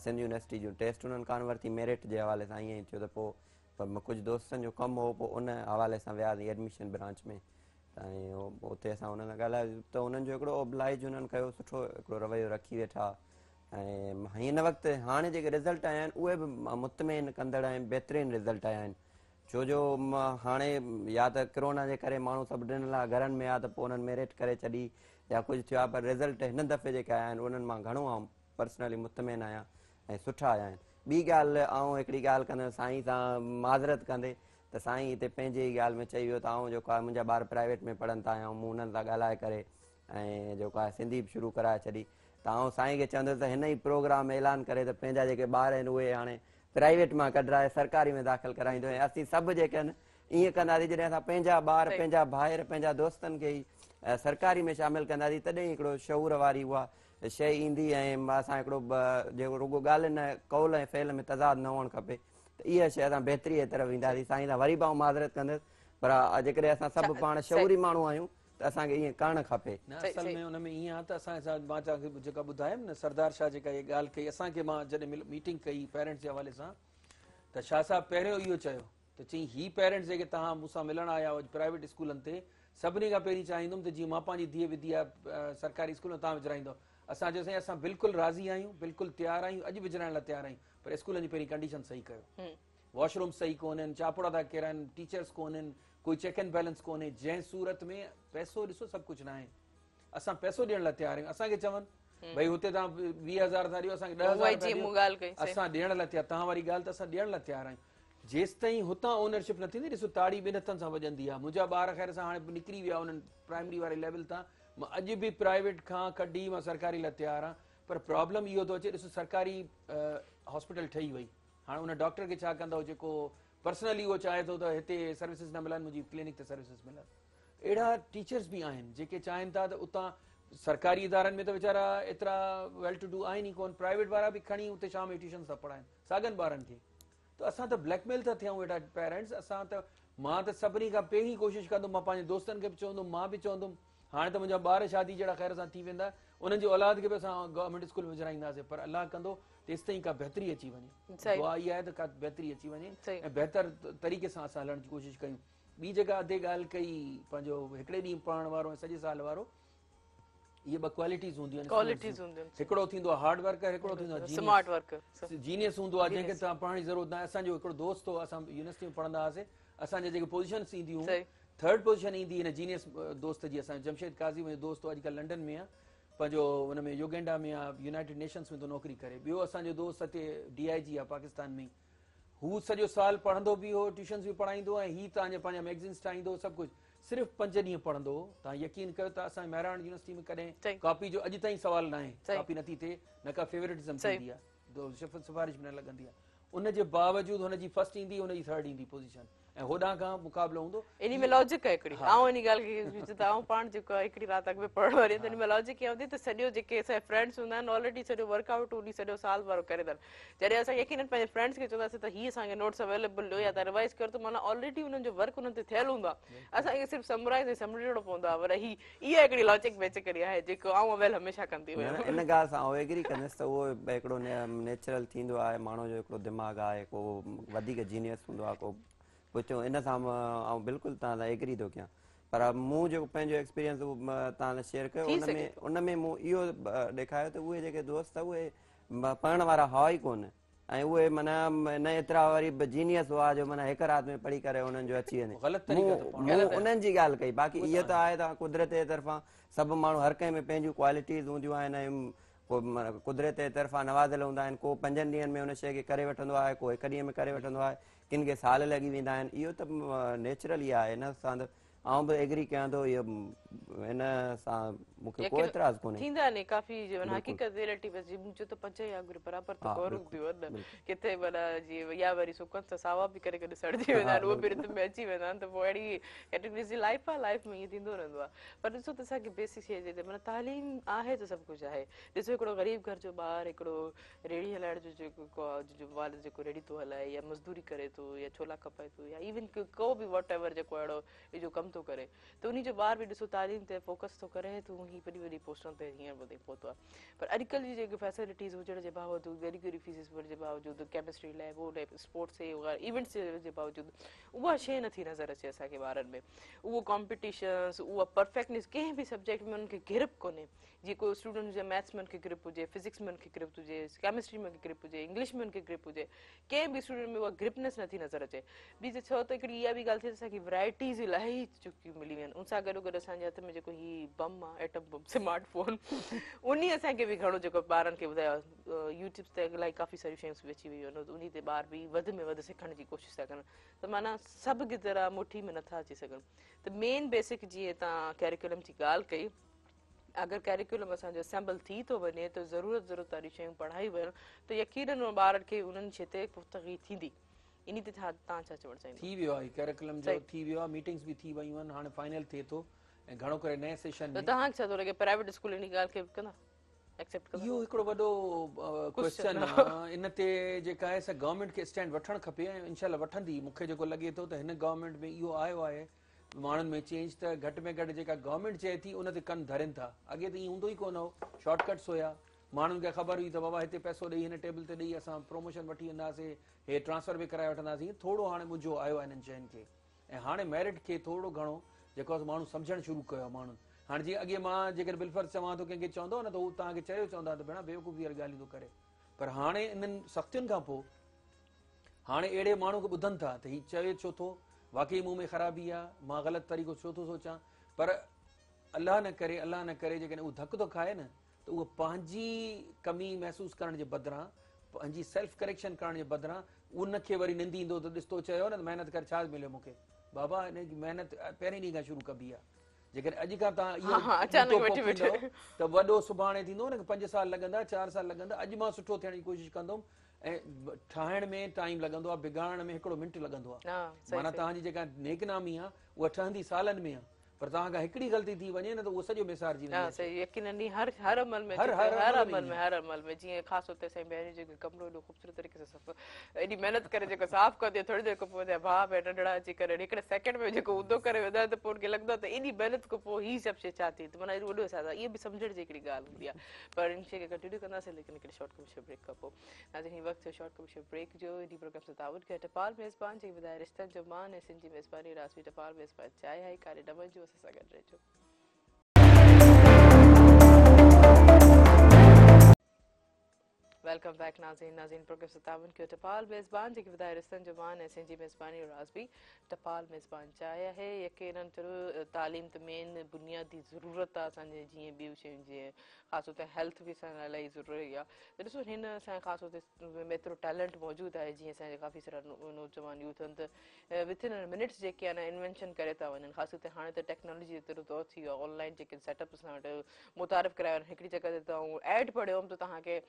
سنڌ يونيورسٽي جون ٽيسٽ انهن ڪانه ورتي ميرٽ جي حوالي سان ائين ئي ٿيو ته پوء ڪجهه دوستن جو ڪم هو پوء ان حوالي سان وياسين ايڊميشن برانچ ۾ ۽ اتي اسان انهن سان ڳالهايو ته انهن جو هڪڙو اوبلائج انهن ڪيو سٺو هڪڙو رويو رکي ويٺا ۽ هن وقت هاڻي جيڪي رزلٽ آيا آهن اهي به مطمئن ڪندڙ ۽ بهترين رزلٽ آيا آهن ڇو جو هاڻي يا ته ڪرونا جي ڪري ماڻهو سڀ ڊنل آ گهرن ۾ آ ته پوء انهن ميرٽ ڪري ڇڏي يا ڪجهه ٿيو آ پر رزلٽ هن دفعي جيڪي آيا آهن انهن مان گهڻو آئون پرسنلي مطمئن آهيان ۽ سٺا آيا آهن ٻي ڳالهه آئون هڪڙي ڳالهه ڪندس سائين سان معذرت ڪندي ته سائين هتي پنهنجي ئي ڳالهه ۾ چئي ويو ته آئون جيڪو آهي منهنجا ٻار پرائيويٽ ۾ پڙهن ٿا ۽ مون انهن سان ڳالهائي ڪري ۽ جيڪو آهي سنڌي به شروع ڪرائي ڇڏي ته آئون سائين کي چوندس ته هن ئي پروگرام ۾ اعلان ڪري ته پنهنجا جيڪي ٻار آهن اهي هاڻي پرائيويٽ مان ڪڍرائي سرڪاري ۾ داخل ڪرائيندو ۽ اسين سڀ جيڪي آهن ائين ڪنداسين جڏهن اسان پنهنجا ٻار پنهنجا ڀائر پنهنجا دوستن کي ئي سرڪاري ۾ شامل ڪنداسين تڏهن هڪڙو شعور واري اها شيء ايندي ۽ اسان هڪڙو جيڪو رڳو ڳالهه نه قول ۽ فعل ۾ تضاد نه هئڻ کپي ته اها شيء اسان بهتري جي طرف وينداسين سائين سان وري به آئون معذرت ڪندس پر جيڪڏهن اسان سڀ پاڻ شعوري ماڻهو آهيون ته اسان کي ائين ڪرڻ کپي. نه اصل ۾ ان ۾ ائين آ ته اسان سان مان توهان کي جيڪا ٻڌايم نه سردار شاهه جيڪا هي ڳالهه ڪئي اسان کي مان جڏهن ميٽنگ ڪئي پيرنٽس جي حوالي سان ته شاهه صاحب پهريون اهو چيو ته چئي هي پيرنٽس جيڪي توهان مون سان ملڻ آيا آهيو اڄ پرائيويٽ اسڪولن تي سڀني کان پهرين چاهيندم ته جيئن مان پنهنجي ڌيء وڌي آ سرڪاري اسڪول ۾ توهان وجهرائيندو اسان چيو سائين اسان بلڪل راضي آهيون بلڪل تيار آهيون اڄ وجهرائڻ لاء تيار آهيون پر اسڪولن جي پهرين ڪنڊيشن صحيح ڪيو واش روم صحيح ڪونهن، چاپڙا ٿا ڪيرائن، ٽيچرس ڪونهن، ڪوئي چيڪ اينڊ بيلنس ڪونهي، جنهن صورت ۾ پئسو ڏسو سڀ ڪجهه ناهي، اسان پئسو ڏيڻ لاء تيار آهيون، اسان کي چون ڀئي هتي توهان 20,000 ٿا ڏيو اسان کي 10,000 رپيا ڏيو، اسان ڏيڻ لاء تيار، توهان واري ڳالهه ته اسان ڏيڻ لاء تيار آهيون، جيستائين هتان اونرشپ نه ٿيندي، ڏسو تاڙي ٻن هٿن سان وڄندي آهي، منهنجا ٻار خير سان هاڻي نڪري ويا انهن پرائمري واري ليول تان، مان اڄ به پرائيويٽ کان ڪڍي مان سرڪاري لاء تيار آهيان، پر پرابلم اهو ٿو اچي ڏسو سرڪاري هاسپيٽل ٺهي وئي. هاڻ ان ڊاڪٽر کي ڇا ڪندؤ جيڪو پرسنلي اهو چاهي ٿو ته هتي سروسز نه ملن منهنجي ڪلينڪ تي سروسز ملن. اهڙا ٽيچرز به آهن جيڪي چاهين ٿا ته اتان سرڪاري ادارن ۾ ته ويچارا ايترا ويل ٽو do آهن ئي ڪون، پرائيويٽ وارا به کڻي اتي شام جو ٽيوشنز ٿا پڙهائن ساڳن ٻارن کي. ته اسان ته بليڪ ميل ٿا ٿيون اهڙا پيرنٽس. اسان ته مان ته سڀني کان پهرين ڪوشش ڪندم، مان پنهنجي دوستن کي به چوندم، مان به چوندم هاڻي ته منهنجا ٻار شادي جهڙا خير سان ٿي ويندا، انهن جي اولاد کي به اسان گورنمينٽ اسڪول ۾ وجهرائينداسين، پر الله ڪندو تيستائين ڪا بهتري اچي وڃي. دعا اها آهي ته ڪا بهتري اچي وڃي ۽ بهتر طريقي سان اسان هلڻ جي ڪوشش ڪيون. ٻي جيڪا ادي ڳالهه ڪئي پنهنجو هڪڙي ڏينهن پڙهڻ وارو ۽ سڄي سال وارو، اهي ٻه ڪوالٽيز هونديون آهن ڪوالٽيز هونديون آهن. هڪڙو ٿيندو آهي هارڊ ورڪر، هڪڙو ٿيندو آهي سمارٽ ورڪر، جينيس هوندو آهي جنهن کي توهان پڙهڻ جي ضرورت ناهي. اسان جو هڪڙو دوست هو، اسان يونيورسٽي ۾ پڙهندا هئاسين، اسان جا جيڪي پوزيشنس اينديون هيون ٿرڊ پوزيشن ايندي هن جينيس دوست جي. اسان جمشيد قاضي منهنجو دوست هو، اڄڪلهه لنڊن ۾ آهي، پنهنجو ان ۾ يوگينڊا ۾ آهي، يونائيٽيڊ نيشنس ۾ ٿو نوڪري ڪري. ٻيو اسان جو دوست هتي ڊي I جي آهي پاڪستان ۾ ئي، هو سڄو سال پڙهندو به هو، ٽيوشنس به پڙهائيندو هو ۽ هي توهان جا پنهنجا ميگزينس ٺاهيندو هو، سڀ ڪجهه. صرف 5 ڏينهن پڙهندو هو. توهان يقين ڪيو ته اسان مهراڻ يونيورسٽي ۾ ڪڏهن ڪاپي جو اڄ تائين سوال ناهي، ڪاپي نٿي ٿئي، نه ڪا فيورٽزم ٿيندي آهي، سفارش به نه لڳندي آهي. ان جي باوجود هن جي فرسٽ ايندي، هن جي ٿرڊ ايندي پوزيشن ۽ هوڏانهن کان مقابلو هوندو. انهي ۾ لاجڪ آهي هڪڙي. آئون انهي ڳالهه کي چوان ته آئون پاڻ جيڪو آهي هڪڙي رات اڳ ۾ پڙهڻ واري آهيان ته انهي ۾ لاجڪ اها هوندي ته سڄو جيڪي اسان جا فرينڊس هوندا آهن آلريڊي سڄو ورڪ آئوٽ انهي سڄو سال وارو ڪري اٿن. جڏهن اسان يقينن پنهنجي فرينڊس کي چونداسين ته هي اسان کي نوٽس اويليبل ڏيو يا توهان ريوائز ڪيو ته معنيٰ آلريڊي انهن جو ورڪ انهن تي ٿيل هوندو آهي. اسان کي صرف سمرائز ۽ سمجهڻو پوندو آهي. پر هي اها هڪڙي لاجڪ بيسيڪلي آهي جيڪو آئون اويل هميشه ڪندي هيم. نه ان ڳالهه سان آئون ايگري ڪندس ته اهو هڪڙو نيچرل ٿيندو آهي، ماڻهو جو هڪڙو دماغ آهي، ڪو وڌيڪ جينيس هوندو آهي، ڪو پڇو ان سان آئون بلڪل توهان سان ايگري ٿو ڪيان، پر مون جيڪو پنهنجو ايڪسپيرينس توهان سان شيئر ڪيو ان ۾ مون اهو ڏيکاريو ته اهي جيڪي دوست اهي پڙهڻ وارا هئا ئي ڪونه ۽ اهي معنيٰ نه ايترا وري به جينيس هئا جو معنيٰ هڪ رات ۾ پڙهي ڪري انهن جو اچي وڃي. غلط طريقا ته پاڻ مون انهن جي ڳالهه ڪئي. باقي اهو ته آهي ته قدرت جي طرفان سڀ ماڻهو هر ڪنهن ۾ پنهنجون ڪوالٽيز هونديون آهن ۽ ڪو قدرت جي طرفان نوازيل هوندا آهن. ڪو 5 ڏينهن ۾ ان شيء کي ڪري وٺندو آهي، ڪو هڪ ڏينهن ۾ ڪري وٺندو آهي، ڪن کي سال لڳي ويندا آهن. اهو ته نيچرل ئي آهي، ان سان ته آئون به ايگري ڪيان ٿو اهو ان سان مون کي ڪو اعتراض ڪونهي. ٿيندا ني ڪافي جي حقيقت ريئلٽي بس جي مون چيو ته پنج ئي آڱريون برابر ته ڪونه هونديون آهن نه ڪٿي معنيٰ جي يا وري سڪن ته ساوا به ڪڏهن ڪڏهن سڙجي ويندا آهن اهي به رت ۾ اچي ويندا آهن ته پوء اهڙي ڪيٽيگريز جي لائف آهي لائف ۾ ائين ٿيندو رهندو آهي پر ڏسو ته اسان کي بيسڪ شيء جي معنيٰ تعليم آهي ته سڀ ڪجهه آهي ڏسو هڪڙو غريب گهر جو ٻار هڪڙو ريڙهي هلائڻ جو جيڪو جو والد جيڪو ريڙهي ٿو هلائي يا مزدوري ڪري ٿو يا ڇولا کپائي ٿو يا ايون ڪو به واٽ ايور جيڪو اهڙو جو ڪم ٿو ڪري ته انهي جو ٻار به ڏسو تعليم تي فوڪس ٿو ڪري ته هي وڏي وڏي پوسٽن تي هينئر به تائين پهتو آهي پر اڄڪلهه جي جيڪي فيسلٽيز هجڻ جي باوجود ڳري ڳري فيسز ڀرڻ جي باوجود ڪيمسٽري ليب هو ليب اسپورٽس هي وغيره ايونٽس جي باوجود اها شيء نٿي نظر اچي اسان کي ٻارن ۾ اهو ڪامپيٽيشنس اها پرفيڪٽنيس ڪنهن به سبجيڪٽ ۾ انهن کي گرپ ڪونهي جيئن ڪو اسٽوڊنٽ هجي ميٿس ۾ ان کي گرپ هجي فزڪس ۾ ان کي گرپ هجي ڪيمسٽري ۾ ان کي گرپ هجي انگلش ۾ ان کي گرپ هجي ڪنهن به اسٽوڊنٽ ۾ اها گرپنيس نٿي نظر اچي ٻي ته ڇو ته هڪڙي اها به ڳالهه ٿي ته اسان کي ورائٽيز الاهي چڪيون ملي ويون آهن ان سان گڏو گڏ اسان جي هٿ ۾ جيڪو هي بم آهي ايٽم بم سمارٽ فون انهي اسان کي به گهڻو جيڪو ٻارن کي ٻڌايو يوٽيوب تي الاهي ڪافي ساريون شيون به اچي ويون آهن انهي تي ٻار به وڌ ۾ وڌ سکڻ جي ڪوشش ٿا ڪن ته معنيٰ سڀ گدرا مٺي ۾ نٿا اچي سگهن ته مين بيسڪ جيئن توهان ڪيريڪولم جي ڳالهه ڪئي اگر ڪيريڪولم اسان جو اسيمبل ٿي ٿو وڃي ته ضرورت ضرورت واريون شيون پڙهايون وڃن ته يقينن انهن ٻارن کي انهن شين تي پختگي ٿيندي انهي تي توهان ڇا چوڻ چاهيندو؟ ٿي ويو آهي ڪيريڪولم جو ٿي ويو آهي ميٽنگس به ٿي ويون آهن هاڻي فائنل ٿئي ٿو ۽ گهڻو ڪري نئين سيشن ۾ ته توهان کي ڇا ٿو لڳي پرائيويٽ اسڪول انهي ڳالهه کي ڪندا ايڪسيپٽ ڪندا؟ اهو هڪڙو وڏو ڪويسچن آهي ان تي جيڪا آهي سا گورنمينٽ کي اسٽينڊ وٺڻ کپي ۽ انشاء الله وٺندي مون کي جيڪو لڳي ٿو ته هن گورنمينٽ ۾ اهو آيو آهي ماڻهن ۾ چينج ته گهٽ ۾ گهٽ جيڪا گورنمينٽ چئي ٿي ان تي ڪن ڌرين ٿا. اڳي ته ائين هوندو ئي ڪونه هو. شارٽ ڪٽس هيا. ماڻهن کي خبر هئي ته بابا هتي پئسو ڏئي هن ٽيبل تي ڏئي اسان پروموشن وٺي وينداسين، هي ٽرانسفر به ڪرائي وٺنداسين. ٿورو هاڻي مونجهو آيو آهي انهن شين کي ۽ هاڻي ميرٽ کي ٿورو گهڻو جيڪو آهي سو ماڻهو سمجهڻ شروع ڪيو آهي ماڻهن هاڻي جيئن اڳي مان جيڪڏهن بالفرض چوان ٿو ڪنهن کي چوندو نه ته هو توهان کي چيو چوندا ته ڀيڻا بيوقوفي واري ڳالهيون ٿو ڪري پر هاڻي انهن سختين کان پوء هاڻي اهڙي ماڻهو کي ٻڌن ٿا ته هي چوي ڇو ٿو، واقعي مون ۾ خرابي آ، مان غلط طريقو ڇو ٿو سوچان، پر الله نه ڪري الله نه ڪري جيڪڏهن اهو ڌڪ ٿو کائي نه ته اهو پنهنجي ڪمي محسوس ڪرڻ جي بدران پنهنجي سيلف ڪريڪشن ڪرڻ جي بدران ان کي وري ننديندو ته ڏس تو چيو نه ته محنت ڪر ڇا مليو مون کي، بابا ان جي محنت پهرين ڏينهن کان شروع ڪبي آ. جيڪڏهن اڄ کان توهان اهو اچانڪ ويٺي ويٺي ته وڏو سڀاڻي ٿيندو نه 5 سال لڳندا 4 سال لڳندا اڄ مان سٺو ٿيڻ جي ڪوشش ڪندم ۽ ٺاهڻ ۾ ٽائيم لڳندو آهي بگاڙڻ ۾ هڪڙو منٽ لڳندو آهي معنيٰ توهان جي جيڪا نيڪ نامي آهي اها ٺهندي سالن ۾ آهي پر توهان کان هڪڙي غلطي ٿي وڃي نه ته اهو سڄو ميسارجي ويندي آهي. صحيح يقينن هر هر عمل ۾ هر هر عمل ۾ هر عمل ۾ جيئن خاص طور تي سائين ڀيڻ جو ڪمرو ايڏو خوبصورت طريقي سان صفا ايڏي محنت ڪري جيڪو صاف ڪندي ٿوري دير کان پوء ڀاء ڀيڻ ننڍڙا اچي ڪري هڪڙي سيڪنڊ ۾ جيڪو اونڌو ڪري ويندا آهن ته پوء ان کي لڳندو آهي ته ايڏي محنت کان پوء هي سڀ شيء ڇا ٿي ته معنيٰ ايڏو وڏو احساس آهي اهو به سمجهڻ جي هڪڙي ڳالهه هوندي آهي پر ان شيء کي ڪنٽينيو ڪنداسين ليڪن هڪڙي شارٽ ڪمرشل بريڪ کان پوء ناظرين هي وقت ٿيو شارٽ ڪمرشل بريڪ جو هن پروگرام سان تعاون ڪيو ٽپال ميزبان جيڪي ٻڌائي رشتن جو مان ۽ سنڌ جي ميزباني رازوي ٽپال ميزبان چانهه آهي ڪاري ڊمن جو اسان سان گڏ رهجو. Welcome back ناظرين ناظرين پروگرام سان تعاون ڪيو ٽپال ميزبان جيڪي وڌائي رشتن جو مان ۽ سنڌ جي ميزباني راز به ٽپال ميزبان چانهه آهي يقينن چلو تعليم ته مين بنيادي ضرورت آهي اسان جي جيئن ٻيون شيون جيئن خاص طور تي هيلٿ به اسان لاء الاهي ضروري آهي ته ڏسو هن اسان خاص طور تي ايترو ٽيلنٽ موجود آهي جيئن اسان جا ڪافي سارا نوجوان يوٿ آهن ته وٿ ان منٽس جيڪي آهن انوينشن ڪري ٿا وڃن خاص طور تي هاڻي ته ٽيڪنالاجي ايترو دور ٿي ويو آهي آن لائن جيڪي سيٽ اپ اسان وٽ متعارف ڪرايا وڃن هڪڙي جڳهه تي ته ايڊ پڙهيو هوم ته توهان کي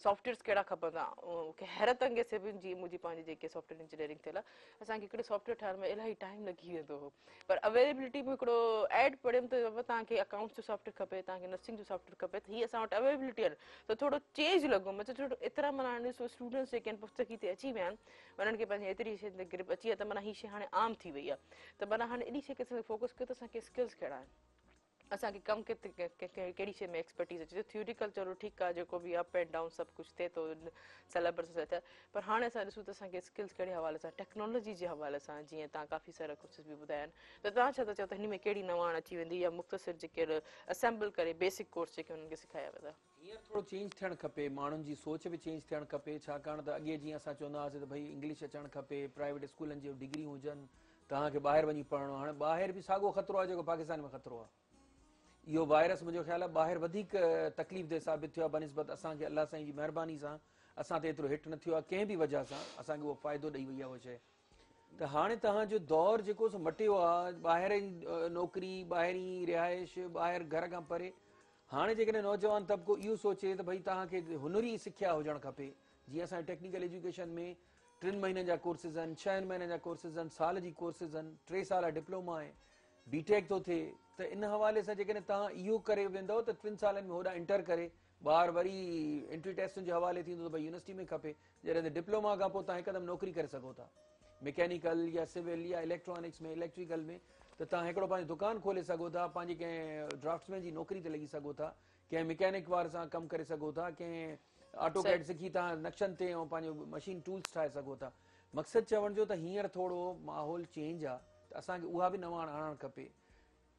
سافٽويئرس ڪهڙا کپندا مون کي حيرت انگيز ٿي جي منهنجي پنهنجي جيڪي سافٽويئر انجنيئرنگ ٿيل آهي اسان کي هڪڙي سافٽويئر ٺاهڻ ۾ الاهي ٽائيم لڳي ويندو هو پر اويليبلٽي مون هڪڙو ايڊ پڙهيم ته بابا توهان کي اڪائونٽس جو سافٽويئر کپي توهان کي نرسنگ جو سافٽويئر کپي ته هي اسان وٽ اويليبلٽي آهن ته ٿورو چينج لڳو مطلب ٿورو ايترا معنيٰ هاڻي ڏسو اسٽوڊنٽس جيڪي آهن پختگي تي اچي ويا آهن انهن کي پنهنجي ايتري شيء تي گرپ اچي وئي آهي ته معنيٰ هي شيء هاڻي عام ٿي وئي آهي ته معنيٰ هاڻي ايڏي شيء کي اسان فوڪس ڪيو ته اسان کي اسڪلس ڪهڙا آهن اسان کي ڪم ڪٿي ڪهڙي شيء ۾ ايڪسپرٽيز اچي ٿي ٿيوريڪل چلو ٺيڪ آهي جيڪو به اپ اينڊ ڊائون سڀ ڪجهه ٿئي ٿو سليبس سان ٿئي پر هاڻي اسان ڏسون ته اسان کي اسڪلز ڪهڙي حوالي سان ٽيڪنالاجي جي حوالي سان جيئن توهان ڪافي سارا ڪورسز به ٻڌايا آهن ته توهان ڇا ٿا چئو ته هن ۾ ڪهڙي نواڻ اچي ويندي يا مختصر جيڪي اسيمبل ڪري بيسڪ ڪورس جيڪي انهن کي سکايا ويندا. هينئر ٿورو چينج ٿيڻ کپي ماڻهن جي سوچ به چينج ٿيڻ کپي ڇاڪاڻ ته اڳي جيئن اسان چوندا هئاسين ته ڀئي انگلش اچڻ کپي پرائيويٽ اسڪولن جون ڊگريون هجن توهان کي ٻاهر وڃي پڙهڻو آهي. هاڻي ٻاهر به ساڳو خطرو آهي جيڪو پاڪستان ۾ خطرو آهي. اهو وائرس منهنجو خيال آهي ٻاهر وڌيڪ تڪليف ده ثابت ٿيو آهي بنسبت اسان کي الله سائين جي مهرباني سان اسان تي ايترو هٽ نه ٿيو آهي ڪنهن به وجهه سان اسان کي اهو فائدو ڏئي وئي آهي اها شيء. ته هاڻي توهان جو دور جيڪو سو مٽيو آ، ٻاهرين نوڪري، ٻاهرين رهائش، ٻاهر گهر کان پري. هاڻي جيڪڏهن نوجوان طبقو اهو سوچي ته ڀئي توهان کي هنري سکيا هجڻ کپي، جيئن اسان جي ٽيڪنيڪل ايجوڪيشن ۾ 3 مهينن جا ڪورسز آهن، 6 مهينن جا ڪورسز آهن، سال جي ڪورسز آهن، 3 سال ڊپلوما آهي، بي ٽيڪ ٿو ٿئي، ته ان حوالي سان جيڪڏهن توهان اهو ڪري ويندؤ ته 3 سالن ۾ هوڏانهن انٽر ڪري ٻار وري انٽري ٽيسٽن جي حوالي ٿيندو ته ڀئي يونيورسٽي ۾ کپي، جڏهن ته ڊپلوما کان پوء توهان هڪدم نوڪري ڪري سگهو ٿا مڪينيڪل يا سول يا اليڪٽرانڪس ۾ اليڪٽريڪل ۾ ته توهان هڪڙو پنهنجو دڪان کولي سگهو ٿا، پنهنجي ڪنهن ڊرافٽسمين جي نوڪري تي لڳي سگهو ٿا، ڪنهن مڪينڪ وار سان ڪم ڪري سگهو ٿا، ڪنهن آٽو ڪيڊ سکي توهان نقشن تي ۽ پنهنجو مشين ٽولز ٺاهي سگهو ٿا. مقصد چوڻ جو ته هينئر ٿورو ماحول چينج آ ته اسان کي اها به نواڻ آڻڻ کپي.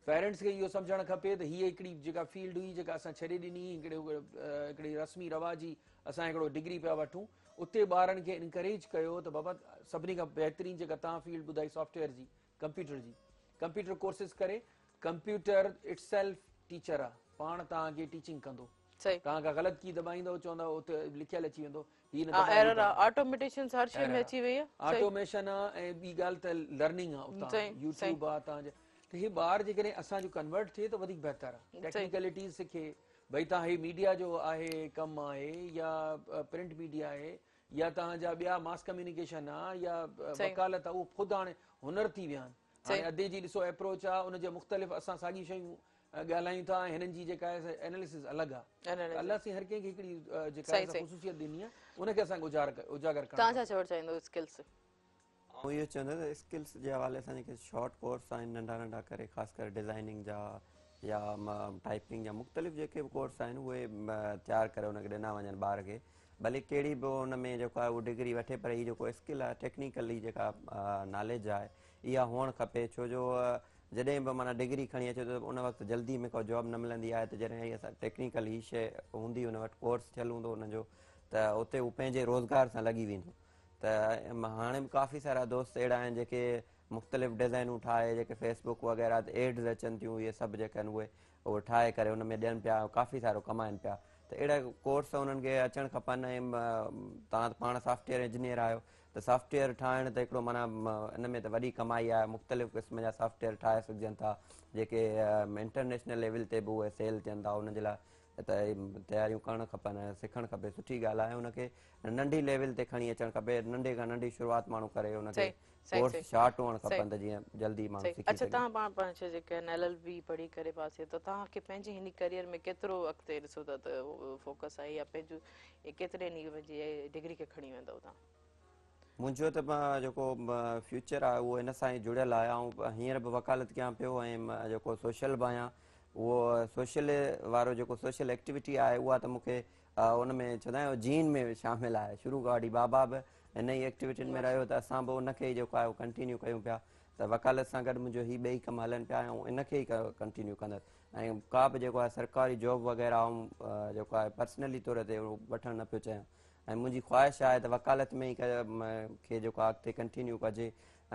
پيرنٽس کي اهو سمجهڻ کپي ته هيء هڪڙي جيڪا فيلڊ هئي جيڪا اسان ڇڏي ڏني، هڪڙي رسمي رواجي اسان هڪڙو ڊگري پيا وٺون، اتي ٻارن کي انڪريج ڪيو ته بابا سڀني کان بهترين جيڪا توهان فيلڊ ٻڌائي سافٽ ويئر جي، ڪمپيوٽر جي، ڪمپيوٽر ڪورسز ڪري، ڪمپيوٽر it self teacher آ، پاڻ توهان کي ٽيچنگ ڪندو، توهان ڪا غلط ڪي دٻائيندؤ چوندؤ اتي لکيل اچي ويندو هي نه دٻايو ايرر آ، آٽوميٽيشن هر شيء ۾ اچي وئي آ. آٽوميشن آ ۽ ٻي ڳالهه ته لرننگ آ، اتان يوٽيوب آ توهان جا، ته هي ٻار جيڪڏهن اسان جو ڪنورٽ ٿئي ته وڌيڪ بهتر آ، ٽيڪنيڪلٽيز سکي، ڀئي توهان هي ميڊيا جو آهي ڪم آهي يا پرنٽ ميڊيا آهي يا توهان جا ٻيا ماس ڪميونيڪيشن آ يا وڪالت آ، اهو خود هاڻي هنر ٿي ويا آهن. هاڻي ادي جي ڏسو اپروچ آ، ان جي مختلف اسان ساڳيون شيون ڳالهايون ٿا ۽ هنن جي جيڪا آهي اناليسس الڳ آ. الله سائين هر ڪنهن کي هڪڙي جيڪا آهي خصوصيت ڏني آ، ان کي اسان کي اجاگر ڪرڻ توهان ڇا چوڻ چاهيندو اسڪلس؟ آئون اهو چوندس ته اسڪلس جي حوالي سان جيڪي شارٽ ڪورس آهن ننڍا ننڍا ڪري خاص ڪري ڊزائننگ جا يا ٽائپنگ جا مختلف جيڪي به ڪورس آهن اهي تيار ڪري ان کي ڏنا وڃن ٻار کي، ڀلي ڪهڙي به ان ۾ جيڪو آهي اهو ڊگري وٺي پر هي جيڪو اسڪل آهي ٽيڪنيڪلي جيڪا ناليج آهي اها هئڻ کپي، ڇو جو جڏهن به معنيٰ ڊگري کڻي اچي ٿو ته ان وقت جلدي ۾ ڪا جاب نه ملندي آهي ته جڏهن هي اسان ٽيڪنيڪل هي شيء هوندي ان وٽ ڪورس ٿيل هوندو ان جو ته اتي هو پنهنجي روزگار سان لڳي ويندو. ته هاڻي به ڪافي سارا دوست اهڙا آهن جيڪي مختلف ڊزائنون ٺاهي جيڪي فيس بڪ وغيره تي ايڊز اچن ٿيون اهي سڀ جيڪي آهن اهي ٺاهي ڪري ان ۾ ڏين پيا ڪافي سارو ڪمائن پيا ته اهڙا ڪورس انهن کي اچڻ کپن ۽ توهان ته پاڻ سافٽ ويئر انجنيئر آهيو ته سافٽ ويئر ٺاهڻ ته هڪڙو معنيٰ ان ۾ ته وڏي ڪمائي آهي مختلف قسم جا سافٽ ويئر ٺاهي سگهجن ٿا جيڪي انٽرنيشنل ليول تي به اهي سيل ٿين ٿا انهن جي لاء ته تياريون ڪرڻ کپن ۽ سکڻ کپي سٺي ڳالهه آهي ان کي ننڍي ليول تي کڻي اچڻ کپي ننڍي کان ننڍي شروعات ماڻهو ڪري ان کي ڪورس شارٽ هئڻ کپن ته جيئن جلدي ماڻهو سکي اڇا سگهي. توهان پاڻ پنهنجي جيڪي آهن ايل ايل بي پڙهي ڪري پاس ٿيو ته توهان کي پنهنجي هن ڪيريئر ۾ ڪيترو اڳتي ڏسو ٿا ته فوڪس آهي يا پنهنجو ڪيتري هن پنهنجي ڊگري کي کڻي ويندؤ توهان؟ منهنجو ته جيڪو فيوچر آهي اهو هن سان ئي جڙيل آهي آئون هينئر به وڪالت ڪيان پيو ۽ جيڪو سوشل به آهيان اهو سوشل وارو جيڪو سوشل ايڪٽيوٽي آهي اها ته مون کي ان ۾ چوندا آهيون جين ۾ شامل آهي شروع کان وٺي بابا به ان ئي ايڪٽيوٽين ۾ رهيو ته اسان به ان کي ئي جيڪو آهي اهو ڪنٽينيو ڪيون پيا ته وڪالت سان گڏ منهنجو هي ٻئي ڪم هلن پيا ۽ ان کي ئي ڪنٽينيو ڪندس ۽ ڪا به جيڪو آهي سرڪاري جاب وغيره آئون جيڪو آهي پرسنلي طور تي وٺڻ نه پيو چاهيان ۽ منهنجي خواهش آهي ته وڪالت ۾ ئي کي جيڪو آهي اڳتي ڪنٽينيو ڪجي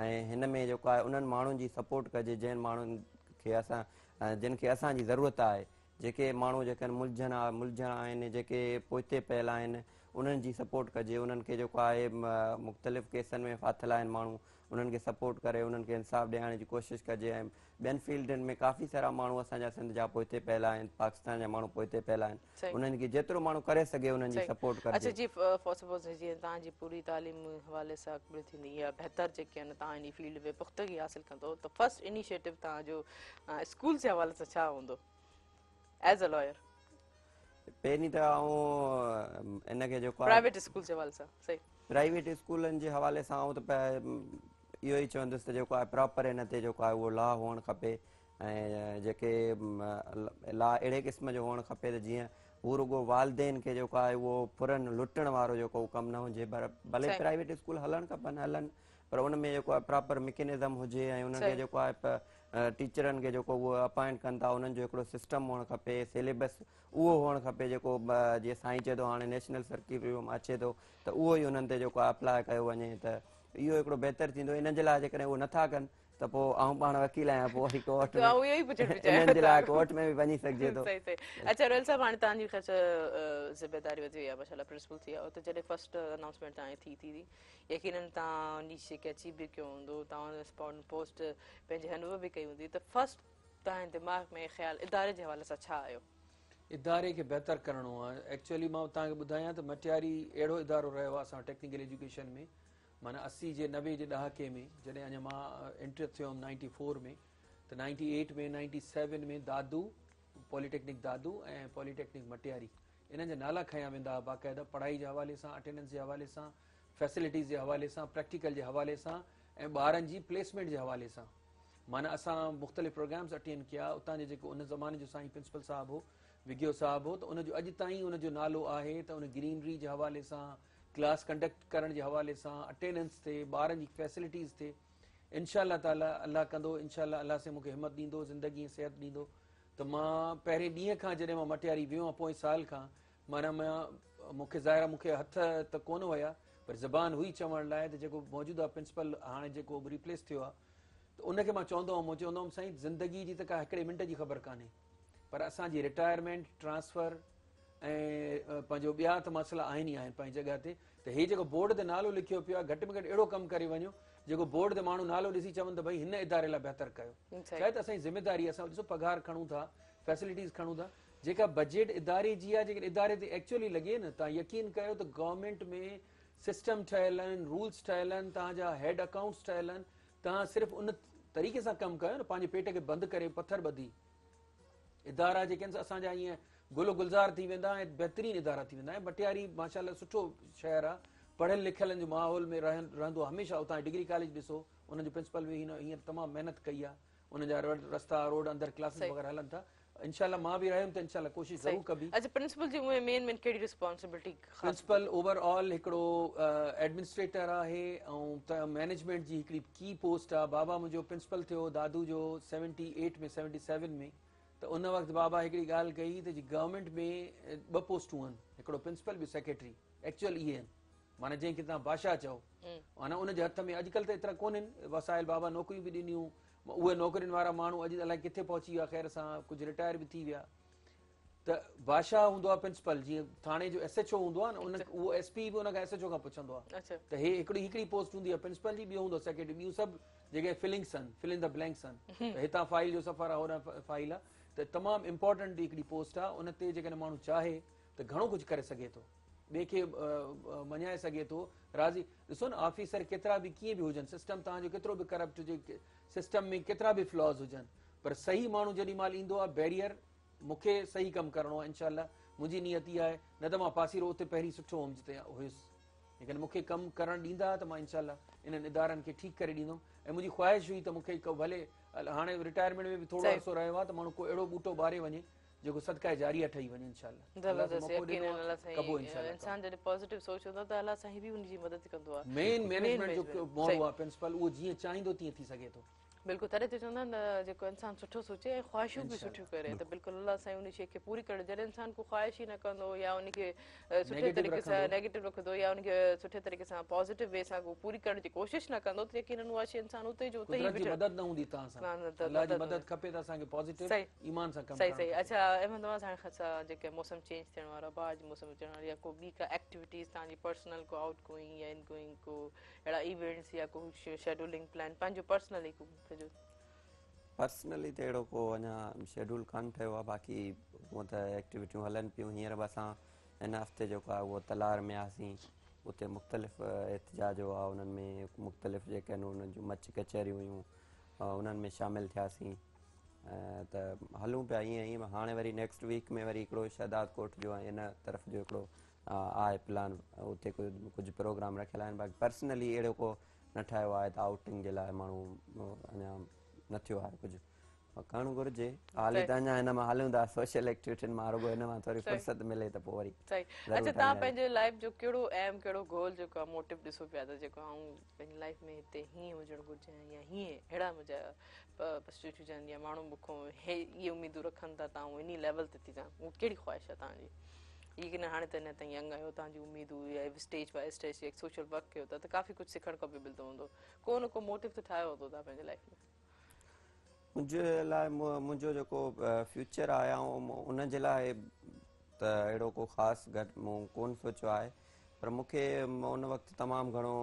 ۽ هن ۾ جيڪو آهي انهن ماڻهن جي سپورٽ ڪجي جنهن ماڻهن کي اسان جن کي اسان جي ضرورت آهي جيڪي ماڻهو جيڪي ملجهڻ آهن جيڪي پوئتي پيل آهن انهن جي سپورٽ ڪجي انهن کي جيڪو آهي مختلف ڪيسن ۾ ڦاٿل آهن ماڻهو انهن کي سپورٽ ڪري انهن کي انصاف ڏيارڻ جي ڪوشش ڪجي ۽ ٻين فيلڊن ۾ ڪافي سارا ماڻهو اسان جا سنڌ جا پوئتي پيل آهن پاڪستان جا ماڻهو پوئتي پيل آهن انهن کي جيترو ماڻهو ڪري سگهي انهن جي سپورٽ ڪرجي. اڇا جي فار سپوز جيئن توهان جي پوري تعليم حوالي سان قبول ٿيندي يا بهتر جيڪي آهن توهان انهي فيلڊ ۾ پختگي حاصل ڪندو ته فرسٽ انيشيٽو توهان جو اسڪول جي حوالي سان ڇا هوندو ايز ا لائر؟ پهرين ته آئون ان کي جيڪو آهي پرائيويٽ اسڪول جي حوالي سان صحيح. پرائيويٽ اسڪولن جي حوالي سان آئون ته اهو ئي چوندس ته جيڪو آهي پراپر ان تي جيڪو آهي اهو لا هئڻ کپي ۽ جيڪي لا اهڙي قسم جو هئڻ کپي ته جيئن هو رڳو والدين کي جيڪو آهي اهو ڦرن لٽڻ وارو جيڪو ڪم نه هجي پر ڀلي پرائيويٽ اسڪول هلڻ کپن هلن پر ان ۾ جيڪو آهي پراپر مڪينزم هجي ۽ انهن کي جيڪو آهي ٽيچرن کي جيڪو اهو اپائنٽ ڪن ٿا انهن جو هڪڙو سسٽم هئڻ کپي سيليبس اهو هئڻ کپي جيڪو جيئن سائين چئي ٿو هاڻي نيشنل سرڪيولم اچي ٿو ته اهو ئي انهن تي جيڪو آهي اپلاء ڪيو وڃي ته اهو هڪڙو بهتر ٿيندو ان جي لاء جيڪڏهن اهو نٿا ڪن ته پوء آئون پاڻ وڪيل آهيان پوء وري ڪورٽ ۾ انهن جي لاء ڪورٽ ۾ به وڃي سگهجي ٿو. صحيح صحيح اڇا روحيل صاحب هاڻي توهان جي خير ذميداري وڌي وئي آهي ماشاءالله پرنسپل ٿي ويا آهيو ته جڏهن فرسٽ انائونسمينٽ توهان جي ٿي ٿي يقينن توهان ان شي کي اچيو به ڪيو هوندو توهان اسپاٽ پوسٽ پنهنجي هينڊ اوور به ڪئي هوندي ته فرسٽ توهان جي دماغ ۾ خيال اداري جي حوالي سان ڇا آيو؟ اداري کي بهتر ڪرڻو آهي ايڪچوئلي مان توهان کي ٻڌايان ته مٽياري اهڙو ادارو رهيو آهي اسان ٽيڪنيڪل ايجوڪيشن ۾ معنيٰ 80 جي 90 جي ڏهاڪي ۾ جڏهن اڃا مان انٽر ٿيو هوم 94 ۾ ته 98 ۾ 97 ۾ دادو پوليٽيڪنڪ دادو ۽ پوليٽيڪنڪ مٽياري انهن جا نالا کنيا ويندا هئا باقاعده پڙهائي جي حوالي سان اٽينڊنس جي حوالي سان فيسلٽيز جي حوالي سان پريڪٽيڪل جي حوالي سان ۽ ٻارن جي پليسمينٽ جي حوالي سان معنيٰ اسان مختلف پروگرامز اٽينڊ ڪيا اتان جي جيڪو ان زماني جو سائين پرنسپل صاحب هو وگهيو صاحب هو ته ان جو اڄ تائين ان جو نالو آهي ته ان گرينري جي حوالي سان ڪلاس ڪنڊڪٽ ڪرڻ جي حوالي سان اٽينڊنس تي ٻارن جي فيسلٽيز تي انشاء الله تعالي الله ڪندو انشاء الله الله سائين مونکي همت ڏيندو زندگي ۽ صحت ڏيندو ته مان پهرين ڏينهن کان جڏهن مان مٽياري ويو آهيان پوئين سال کان معنيٰ مان مونکي ظاهر آهي مونکي هٿ ته ڪونه هيا پر زبان هئي چوڻ لاء ته جيڪو موجوده پرنسپل هاڻي جيڪو ريپليس ٿيو آهي ته ان کي مان چوندو هوم چوندو هوم سائين زندگي جي ته ڪا هڪڙي منٽ جي خبر ڪانهي پر اسان جي رٽائرمينٽ ٽرانسفر ۽ پنهنجو ٻيا ته مسئلا آهن ئي آهن پنهنجي جڳهه تي ته هي جيڪو بورڊ تي نالو لکيو پيو آهي گهٽ ۾ گهٽ اهڙو ڪم ڪري وڃو جيڪو بورڊ تي ماڻهو نالو ڏسي چون ته ڀئي هن اداري لاء بهتر ڪيو ڇاهي ته اسان جي ذميداري اسان ڏسو پگهار کڻون ٿا فيسلٽيز کڻون ٿا جيڪا بجيٽ اداري جي آهي جيڪڏهن اداري تي ايڪچوئلي لڳي نه توهان يقين ڪيو ته گورنمينٽ ۾ سسٽم ٺهيل آهن رولز ٺهيل آهن توهان جا هيڊ اڪائونٽس ٺهيل آهن توهان صرف ان طريقي سان ڪم ڪيو نه پنهنجي پيٽ کي بند ڪري پٿر ٻڌي ادارا جيڪي آهن اسان جا ائين گل و گلزار ٿي ويندا ۽ بهترين ادارا ٿي ويندا ۽ مٽياري ماشاء الله سٺو شهر آهي پڙهيل لکيلن جو ماحول ۾ رهندو آهي هميشه اتان ڊگري ڪاليج ڏسو ان جو پرنسپل به هينئر تمام محنت ڪئي آهي ان جا رستا روڊ اندر ڪلاسز وغيره هلن ٿا انشاء الله مان به رهيم ته انشاء الله ڪوشش ضرور ڪبي. اڇا پرنسپل جي مين مين ڪهڙي ريسپانسبلٽي خاص پرنسپل اوور آل هڪڙو ايڊمنسٽريٽر آهي ۽ مينيجمينٽ جي هڪڙي ڪي پوسٽ آهي بابا منهنجو پرنسپل ٿيو دادو جو 78 ۾ 77 ۾ ته ان وقت بابا هڪڙي ڳالهه ڪئي ته جي گورنمينٽ ۾ ٻه پوسٽون آهن هڪڙو پرنسپل ٻيو سيڪريٽري ايڪچوئل اهي آهن معنيٰ جنهن کي توهان بادشاهه چئو معنيٰ ان جي هٿ ۾ اڄڪلهه ته ايترا ڪونهن وسائل بابا نوڪريون به ڏنيون اهي نوڪرين وارا ماڻهو اڄ الائي ڪٿي پهچي ويا خير سان ڪجهه رٽائر به ٿي ويا ته بادشاهه هوندو آهي پرنسپل جيئن ٿاڻي جو ايس ايڇ او هوندو آهي نه ان اهو ايس پي به ان کان ايس ايڇ او کان پڇندو آهي ته هي هڪڙي هڪڙي پوسٽ هوندي آهي پرنسپل جي ٻيو هوندو سيڪريٽري ٻيون سڀ جيڪي فلنگس آهن فل ان دا بلينڪس آهن ته هتان فائل جو سفر آهي هوڏانهن فائل آهي ته تمام امپورٽنٽ هڪڙي پوسٽ آهي ان تي جيڪڏهن ماڻهو چاهي ته گهڻو ڪجهه ڪري سگهي ٿو ٻئي کي مڃائي سگهي ٿو راضي ڏسو نه آفيسر ڪيترا به ڪيئن به هجن سسٽم توهان جو ڪيترو به ڪرپٽ هجي سسٽم ۾ ڪيترا به فلاز هجن پر صحيح ماڻهو جيڏي مهل ايندو آهي بيريئر مون کي صحيح ڪم ڪرڻو آهي انشاء الله منهنجي نيت اها آهي نه ته مان پاسيرو اتي پهرين سٺو هوم جتي هيس ليڪن مون کي ڪم ڪرڻ ڏيندا ته مان انشاء الله انهن ادارن کي ٺيڪ ڪري ڏيندم ۽ منهنجي خواهش هئي ته مون کي ڀلي هاڻي رٽائرمينٽ ۾ به ٿورو عرصو رهيو آهي ته ماڻهو ڪو اهڙو ٻوٽو ٻاري وڃي جيڪو صدقه جاريه ٺهي وڃي انشاء الله. زبردست يقينن الله سائين انسان جڏهن پازيٽو سوچ هوندو ته الله سائين به ان جي مدد ڪندو آهي. مين مينيجمينٽ جو ماڻهو آهي پرنسپل اهو جيئن چاهيندو تيئن ٿي سگهي ٿو. بلڪل تڏهن ته چوندا آهن ته جيڪو انسان سٺو سوچي ۽ خواهشون به سٺيون ڪري ته بلڪل الله سائين ان شيء کي پوري ڪرڻ جڏهن انسان ڪو خواهش ئي نه ڪندو يا ان کي سٺي طريقي سان نيگيٽو رکندو يا ان کي سٺي طريقي سان پازيٽو وي سان پوري ڪرڻ جي ڪوشش نه ڪندو ته يقينن اها شيء انسان اتي جو اتي ئي قدرت جي مدد نه هوندي توهان سان الله جي مدد کپي ته اسان کي پازيٽو ايمان سان ڪم صحيح صحيح اڇا احمد نواز هاڻي اسان جيڪي موسم چينج ٿيڻ وارو بهار جي موسم اچڻ واري يا ڪو ٻي ڪا ايڪٽيوٽيز توهان جي پرسنل ڪو آئوٽ گوئنگ يا ان گوئنگ ڪو اهڙا ايونٽس يا ڪو شيڊولنگ پلان پنهنجو پرسنلي ڪو سڄو. پرسنلي ته اهڙو ڪو اڃا شيڊول ڪانه ٺهيو آهي باقي هونء ته ايڪٽيوٽيون هلن پيون هينئر به اسان هن هفتي جيڪو آهي اهو تلار ۾ هئاسين اتي مختلف احتجاج هئا انهن ۾ مختلف جيڪي آهن انهن جون مچ ڪچهريون هيون انهن ۾ شامل ٿياسين ته هلون پيا ائين ئي هاڻي وري نيڪسٽ ويڪ ۾ وري هڪڙو شهداد ڪوٽ جو ۽ ان طرف جو هڪڙو آهي پلان اتي ڪجهه پروگرام رکيل آهن باقي پرسنلي اهڙو ڪو نه ٺاهيو آهي ته آئوٽنگ جي لاء ماڻهو اڃا نه ٿيو آهي ڪجهه ڪرڻ گهرجي حالي ته اڃا هن مان هلون ٿا سوشل ايڪٽيوٽين مان رڳو هن مان ٿوري فرصت ملي ته پوء وري صحيح اڇا توهان پنهنجي لائف جو ڪهڙو ايم ڪهڙو گول جيڪو آهي موٽو ڏسو پيا ته جيڪو آئون پنهنجي لائف ۾ هتي هيئن هجڻ گهرجي يا هيئن اهڙا منهنجا پرسيوٽ هجن يا ماڻهو مون کان هي اهي اميدون رکن ٿا ته آئون انهي ليول تي ٿي ٿيان اهو ڪهڙي خواهش آهي توهان جي؟ يقينن هاڻي ته اڃا تائين ينگ آهيو، توهان جي اميدون يا اسٽيج باء اسٽيج يا سوشل ورڪ ڪيو ٿا ته ڪافي ڪجهه سکڻ کان به ملندو هوندو. ڪو نه ڪو موٽو ته ٺاهيو هوندو توهان پنهنجي لائيف ۾. منهنجي لاء منهنجو جيڪو فيوچر آهي آئون ان جي لاء ته اهڙو ڪو خاص گهٽ مون ڪون سوچيو آهي پر مون کي ان وقت تمام گهڻو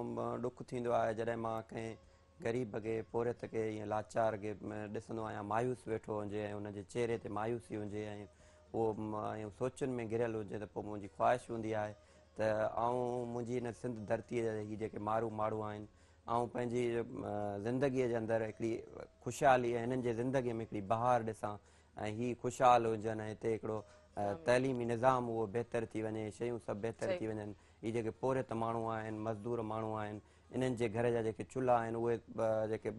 ڏک ٿيندو آهي جڏهن مان ڪنهن غريب کي پورهيت کي ائين لاچار کي ڏسندو آهيان مايوس ويٺو هجي ۽ ان جي چهري تي مايوسي هجي ۽ اهو ائين سوچن ۾ گهريل هجي ته پوء منهنجي خواهش هوندي آهي ته آئون منهنجي هن سنڌ ڌرتيء جا هي جيڪي مارو ماڻهو آهن آئون پنهنجي زندگيء جي اندر هڪڙي خوشحالي ۽ هنن جي زندگيء ۾ هڪڙي بهار ڏسان ۽ هي خوشحال هجن ۽ هتي هڪڙو تعليمي نظام اهو بهتر ٿي وڃي شيون سڀ بهتر ٿي وڃن هي جيڪي پورهيت ماڻهو آهن مزدور ماڻهو آهن انهن جي گهر جا جيڪي چلها آهن اهي جيڪي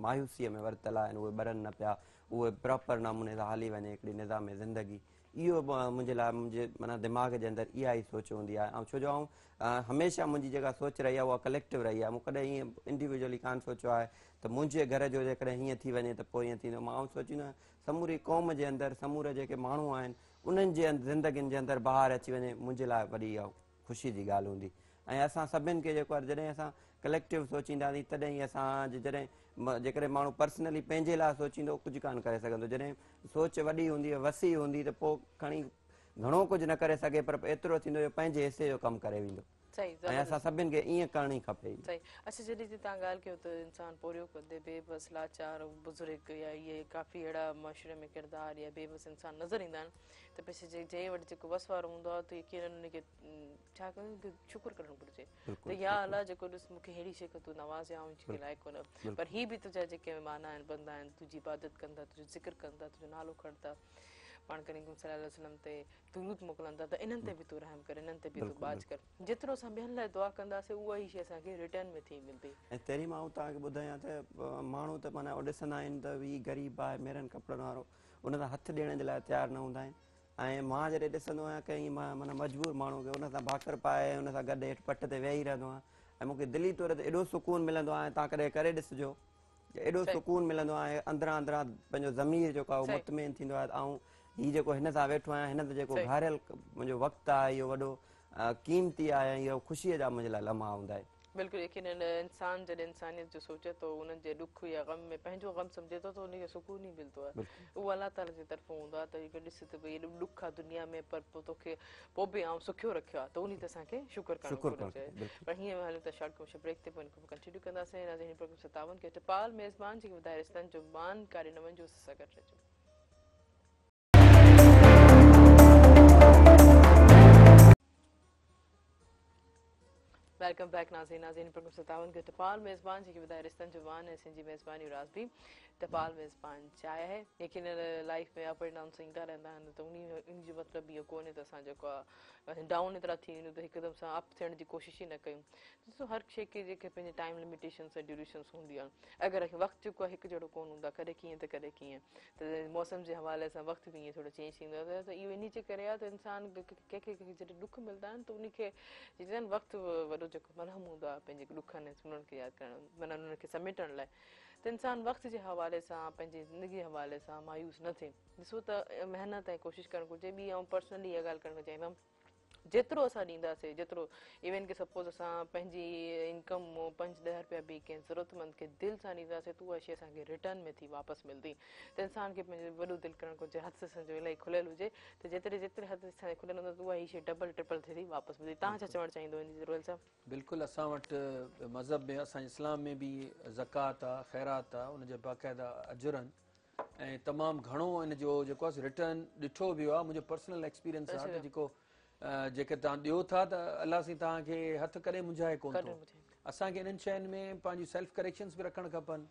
مايوسيء ۾ ورتل آهن اهي ٻرن نه پيا اهي پراپر نموني سان هلي وڃي هڪڙي نظام زندگي اهو منهنجي لاء منهنجي معنيٰ دماغ جي اندر اها ئي سوچ هوندي آهي ۽ ڇو جو آئون هميشه منهنجي جيڪا سوچ رهي آهي اها ڪليڪٽو رهي آهي مون ڪڏهن ائين انڊيويجولي ڪانه سوچيو آهي ته منهنجي گهر جو جيڪڏهن هيئن ٿي وڃي ته پوء هيئن ٿيندو مان آئون سوچيندو آهيان سموري قوم جي اندر سمورا جيڪي ماڻهو آهن انهن جي زندگين جي اندر بهار اچي وڃي منهنجي لاء وڏي اها خوشي جي ڳالهه هوندي ۽ اسان سڀن کي جيڪو آهي جڏهن اسان ڪليڪٽو سوچينداسين تڏهن ئي اسان جي جڏهن جيڪڏهن ماڻهو پرسنلي پنهنجي لاء سوچيندو ڪجهه ڪانه ڪري سگهندو جڏهن سوچ وڏي هوندي وسيع هوندي ته پوء کڻي گهڻو ڪجهه نه ڪري سگهي پر ايترو ٿيندو جو پنهنجي حصي جو ڪم ڪري ويندو صحيح ۽ اسان سڀن کي ائين ڪرڻ ئي کپي. صحيح اڇا جڏهن جي توهان ڳالهه ڪيو ته انسان پورهيو ڪندي بي بس لاچار بزرگ يا اهي ڪافي اهڙا معاشري ۾ ڪردار يا بي بس انسان نظر ايندا آهن ته پڇ جنهن وٽ جيڪو وس وارو هوندو آهي ته يقينن ان کي ڇا شڪر ڪرڻ گهرجي ته يا الله جيڪو ڏس مون کي ههڙي شيء کان تون نوازيو آئون ان جي لائق ڪونه پر هي به تنهنجا جيڪي معنيٰ آهن بندا آهن تنهنجي عبادت ڪن ٿا تنهنجو ذڪر ڪن ٿا تنهنجو نالو کڻن ٿا پاڻ ڪريم صلي الله عليه وسلم تي درود موڪلن ٿا ته انهن تي به تون رحم ڪر انهن تي به تون ٻاجهه ڪر جيترو اسان ٻين لاء دعا ڪنداسين اها ئي شيء اسان کي ريٽرن ۾ ٿي ملندي. ۽ تهريم آئون توهان کي ٻڌايان ته ماڻهو ته معنيٰ ڏسندا آهن ته هي غريب آهي ميرن ڪپڙن وارو ان سان هٿ ڏيڻ جي لاء تيار نه هوندا آهن ۽ مان جڏهن ڏسندو آهيان ڪنهن معنيٰ مجبور ماڻهو کي ان سان ڀاڪر پائي ۽ ان سان گڏ هيٺ پٽ تي ويهي رهندو آهيان ۽ مون کي دلي طور تي ايڏو سڪون ملندو آهي توهان ڪڏهن ڪري ڏسجو ايڏو سڪون ملندو آهي اندران اندران پنهنجو ضمير جيڪو آهي مطمئن ٿيندو آهي ته آئون هي جيڪو هن سان ويٺو آهيان هن تي جيڪو گهاريل منهنجو وقت آهي اهو وڏو قيمتي آهي ۽ اهو خوشيء جا منهنجي لاء لمحا هوندا آهن. بلڪل يقينن انسان جڏهن انسانيت جو سوچي ٿو انهن جي ڏک يا غم ۾ پنهنجو غم سمجهي ٿو ته ان کي سڪون ئي ملندو آهي اهو الله تعالي جي طرفون هوندو آهي ته اهو ڏس ته ڀئي ايڏو ڏک آهي دنيا ۾ پر پوء توکي پوء به آئون سکيو رکيو آهي ته انهي تي اسان کي شڪر ڪرڻ گهرجي پر هيئن هلون ٿا شارٽ ڪمرشل بريڪ تي پوء ان کان پوء ڪنٽينيو ڪنداسين ناظرين هن پروگرام سان تعاون ڪيو ٽپال ميزبان جيڪي وڌائي رشتن جو مان ڪاڏي نه وڃجو اسان سان گڏ رهجو. Welcome back ناظرين ناظرين پروگرام سان تعاون ڪيو ٽپال ميزبان جيڪي ٻڌائي رشتن جو مان ۽ اسان جي ميزباني راز به ٽپال ميزبان چاهي آهي يقينن لائف ۾ اپ اينڊ ڊائونس ايندا رهندا آهن ته انهي ان جو مطلب اهو ڪونهي ته اسان جيڪو آهي ڊائون ايترا ٿي وڃون ته هڪدم سان اپ ٿيڻ جي ڪوشش ئي نه ڪيون ڏسو هر شيء کي جيڪي پنهنجي ٽائيم لميٽيشنس ۽ ڊيوريشنس هوندي آهن اگر وقت جيڪو آهي هڪ جهڙو ڪونه هوندو آهي ڪڏهن ڪيئن ته ڪڏهن ڪيئن ته موسم جي حوالي سان وقت به ائين ٿورو چينج ٿيندو آهي ته اهو انهي جي ڪري آهي ته انسان ڪنهن کي جڏهن ڏک ملندا آهن ته انهي کي چوندا آهن وقت وڏو جيڪو مرهم هوندو آهي پنهنجي ڏکن ۽ سورن کي ياد ڪرڻ معنيٰ انهن کي سميٽڻ لاء ته انسان وقت جي حوالي سان پنهنجي زندگي جي حوالي سان مايوس نه ٿئي ڏسو ته محنت ۽ ڪوشش ڪرڻ گهرجي ٻي آئون پرسنلي اها ڳالهه ڪرڻ چاهيندم جيترو اسان ڏينداسين جيترو ايون ڪي سپوز اسان پنهنجي انڪم مون پنج ڏهه رپيا به ڪنهن ضرورتمند کي دل سان ڏينداسين ته اها شي اسان کي ريٽرن ۾ ٿي واپس ملندي ته انسان کي پنهنجو وڏو دل ڪرڻ گهرجي هٿ اسان جو الاهي کليل هجي ته جيتري جيتري هٿ اسان جو کليل هوندو ته اها ئي شي ڊبل ٽرپل ٿي ٿي واپس ملندي توهان ڇا چوڻ چاهيندو ان جي روحيل صاحب؟ بلڪل اسان وٽ مذهب ۾ اسان جي اسلام ۾ به زڪوات آ خيرات آ ان جا باقاعده اجر آهن ۽ تمام گهڻو ان جو جيڪو آهي ريٽرن ڏٺو ويو آهي منهنجو پرسنل ايڪسپيرينس آهي ته جيڪو جيڪي توهان ڏيو ٿا ته الله سائين توهان کي هٿ ڪڏهن منجهائي ڪون ٿو اسان کي انهن شين ۾ پنهنجي سيلف ڪريڪشنز به رکڻ کپن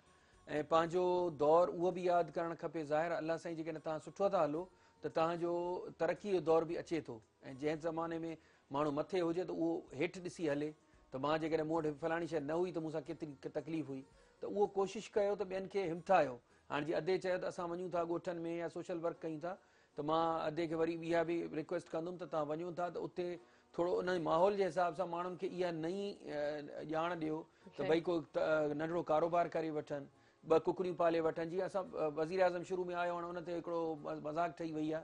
۽ پنهنجو دور اهو به ياد ڪرڻ کپي ظاهر الله سائين جيڪڏهن توهان سٺو ٿا هلو ته توهان جو ترقي جو دور به اچي ٿو ۽ جنهن زماني ۾ ماڻهو مٿي هجي ته اهو هيٺ ڏسي هلي ته مان جيڪڏهن مون وٽ فلاڻي شيء نه هئي ته مون سان ڪيتري تڪليف هئي ته اهو ڪوشش ڪيو ته ٻين کي همٿايو هاڻ جي ادي چيو ته اسان وڃون ٿا ڳوٺن ۾ يا سوشل ورڪ ڪيون ٿا ته مان ادي کي وري اها به رڪويسٽ ڪندم ته توهان وڃو ٿا ته اتي ٿورو ان ماحول جي حساب سان ماڻهن کي اها نئين ڄاڻ ڏيو ته ڀئي ڪو ننڍڙو ڪاروبار ڪري وٺن ٻه ڪڪڙيون پالي وٺن جيئن اسان وزير اعظم شروع ۾ آيو هاڻ ان تي هڪڙو مذاق ٺهي وئي آهي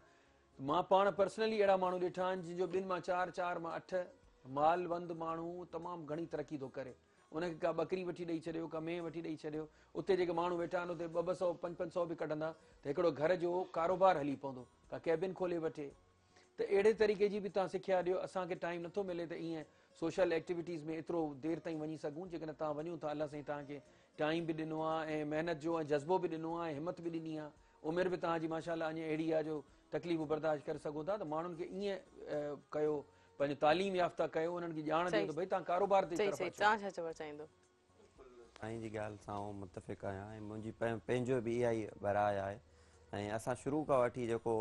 مان پاڻ پرسنلي اهڙا ماڻهو ڏٺا آهن جن جو ٻن مان چار، چار مان اٺ مالوند ماڻهو تمام گهڻي ترقي ٿو ڪري. ان کي ڪا ٻڪري وٺي ڏئي ڇڏيو، ڪا مينهن وٺي ڏئي ڇڏيو، اتي جيڪي ماڻهو ويٺا آهن اتي ٻه ٻه سئو پنج پنج سئو به ڪڍندا ته هڪڙو گهر جو ڪاروبار هلي پوندو، ڪا ڪيبن کولي وٺي. ته اهڙي طريقي جي به توهان سکيا ڏيو. اسان کي ٽائيم نٿو ملي ته ائين سوشل ايڪٽيوٽيز ۾ ايترو دير تائين وڃي سگهون. جيڪڏهن توهان وڃو ٿا الله سائين توهان کي ٽائيم به ڏنو آهي ۽ محنت جو ۽ جذبو به ڏنو آهي ۽ همت به ڏني آهي. عمر به توهان جي ماشاء الله اڃا اهڙي آهي جو تڪليفون برداشت ڪري سگهو ٿا ته ماڻهن کي ائين ڪيو پنهنجو تعليم يافته ڪيو انهن کي ڄاڻ ڏيو ته ڀئي توهان ڪاروبار جي طرف اچو. توهان ڇا چوڻ چاهيندو؟ بلڪل سائين جي ڳالهه سان آئون متفق آهيان ۽ منهنجي پنهنجو به اها ئي راء آهي ۽ اسان شروع کان وٺي جيڪو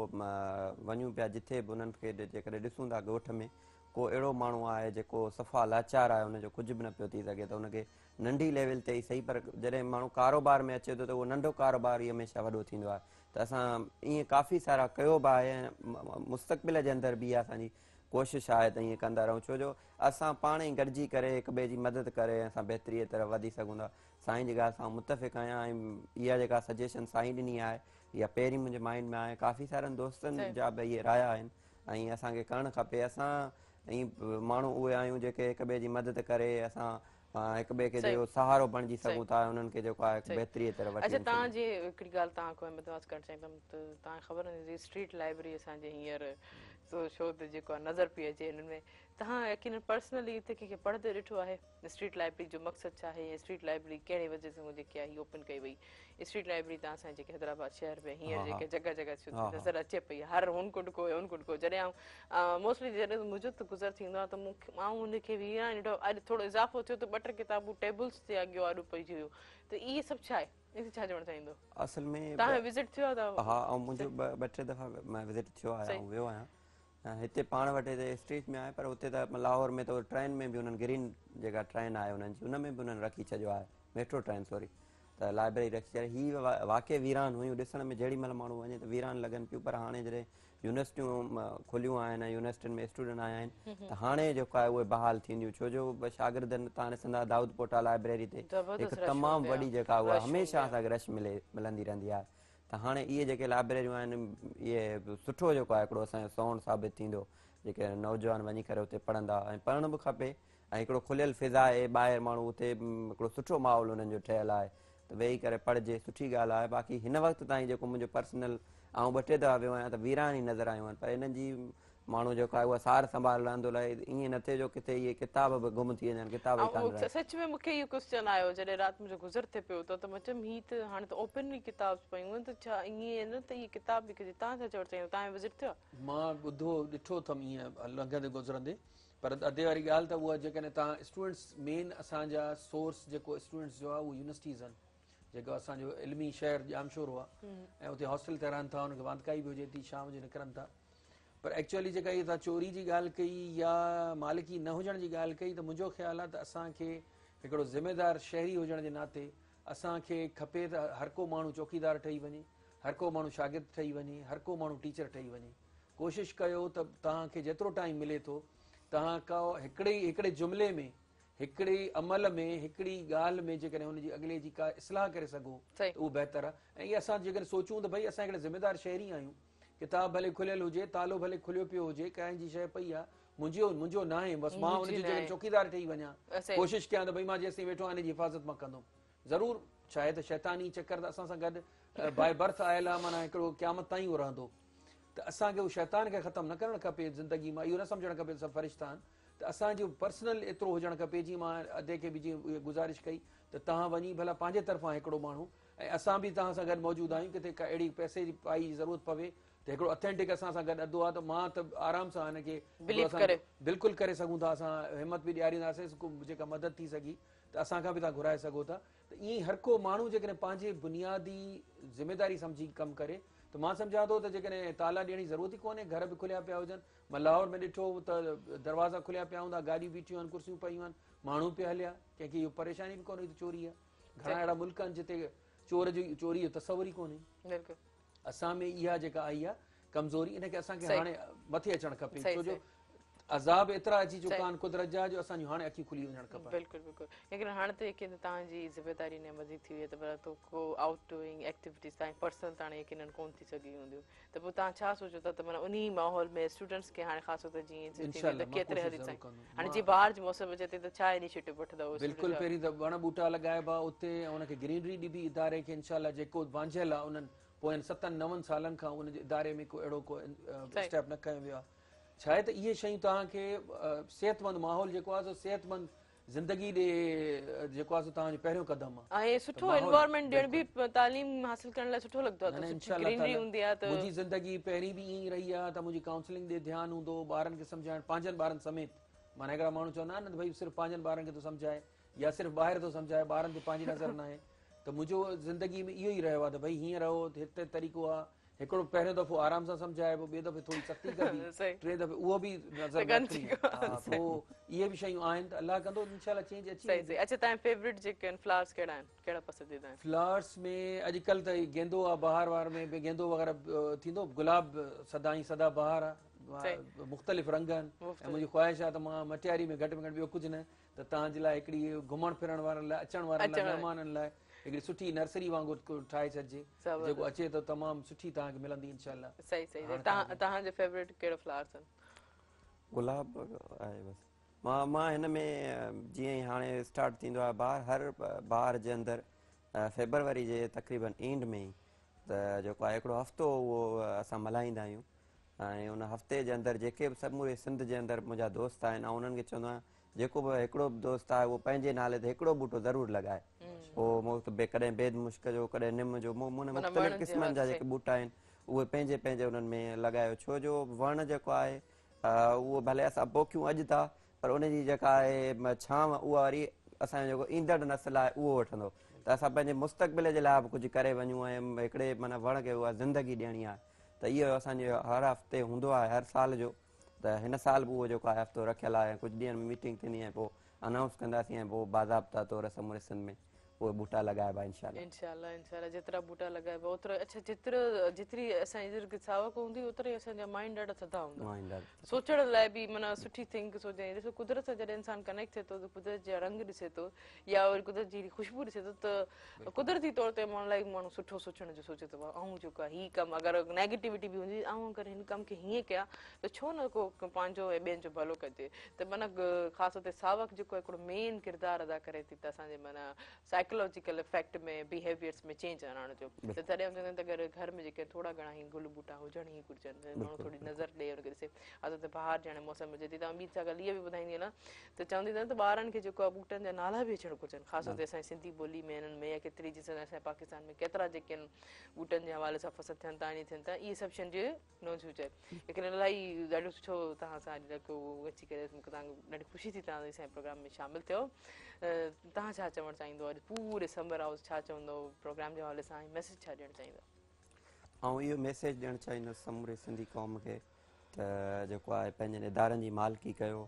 وڃون پيا جٿي به انهن کي جيڪڏهن ڏسون ٿا ڳوٺ ۾ ڪو اهڙو ماڻهو آهي جيڪو صفا لاچار آهي ان جو ڪجهه به نه پيو ٿي سگهي ته ان کي ننڍي ليول تي ئي سهي پر جڏهن ماڻهو ڪاروبار ۾ اچي ٿو ته اهو ننڍو ڪاروبار ئي هميشه وڏو ٿيندو آهي ته اسان ائين ڪافي سارا ڪيو به آهي ۽ مستقبل جي اندر به اها اسان جي ڪوشش آهي ته ائين ڪندا رهون ڇو جو اسان پاڻ ئي گڏجي ڪري هڪ ٻئي جي مدد ڪري اسان بهتري طرف وڌي سگهون ٿا. سائين جي ڳالهه سان متفق آهيان ۽ اها جيڪا سجيشن سائين ڏني آهي اها پهرين منهنجي مائنڊ ۾ آهي ڪافي سارن دوستن جا به اهي رايا آهن ۽ اسان کي ڪرڻ کپي اسان ۽ ماڻهو اهي آهيون جيڪي هڪ ٻئي جي مدد ڪري اسان هڪ ٻئي کي جيڪو سهارو بڻجي سگهون ٿا انهن کي جيڪو آهي بهتري طرف وٺي اچا توهان جي هڪڙي ڳالهه توهان کان احمد نواز ڪرڻ چاهيندم ته توهان کي خبر هوندي اسٽريٽ لائبريري اسان جي هينئر سو شو ته جيڪو آهي نظر پئي اچي انهن ۾ توهان يقينن پرسنلي هتي ڪنهن کي پڙهندي ڏٺو آهي اسٽريٽ لائبريري جو مقصد ڇا آهي اسٽريٽ لائبريري ڪهڙي وجه سان جيڪي آهي اوپن ڪئي وئي اسٽريٽ لائبريري توهان سان جيڪي حيدرآباد شهر ۾ هينئر جيڪي جڳهه جڳهه نظر اچي پئي هر هن ڪنڊ ڪو هن ڪنڊ ڪو جڏهن آئون موسٽلي جڏهن منهنجو ته گذر ٿيندو آهي ته مون آئون هن کي ويران ڏٺو اڄ ٿورو اضافو ٿيو ته ٻه ٽي ڪتابون ٽيبلز تي اڳيو آڏو پئجي ويو ته اهي سڀ ڇا آهي ان تي ڇا چوڻ چاهيندو؟ اصل ۾ توهان جو وزٽ ٿيو آهي ته ها آئون منهنجو ٻه ٽي دفعا وزٽ ٿيو آهي آئون ويو آهيان هتي پاڻ وٽ هتي اسٽريٽ ۾ آهي پر اتي ته لاهور ۾ ته ٽرين ۾ به انهن گرين جيڪا ٽرين آهي انهن جي ان ۾ به انهن رکي ڇڏيو آهي ميٽرو ٽرين سوري ته لائبريري رکي ڇڏي هي واقعي ويران هيون ڏسڻ ۾ جهڙي مهل ماڻهو وڃي ته ويران لڳن پيون پر هاڻي جڏهن يونيورسٽيون کليون آهن ۽ يونيورسٽين ۾ اسٽوڊنٽ آيا آهن ته هاڻي جيڪو آهي اهي بحال ٿينديون ڇو جو شاگردن تان ڏسندا دائود پوٽا لائبريري تي هڪ تمام وڏي جيڪا اها هميشه اسان کي رش ملي ملندي رهندي آهي ته هاڻي اهي جيڪي لائبريريون آهن اهي سٺو جيڪو آهي هڪڙو اسان جو سوڻ ثابت ٿيندو جيڪي نوجوان وڃي ڪري اتي پڙهندا ۽ پڙهڻ به کپي ۽ هڪڙو کليل فضا آهي ٻاهر ماڻهو اتي هڪڙو سٺو ماحول انهن جو ٺهيل آهي ته ويهي ڪري پڙهجي سٺي ڳالهه آهي باقي هن وقت تائين جيڪو منهنجو پرسنل آئون ٻه ٽي دفعا ويو آهيان ته ويران ئي نظر آيون آهن پر انهن جي ماڻهو جيڪو آهي اها سار سنڀال لهندو لهي ائين نه ٿئي جو ڪٿي اهي ڪتاب به گم ٿي وڃن ڪتاب ئي ڪانه رهن. سچ ۾ مونکي اهو ڪوسچن آيو جڏهن رات منهنجو گذر ٿئي پيو ته مان چيم هي ته هاڻي ته اوپنلي ڪتاب پيون آهن ته ڇا ائين نه ته اهي ڪتاب به ڪٿي توهان ڇا چوڻ چاهيندو توهان جو وزٽ ٿيو آهي؟ مان ٻڌو ڏٺو اٿم ائين لنگهندي گذرندي پر ادي واري ڳالهه ته اها جيڪڏهن توهان اسٽوڊنٽس مين اسان جا سورس جيڪو اسٽوڊنٽس جو آهي اهو يونيورسٽيز آهن جيڪو اسان جو علمي شهر ڄامشورو آهي ۽ اتي هاسٽل تي رهن ٿا انهن کي واندڪائي به هجي ٿي شام جو نڪرن ٿا پر ايڪچوئلي جيڪا هي توهان چوري جي ڳالهه ڪئي يا مالڪي نه هجڻ جي ڳالهه ڪئي ته منهنجو خيال آهي ته اسان کي هڪڙو ذميدار شهري هجڻ جي ناتي اسان کي کپي ته هر ڪو ماڻهو چوڪيدار ٺهي وڃي هر ڪو ماڻهو شاگرد ٺهي وڃي هر ڪو ماڻهو ٽيچر ٺهي وڃي ڪوشش ڪيو ته توهان کي جيترو ٽائيم ملي ٿو توهان ڪا هڪڙي هڪڙي جملي ۾ هڪڙي عمل ۾ هڪڙي ڳالهه ۾ جيڪڏهن هن جي اڳلي جي ڪا اصلاح ڪري سگهو ته اهو بهتر آهي ۽ اهي اسان جيڪڏهن سوچون ته ڀئي اسان هڪڙا ذميدار شهري آهيون ڪتاب ڀلي کليل هجي تالو ڀلي کليو پيو هجي ڪنهن جي شيء پئي آهي منهنجو منهنجو ناهي بس مان ان جي جيڪڏهن چوڪيدار ٺهي وڃان ڪوشش ڪيان ته ڀئي مان جيستائين ويٺو آهيان ان جي حفاظت مان ڪندم ضرور ڇا آهي ته شيطاني چڪر ته اسان سان گڏ باء برٿ آيل آهي معنيٰ هڪڙو قيامت تائين اهو رهندو ته اسان کي اهو شيطان کي ختم نه ڪرڻ کپي زندگي مان اهو نه سمجهڻ کپي ته سڀ فرشتا آهن ته اسان جو پرسنل ايترو هجڻ کپي جيئن مان ادي کي به جيئن گذارش ڪئي ته توهان وڃي ڀلا پنهنجي طرفان هڪڙو ماڻهو ۽ اسان به توهان سان گڏ موجود آهيون ڪٿي ڪا اهڙي پئسي جي پائي جي ضرورت پوي ته هڪڙو اٿينٽڪ اسان سان گڏ ادو آهي ته مان ته آرام سان هن کي بلڪل ڪري سگهون ٿا اسان همت به ڏيارينداسين جيڪا مدد ٿي سگهي ته اسان کان به توهان گهرائي سگهو ٿا ته ائين ئي هر ڪو ماڻهو جيڪڏهن پنهنجي بنيادي ذميداري سمجهي ڪم ڪري ته مان سمجهان ٿو ته جيڪڏهن تالا ڏيڻ جي ضرورت ئي ڪونهي گهر به کليا پيا هجن مان لاهور ۾ ڏٺو ته دروازا کليا پيا هوندا گاڏيون بيٺيون آهن ڪرسيون پيون آهن ماڻهو پيا هليا ڪنهن کي اهو پريشاني به ڪونهي ته چوري آهي گهڻا اهڙا ملڪ آهن جتي چور جي چوري جو تصور ئي ڪونهي بلڪل اسان ۾ اها جيڪا آئي آهي ڪمزوري ان کي اسان کي هاڻي مٿي اچڻ کپي ڇو جو عذاب ايترا اچي چڪا آهن قدرت جا جو اسان جون هاڻي اکيون کلي وڃڻ کپن. بلڪل بلڪل ليڪن هاڻي ته يقينن توهان جي ذميواري اڃا وڌيڪ ٿي وئي آهي ته پر تو ڪو آئوٽ ڊوئنگ ايڪٽيوٽيز توهان جي پرسنل ته هاڻي يقينن ڪون ٿي سگهي هونديون ته پوء توهان ڇا سوچو ٿا ته معنيٰ انهي ماحول ۾ اسٽوڊنٽس کي هاڻي خاص طور تي جيئن انشاء الله مان ڪيتري ڪوشش حد ضرور تائين ڪندم هاڻي مان جيئن بهار جي موسم اچي ٿي ته ڇا انيشيٽو وٺندؤ بلڪل اسٽوڊنٽس پهرين ته وڻ ٻوٽا لڳائبا اتي ۽ ان کي گرينري ڏبي اداري کي انشاء الله جيڪو وانجهيل آهي انهن پوين ستن نون سالن کان ان جي اداري ۾ ڪو اهڙو ڪو اسٽيپ نه کنيو ويو آهي ڇا آهي ته اهي شيون توهان کي صحتمند ماحول جيڪو آهي سو صحتمند زندگي ڏي جيڪو آهي سو توهان جو پهريون قدم آهي ۽ سٺو انوائرمينٽ ڏيڻ به تعليم حاصل ڪرڻ لاء سٺو لڳندو آهي ته سٺي گرينري هوندي آهي ته منهنجي زندگي پهرين به ائين ئي رهي آهي ته منهنجي ڪائونسلنگ ڏي ڌيان هوندو هو ٻارن کي سمجهائڻ پنهنجن ٻارن سميت معنيٰ هڪڙا ماڻهو چوندا آهن نه ته ڀئي صرف پنهنجن ٻارن کي ٿو سمجهائي يا صرف ٻاهر ٿو سمجهائي ٻارن تي پنهنجي نظر ناهي ته منهنجو زندگي ۾ اهو ئي رهيو آهي ته ڀئي هيئن رهو هتي طريقو آهي هڪڙو پهريون دفعو آرام سان سمجهائبو ٻئي دفعي ٿوري سختي ڪبي ٽئين دفعي اهو به نظر ۾ رکڻي آهي پوء اهي به شيون آهن ته الله ڪندو انشاء الله چينج اچي ويندي. اڇا توهان جا فيورٽ جيڪي آهن فلاورس ڪهڙا آهن ڪهڙا پسنديده آهن؟ فلاورس ۾ اڄڪلهه ته گيندو آهي بهار وار ۾ به گيندو وغيره ٿيندو گلاب سدائين سدا بهار آهي مختلف رنگ آهن ۽ منهنجي خواهش آهي ته مان مٽياري ۾ گهٽ ۾ گهٽ ٻيو ڪجهه نه ته توهان جي لاء هڪڙي گهمڻ ڦرڻ وارن لاء اچڻ وارن لاء مهمانن لاء هڪڙي سٺي نرسري وانگر ٺاهي ڇڏجي جيڪو اچي ته تمام سٺي توهان کي ملندي انشاء الله. صحيح صحيح توهان توهان جو فيورٽ ڪهڙو فلاورس آهن؟ گلاب آهي بس مان مان هن ۾ جيئن ئي هاڻي اسٽارٽ ٿيندو آهي بهار هر بهار جي اندر فيبروري جي تقريبن اينڊ ۾ ئي ته جيڪو آهي هڪڙو هفتو اهو اسان ملهائيندا آهيون ۽ ان هفتي جي اندر جيڪي به سموري سنڌ جي اندر منهنجا دوست آهن آئون انهن کي چوندو آهيان جيڪو به هڪڙو به دوست آهي اهو پنهنجي نالي تي هڪڙو ٻوٽو ضرور لڳائي پوء ڪڏهن بيد مشڪ جو ڪڏهن نم جو مون مختلف قسمن جا جيڪي ٻوٽا آهن اهي پنهنجي پنهنجي انهن ۾ لڳايو ڇو جو وڻ جيڪو آهي اهو ڀلي اسان پوکيون اڄ ٿا پر ان جي جيڪا آهي ڇانو اها وري اسان جو جيڪو ايندڙ نسل آهي اهو وٺندو ته اسان پنهنجي مستقبل جي لاء به ڪجهه ڪري وڃون ۽ هڪڙي معنيٰ وڻ کي اها زندگي ڏيڻي آهي ته اهو اسان جو هر هفتي هوندو آهي هر سال جو ته هن سال به اهو جيڪو آهي هفتو رکيل آهي ۽ ڪجهه ڏينهن ۾ ميٽنگ ٿيندي ۽ پوء انائونس ڪنداسين ۽ پوء باضابطا طور سموري سنڌ ۾ اهي ٻوٽا لڳائبا انشاء الله. انشاء الله انشاء الله جيترا ٻوٽا لڳائبا اوترو اڇا جيترو جيتري اسان جي ارد گرد ساوڪ هوندي اوترا ئي اسان جا مائنڊ ڏاڍا ٿڌا هوندا سوچڻ لاء به معنيٰ سٺي ٿنڪ سوچ ڏسو قدرت سان جڏهن انسان ڪنيڪٽ ٿئي ٿو ته قدرت جا رنگ ڏسي ٿو يا وري قدرت جي خوشبو ڏسي ٿو ته قدرتي طور تي ماڻهو الاهي ماڻهو سٺو سوچڻ جو سوچي ٿو آئون جيڪو آهي هي ڪم اگر نيگيٽيوٽي به هوندي آئون اگر هن ڪم کي هيئن ڪيان ته ڇو نه ڪو پنهنجو ۽ ٻين جو ڀلو ڪجي ته معنيٰ خاص طور تي ساوڪ جيڪو هڪڙو مين ڪردار ادا ڪري ٿي ته اسان جي معنيٰ سائيڪالاجيڪل افيڪٽ ۾ بيهيويئرس ۾ چينج آڻڻ جو ته تڏهن چوندا آهن ته اگر گهر ۾ جيڪي ٿورا گهڻا هي گل ٻوٽا هجڻ ئي گهرجن ماڻهو ٿوري نظر ڏي ان کي ڏسي خاص طور تي بهار جي هاڻي موسم هجي ٿي ته ٻي ڳالهه اها به ٻڌائيندي هلان ته چوندي اٿن ته ٻارن کي جيڪو آهي ٻوٽن جا نالا به اچڻ گهرجن خاص طور تي اسان جي سنڌي ٻولي ۾ انهن ۾ يا ڪيتري جيئن اسان جي پاڪستان ۾ ڪيترا جيڪي آهن ٻوٽن جي حوالي سان فصل ٿين ٿا ۽ ٿين ٿا اهي سڀ شين جي نوج هجي ليڪن الاهي ڏاڍو سٺو توهان سان اڄ لڳو اچي ڪري مون کي توهان ڏاڍي خوشي ٿي توهان اسان جي پروگرام ۾ شامل ٿيو توهان ڇا چوڻ چاهيندو اڄ پوري سمر هائوس ڇا چوندو پروگرام جي حوالي سان ميسج ڇا ڏيڻ چاهيندو؟ آئون اهو ميسج ڏيڻ چاهيندس سموري سنڌي قوم کي ته جيڪو آهي پنهنجن ادارن جي مالڪي ڪيو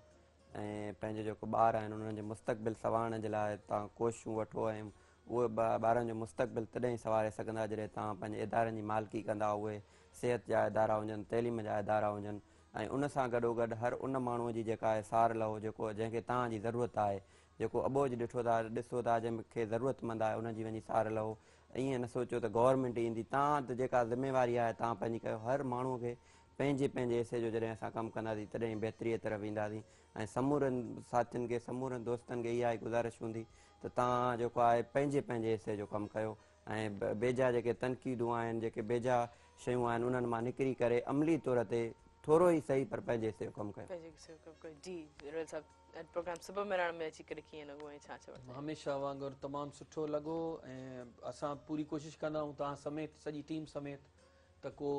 ۽ پنهنجو جيڪو ٻار آهن انهن جو مستقبل سنوارڻ جي لاء توهان ڪوششون وٺو ۽ اهي ٻارن جو مستقبل تڏهن ئي سنواري سگهندا جڏهن توهان پنهنجي ادارن جي مالڪي ڪندا اهي صحت جا ادارا هجن تعليم جا ادارا هجن ۽ ان سان گڏوگڏ هر ان ماڻهو جي جيڪا آهي سار لهو جيڪو جنهن کي توهان جي ضرورت آهي جيڪو اٻوجهه ڏٺو ٿا ڏسو ٿا جنهن کي ضرورتمند آهي ان جي وڃي سار لهو ائين نه سوچيو ته گورنمينٽ ايندي توهان ته جيڪا ذميواري آهي توهان پنهنجي ڪيو هر ماڻهو کي پنهنجي پنهنجي حصي جو جڏهن اسان ڪم ڪنداسين تڏهن ئي بهتريء طرف وينداسين ۽ سمورن ساٿين کي سمورن دوستن کي اها ئي گذارش هوندي ته توهان جيڪو آهي پنهنجي پنهنجي حصي جو ڪم ڪيو ۽ بيجا جيڪي تنقيدون آهن جيڪي بيجا شيون آهن انهن مان نڪري ڪري عملي طور تي ٿورو ئي سهي پر پنهنجي حصي جو ڪم ڪيو. پنهنجي حصي جو ڪم ڪيو. جي روحيل صاحب اڄ پروگرام صبح مهراڻ ۾ اچي ڪري ڪيئن لڳو ۽ ڇا چوڻ چاهيندا؟ هميشه وانگر تمام سٺو لڳو ۽ اسان پوري ڪوشش ڪندا آهيون توهان سميت سڄي ٽيم سميت ته ڪو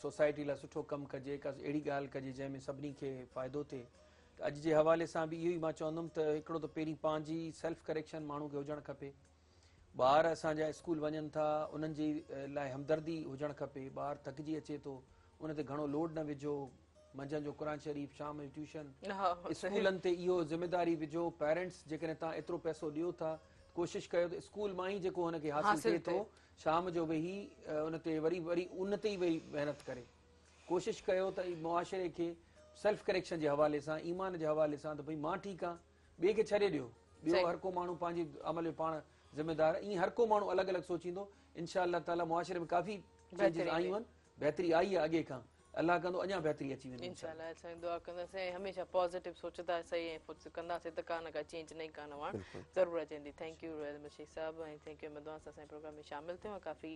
سوسائٽي لاء سٺو ڪم ڪجي ڪا اهڙي ڳالهه ڪجي جنهن ۾ سڀني کي فائدو ٿئي ته اڄ جي حوالي سان به اهو ئي مان چوندم ته هڪڙو ته پهرين پنهنجي سيلف ڪريڪشن ماڻهو کي هجڻ کپي ٻار اسان جا اسڪول وڃن ٿا انهن جي لاء همدردي هجڻ کپي ٻار ٿڪجي اچي ٿو ان تي گهڻو لوڊ نه وجهو منجهند جو قرآن شريف شام جو ٽيوشن اسڪولن تي اهو ذميداري وجهو پيرنٽس جيڪڏهن توهان ايترو پئسو ڏيو ٿا ڪوشش ڪيو ته اسڪول مان ئي جيڪو هن کي حاصل ٿئي ٿو شام جو ويهي ان تي وري وري ان تي ئي ويهي محنت ڪري. ڪوشش ڪيو ته معاشري کي سيلف ڪريڪشن جي حوالي سان، ايمان جي حوالي سان ته ڀئي مان ٺيڪ آهيان، ٻئي کي ڇڏي ڏيو، ٻيو هر ڪو ماڻهو پنهنجي عمل ۾ پاڻ ذميدار آهي، ائين هر ڪو ماڻهو الڳ الڳ سوچيندو، انشاء الله تعاليٰ معاشري ۾ ڪافي چينجز آيون آهن، بهتري آئي آهي اڳي کان، الله ڪندو اڃا بهتري اچي ويندي انشاء الله. سائين دعا ڪنداسين ۽ هميشه پازيٽو سوچنداسين ۽ فوڪس ڪنداسين ته ڪا نه ڪا چينج نئين ڪا نواڻ ضرور اچي ويندي. Thank you Roheel Ahmed Shaikh صاحب ۽ thank you Ahmed Awan اسان پروگرام ۾ شامل ٿيو ۽ ڪافي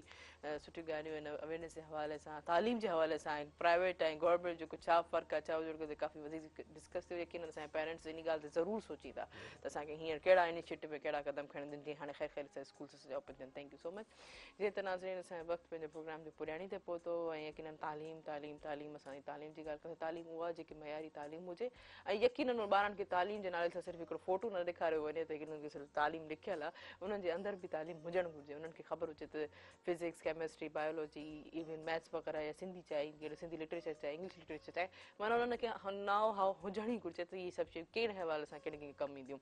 سٺيون ڳالهيون ۽ اويرنيس جي حوالي سان تعليم جي حوالي سان ۽ پرائيويٽ ۽ گورنمينٽ جو ڇا فرق آهي ڇا هجڻ گهرجي ڪافي وڌيڪ ڊسڪس ٿيو. يقينن اسان جا پيرنٽس ان ڳالهه تي ضرور سوچيندا ته اسان کي هينئر ڪهڙا انيشيٽو ۽ ڪهڙا قدم کڻڻ آهن جيئن هاڻي خير خير سان اسڪولس سڄا اوپن ٿين. Thank you so much. جيئن ته ناظرين اسان جو وقت پنهنجي پروگرام جي پڄاڻي تي پهتو ۽ يقينن تعليم تعليم تعليم اسان جي تعليم جي ڳالهه ڪنداسين تعليم اها جيڪي معياري تعليم هجي ۽ يقينن ٻارن کي تعليم جي نالي سان صرف هڪڙو فوٽو نه ڏيکاريو وڃي ته انهن کي صرف تعليم لکيل آهي انهن جي اندر به تعليم هجڻ گهرجي انهن کي خبر هجي ته physics chemistry biology even maths وغيره يا سنڌي چاهي سنڌي لٽريچر چاهي انگلش لٽريچر چاهي معنيٰ انهن کي نو هائو هجڻ ئي گهرجي ته اهي سڀ شيون ڪهڙي حوالي سان ڪهڙي ڪهڙي ڪم اينديون.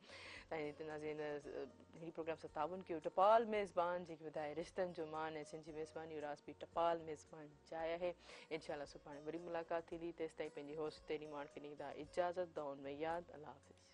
۽ ناظرين هي پروگرام سان تعاون ڪيو ٽپال ميزبان جيڪي وڌائي رشتن جو مان ۽ سنڌ جي ميزباني جو راز به ٽپال ميزبان چاء آهي. انشاء الله سڀاڻي وري ملاقات ٿيندي تيستائين پنهنجي هوسٽ تيري ماڻ کي ڏيندا اجازت دعائن ۾ ياد الله حافظ.